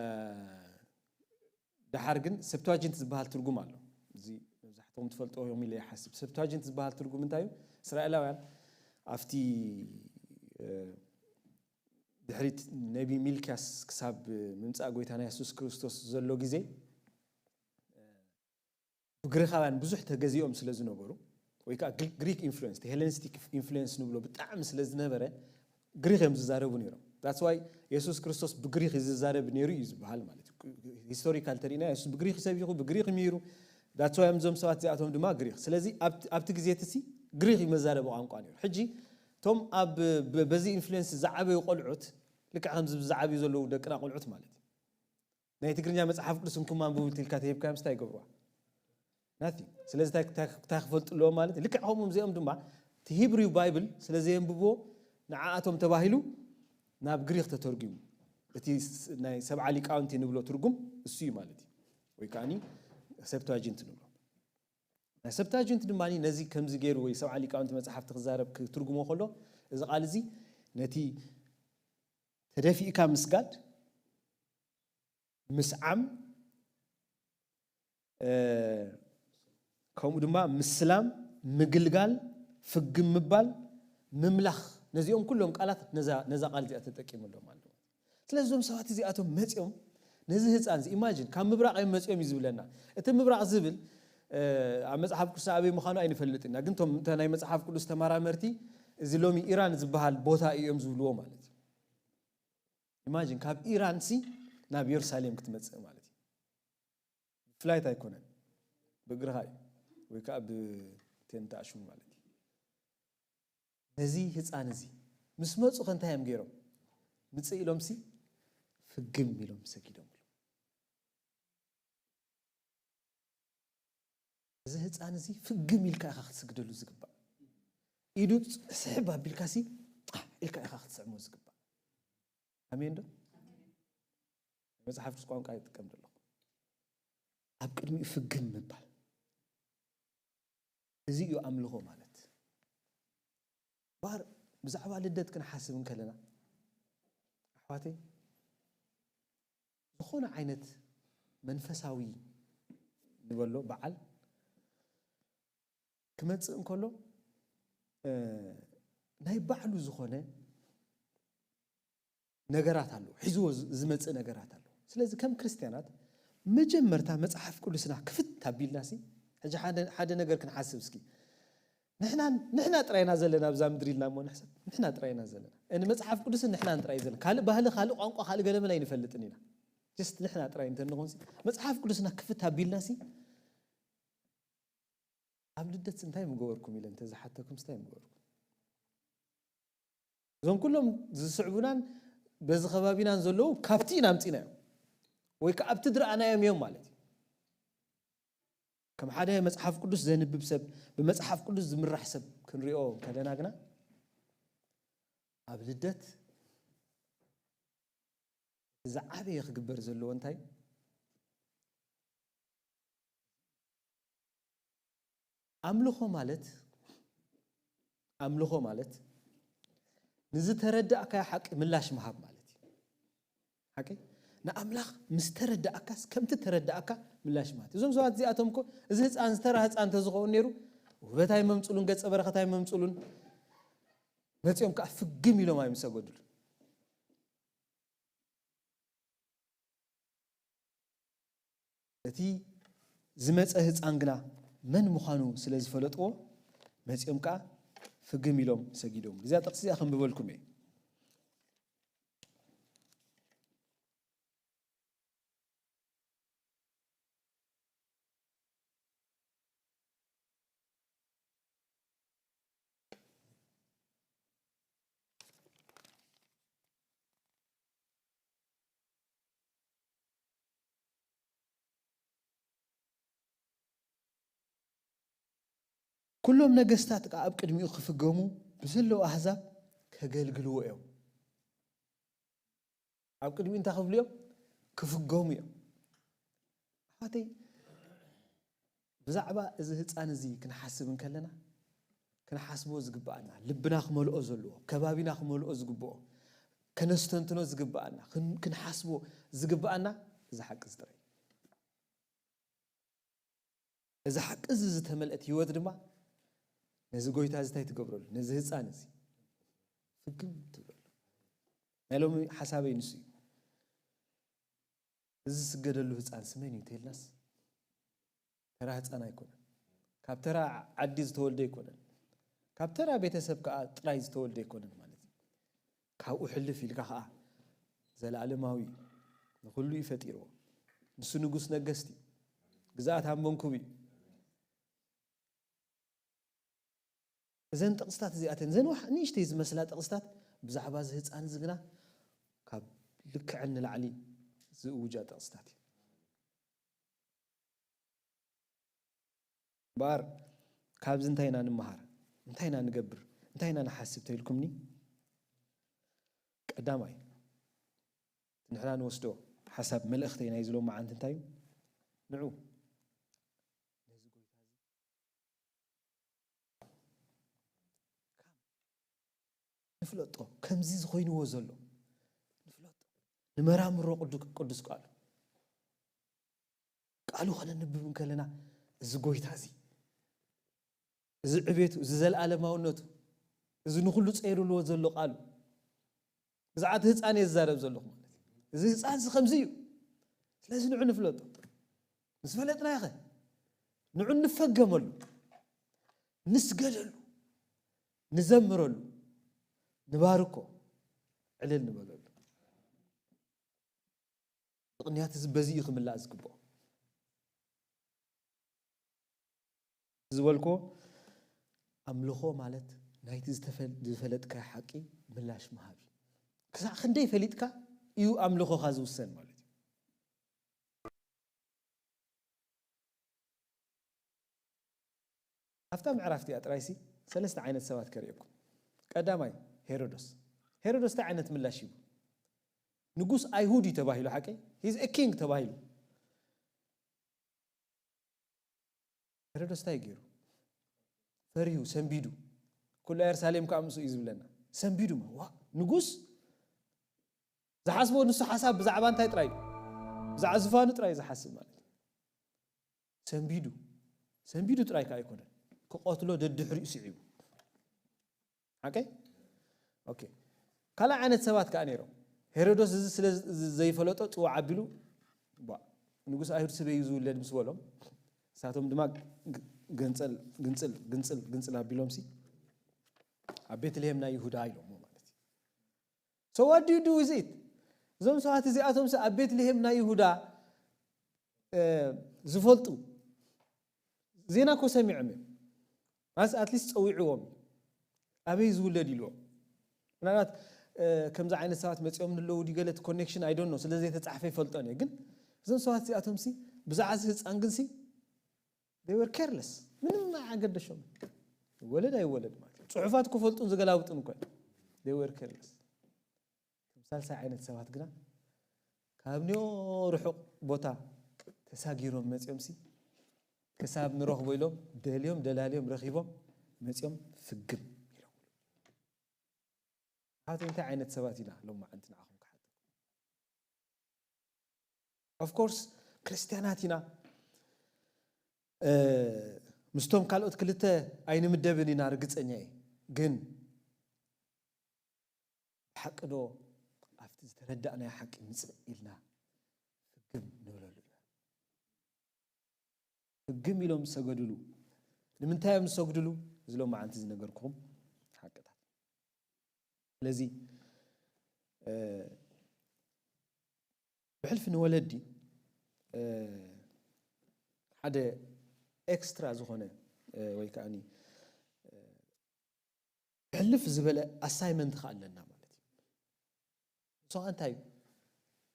ደሓር ግን ሰብትዋጅንት ዝበሃል ትርጉም ኣሎ። እዚ መብዛሕትኹም ትፈልጥዎ እዮም ኢለ ይሓስብ። ሰብትዋጅንት ዝበሃል ትርጉም እንታይ እዩ? እስራኤላውያን ኣብቲ ድሕሪት ነቢ ሚልክያስ ክሳብ ምምፃእ ጎይታና የሱስ ክርስቶስ ዘሎ ግዜ ብግሪኻውያን ብዙሕ ተገዚኦም ስለ ዝነበሩ፣ ወይ ከዓ ግሪክ ኢንፍሉንስ፣ ሄለኒስቲክ ኢንፍሉንስ ንብሎ ብጣዕሚ ስለ ዝነበረ፣ ግሪክ እዮም ዝዛረቡ ነይሮም። ዳትስ ዋይ የሱስ ክርስቶስ ብግሪክ ዝዛረብ ነይሩ እዩ ዝበሃል። ማለት ሂስቶሪካል ተሪና፣ የሱስ ብግሪክ ሰቢኹ፣ ብግሪክ ምሂሩ። ዳትስ ዋይ እዞም ሰባት እዚኣቶም ድማ ግሪክ። ስለዚ ኣብቲ ግዜ እቲ ግሪክ እዩ መዛረቢ ቋንቋ ነይሩ። ሕጂ እቶም ኣብ በዚ ኢንፍሉንስ ዝዓበዩ ቆልዑት፣ ልክዕ ከምዚ ዝዓብዩ ዘለዉ ደቅና ቆልዑት ማለት እዩ። ናይ ትግርኛ መፅሓፍ ቅዱስ እንኩም ኣንብቡ ትልካ ተሂብካዮም ስታይ ይገብርዋ ናቲ። ስለዚ እንታይ ክፈልጡ ኣለዎም ማለት እዩ። ልክዕ ከምኡም እዚኦም ድማ እቲ ሂብሪው ባይብል ስለ ዘየንብብዎ ንዓኣቶም ተባሂሉ ናብ ግሪክ ተተርጉሙ። እቲ ናይ ሰብዓ ሊቃውንቲ ንብሎ ትርጉም እሱ እዩ ማለት እዩ። ወይ ከዓኒ ሰብትዋጅንት ንብሎ ናይ ሰብትዋጅንት ድማ ነዚ ከምዚ ገይሩ ወይ ሰብዓ ሊቃውንቲ መፅሓፍቲ ክዛረብ ክትርጉሞ ከሎ እዚ ቃል እዚ ነቲ ተደፊእካ ምስጋድ፣ ምስዓም፣ ከምኡ ድማ ምስላም፣ ምግልጋል፣ ፍግም ምባል፣ ምምላኽ፣ ነዚኦም ኩሎም ቃላት ነዛ ቃል እዚኣ ተጠቂሙ ኣሎ ማለት እዩ። ስለዚ እዞም ሰባት እዚኣቶም መፂኦም ነዚ ህፃን እዚ ኢማጂን ካብ ምብራቕ እዮም መፂኦም እዩ ዝብለና። እቲ ምብራቕ ዝብል ኣብ መፅሓፍ ቅዱስ ኣበይ ምዃኑ ኣይንፈልጥና፣ ግን እቶም ናይ መፅሓፍ ቅዱስ ተመራመርቲ እዚ ሎሚ ኢራን ዝበሃል ቦታ እዮም ዝብልዎ ማለት እዩ። ኢማጂን ካብ ኢራን ሲ ናብ የሩሳሌም ክትመፅእ ማለት እዩ። ብፍላይት ኣይኮነን፣ ብእግርኻ እዩ ወይ ከዓ ብቴንታ ኣሹም ማለት እዩ። ነዚ ህፃን እዚ ምስ መፁ ከ እንታይ እዮም ገይሮም? ምፅእ ኢሎም ሲ ፍግም ኢሎም ሰጊዶም። እዚ ህፃን እዚ ፍግም ኢልካ ኢኻ ክትስግደሉ ዝግባእ። ኢዱ ስሕብ ኣቢልካ ሲ ኢልካ ኢኻ ክትስዕሞ ዝግባእ። ኣሜን ዶ? መፅሓፍ ቅዱስ ቋንቋ ይጥቀም ዘለኹ። ኣብ ቅድሚኡ ፍግም ምባል። እዚ እዩ ኣምልኾ ማለት። ባር ብዛዕባ ልደት ክንሓስብ እንከለና ኣሕዋተይ ዝኾነ ዓይነት መንፈሳዊ ንበሎ በዓል ክመፅእ እንከሎ ናይ ባዕሉ ዝኾነ ነገራት ኣሎ፣ ሒዝዎ ዝመፅእ ነገራት ኣሎ። ስለዚ ከም ክርስትያናት መጀመርታ መፅሓፍ ቅዱስና ክፍት ኣቢልና ሲ ሕጂ ሓደ ነገር ክንሓስብ እስኪ። ንሕና ጥራይና ዘለና ኣብዛ ምድሪ ኢልና እሞ ንሕሰብ፣ ንሕና ጥራይና ዘለና። እን መፅሓፍ ቅዱስን ንሕናን ጥራይ ዘለና። ካልእ ባህሊ፣ ካልእ ቋንቋ፣ ካልእ ገለመል ኣይንፈልጥን ኢና። ጀስት ንሕና ጥራይ እንተንኾን ሲ መፅሓፍ ቅዱስና ክፍት ኣቢልና ሲ ኣብ ልደት እንታይ ምገበርኩም ኢለ እንተዝሓተኩም እንታይ ምገበርኩም? እዞም ኩሎም ዝስዕቡናን በዚ ከባቢናን ዘለዉ ካብቲ ኢና ኣምፂናዮም ወይ ከዓ ኣብቲ ዝረኣናዮም እዮም ማለት እዩ። ከም ሓደ መፅሓፍ ቅዱስ ዘንብብ ሰብ፣ ብመፅሓፍ ቅዱስ ዝምራሕ ሰብ ክንሪኦ ከለና ግና ኣብ ልደት ዝዓበየ ክግበር ዘለዎ እንታይ ኣምልኾ ማለት ኣምልኾ ማለት ንዝተረዳእካዮ ሓቂ ምላሽ ምሃብ ማለት እዩ። ሓቂ ንኣምላኽ ምስ ተረዳእካስ ከምቲ ተረዳእካ ምላሽ ማለት እዩ። እዞም ሰባት እዚኣቶም እኮ እዚ ህፃን ዝተራ ህፃን እንተዝኸውን ነይሩ ውበት ኣይመምፅሉን፣ ገፀ በረኸት ኣይመምፅሉን። መፂኦም ከዓ ፍግም ኢሎም ኣይምሰገዱሉን። እቲ ዝመፀ ህፃን ግና መን ምዃኑ ስለ ዝፈለጥዎ መፂኦም ከዓ ፍግም ኢሎም ሰጊዶም። እዚኣ ጥቕሲ እዚኣ ከንብበልኩም እየ። ኩሎም ነገስታት ከኣ ኣብ ቅድሚኡ ክፍገሙ ብዘለዉ ኣህዛብ ከገልግልዎ እዮም። ኣብ ቅድሚኡ እንታይ ክብሉ እዮም? ክፍገሙ እዮም። ኣሕዋተይ፣ ብዛዕባ እዚ ህፃን እዚ ክንሓስብ እንከለና ክንሓስቦ ዝግብኣና፣ ልብና ክመልኦ ዘለዎ፣ ከባቢና ክመልኦ ዝግብኦ፣ ከነስተንትኖ ዝግብኣና፣ ክንሓስቦ ዝግብኣና እዚ ሓቂ እዚ ጥራይ። እዚ ሓቂ እዚ ዝተመልአት ህይወት ድማ ነዚ ጎይታ እዚ እንታይ ትገብረሉ? ነዚ ህፃን እዚ ፍግም ትብለሉ። ናይ ሎሚ ሓሳበይ ንሱ እዩ። እዚ ዝስገደሉ ህፃን ስመን እዩ ተልናስ ተራ ህፃን ኣይኮነን። ካብ ተራ ዓዲ ዝተወልደ ኣይኮነን። ካብ ተራ ቤተሰብ ከዓ ጥራይ ዝተወልደ ኣይኮነን ማለት እዩ። ካብኡ ሕልፍ ኢልካ ከዓ ዘለኣለማዊ እዩ። ንኩሉ እዩ ፈጢርዎ። ንሱ ንጉስ ነገስቲ እዩ። ግዝኣት ኣብ መንኩብ እዩ። እዘን ጥቕስታት እዚኣተን፣ እዘን ዋሕ ንእሽተይ ዝመስላ ጥቕስታት፣ ብዛዕባ እዚ ህፃን እዚ ግና ካብ ልክዐን ንላዕሊ ዝእውጃ ጥቕስታት እዩ። እምበኣር፣ ካብዚ እንታይ ኢና ንምሃር? እንታይ ኢና ንገብር? እንታይ ኢና ንሓስብ ተኢልኩምኒ? ቀዳማይ፣ ንሕና ንወስዶ ሓሳብ መልእኽተይ ናይ ዝሎም መዓንቲ እንታይ እዩ? ንዑ፣ ነዚ ጎይታ እዚ ንፍለጦ፣ ከምዚ ዝኾይንዎ ዘሎ ንፍለጦ፣ ንመራምሮ ቅዱ-፣ ቅዱስ ቃሉ። ቃሉ ከነንብብ እንከለና፣ እዚ ጎይታ እዚ፣ እዚ ዕቤቱ፣ እዚ ዘለኣለማውነቱ፣ እዚ ንኹሉ ጸይሩልዎ ዘሎ ቃሉ፣ ብዛዕባ እቲ ህፃን እየ ዝዛረብ ዘለኹ ማለት እዩ። እዚ ህፃን እዚ ከምዚ እዩ። ስለዚ ንዑ ንፍለጦ። ምስ ፈለጥናዮ ኸ ንዑ ንፈገመሉ፣ ንስገደሉ፣ ንዘምረሉ፣ ንባርኮ፣ ዕልል ንበለሉ። ምኽንያት እዚ በዚ እዩ ክምላእ ዝግብኦ። ዝበልኮ ኣምልኾ ማለት ናይቲ ዝተፈ-፣ ዝፈለጥካዮ ሓቂ ምላሽ ምሃብ እዩ። ክሳዕ ክንደይ ፈሊጥካ እዩ ኣምልኾኻ ዝውሰን ማለት እዩ። ኣብታ ምዕራፍ እቲኣ ጥራይሲ ሰለስተ ዓይነት ሰባት ከርእየኩም። ቀዳማይ ሄሮዶስ። ሄሮዶስ እንታይ ዓይነት ምላሽ ሂቡ? ንጉስ ኣይሁድ እዩ ተባሂሉ፣ ሓቀይ? He's a king ተባሂሉ። ሄሮዶስ እንታይ ገይሩ? ፈሪሁ፣ ሰንቢዱ። ኩሉ የሩሳሌም ከዓ ምስኡ እዩ ዝብለና። ሰንቢዱ፣ ዋ፣ ንጉስ ዝሓስቦ ንሱ ሓሳብ ብዛዕባ እንታይ ጥራይ እዩ? ብዛዕባ ዝፋኑ ጥራይ እዩ ዝሓስብ ማለት እዩ። ሰንቢዱ፣ ሰንቢዱ ጥራይ ከዓ ኣይኮነን፣ ክቐትሎ ደድሕሪኡ ስዒቡ። ሓቀይ? ኦኬ። ካልእ ዓይነት ሰባት ከዓ ነይሮም። ሄሮዶስ እዚ ስለ ዝ-፣ ዘይፈለጦ ጽዋዕ ኣቢሉ፣ ቧ፣ ንጉስ ኣይሁድ ስበይ እዩ ዝውለድ ምስ በሎም፣ ንሳቶም ድማ ግ-፣ ገንጸል፣ ግንጽል፣ ግንጽል፣ ግንጽል ኣቢሎምሲ፣ ኣብ ቤትልሔም ናይ ይሁዳ ኢሎሞ ማለት እዩ። So what do you do with it? እዞም ሰባት እዚኣቶምሲ ኣብ ቤትልሔም ናይ ይሁዳ፣ እ፣ ዝፈልጡ ዜና እኮ ሰሚዖም እዮም። ማለት ኣትሊስት ጸዊዕዎም እዩ። ኣበይ ዝውለድ ኢልዎም። ምናልባት፣ እ፣ ከምዚ ዓይነት ሰባት መጺኦም ንለዉ ድዩ ገለ እቲ ኮኔክሽን፣ I don't know፣ ስለ ዘይተጻሕፈ ይፈልጦን እየ። ግን እዞም ሰባት እዚኣቶምሲ ብዛዕባ እዚ ህጻን ግንሲ they were careless። ምንም ኣገደሾም። ይወለድ ኣይወለድ ማለት እዩ። ጽሑፋት ክፈልጡን ዝገላብጡን እኮ እዮም። They were careless። ከም ሳልሳይ ዓይነት ሰባት ግና ካብ ኒዮ ርሑቕ ቦታ ተሳጊሮም መጺኦምሲ ክሳብ ንረኽቦ ኢሎም ደልዮም ደላልዮም ረኺቦም መጺኦም ፍግም ኢሎም። ንሓቶም እንታይ ዓይነት ሰባት ኢና ሎም መዓንቲ ንዓኹም ክሓተኩም? Of course ክርስትያናት ኢና። እ፣ ምስቶም ካልኦት ክልተ ኣይንምደብን ኢና፣ ርግጸኛ እየ። ግን ብሓቂ ዶ ኣብቲ ዝተረዳእናዮ ሓቂ ምጽእ ኢልና ፍግም ንብለሉ ኢና? ፍግም ኢሎም ዝሰገድሉ። ንምንታይ እዮም ዝሰግድሉ? እዚ ሎም መዓንቲ ዝነገርኩኹም ሓቅታት። ስለዚ፣ እ፣ ብሕልፊ ንወለዲ፣ እ፣ ሓደ ኤክስትራ ዝኾነ፣ እ፣ ወይ ከዓኒ፣ እ፣ ብሕልፍ ዝበለ ኣሳይመንት ከኣ ኣለና ማለት እዩ። ንሱ ከኣ እንታይ እዩ?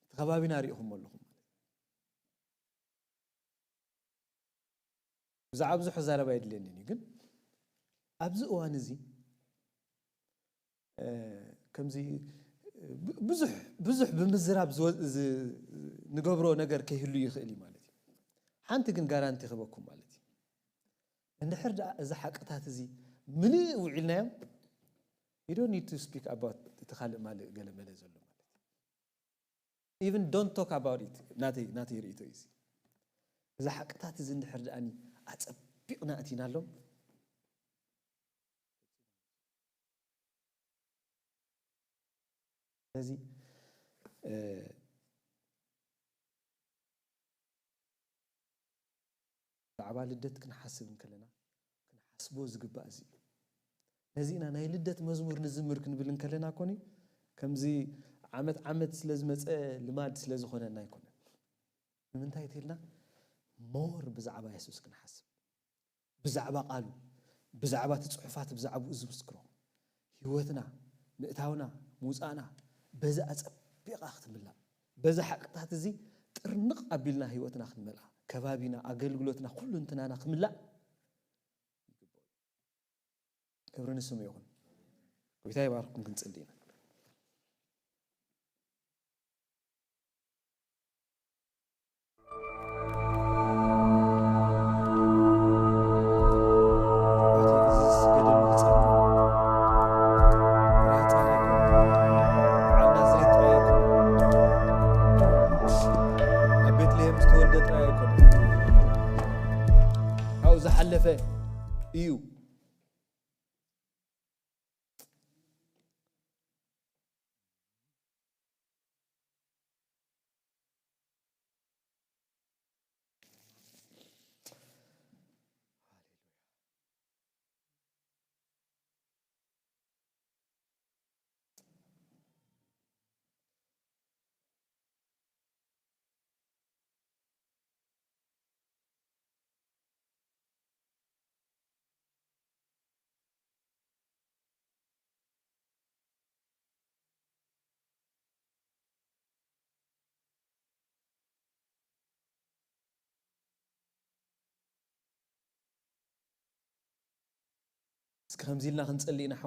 እቲ ከባቢና ርኢኹሞ ኣለኹም ማለት እዩ። ብዛዕባ ብዙሕ ክዛረብ ኣየድልየንን እዩ፣ ግን ኣብዚ እዋን እዚ፣ እ፣ ከምዚ ብ-፣ ብዙሕ፣ ብዙሕ ብምዝራብ ዝወ-፣ ዝ-፣ ንገብሮ ነገር ከይህሉ ይኽእል እዩ ማለት እዩ። ሓንቲ ግን ጋራንቲ ክህበኩም ማለት እዩ። እንድሕር ደኣ እዚ ሓቅታት እዚ ምልእ ውዒልናዮም፣ you don't need to speak about እቲ ካልእ ማልእ ገለ መለ ዘሎ ማለት እዩ። Even don't talk about it። ናተይ፣ ናተይ ርእይቶ እዩ እዚ። እዚ ሓቅታት እዚ እንድሕር ደኣኒ ኣጸቢቕና እቲናሎም። ስለዚ ብዛዕባ ልደት ክንሓስብ እንከለና ክንሓስቦ ዝግባእ እዚ እዩ። ነዚ ኢና ናይ ልደት መዝሙር ንዝምር ክንብል እንከለና ኮኒ ከምዚ ዓመት ዓመት ስለ ዝመፀ ልማድ ስለ ዝኾነና ኣይኮነን። ንምንታይ ተልና ሞር ብዛዕባ የሱስ ክንሓስብ፣ ብዛዕባ ቃሉ፣ ብዛዕባ እቲ ፅሑፋት ብዛዕባኡ ዝምስክሮ ህይወትና፣ ምእታውና፣ ምውፃእና በዚ ኣፀቢቓ ክትምላእ፣ በዚ ሓቅታት እዚ ጥርንቕ ኣቢልና ህይወትና ክንመልኣ፣ ከባቢና፣ ኣገልግሎትና፣ ኩሉ እንትናና ክምላእ ይግብኦ። ክብሪ ንስሙ ይኹን። ጎይታ ይባርኩም። ክንጽሊ ኢና። ዝሓለፈ እዩ። እስኪ ከምዚ ኢልና ክንጸሊ ኢና።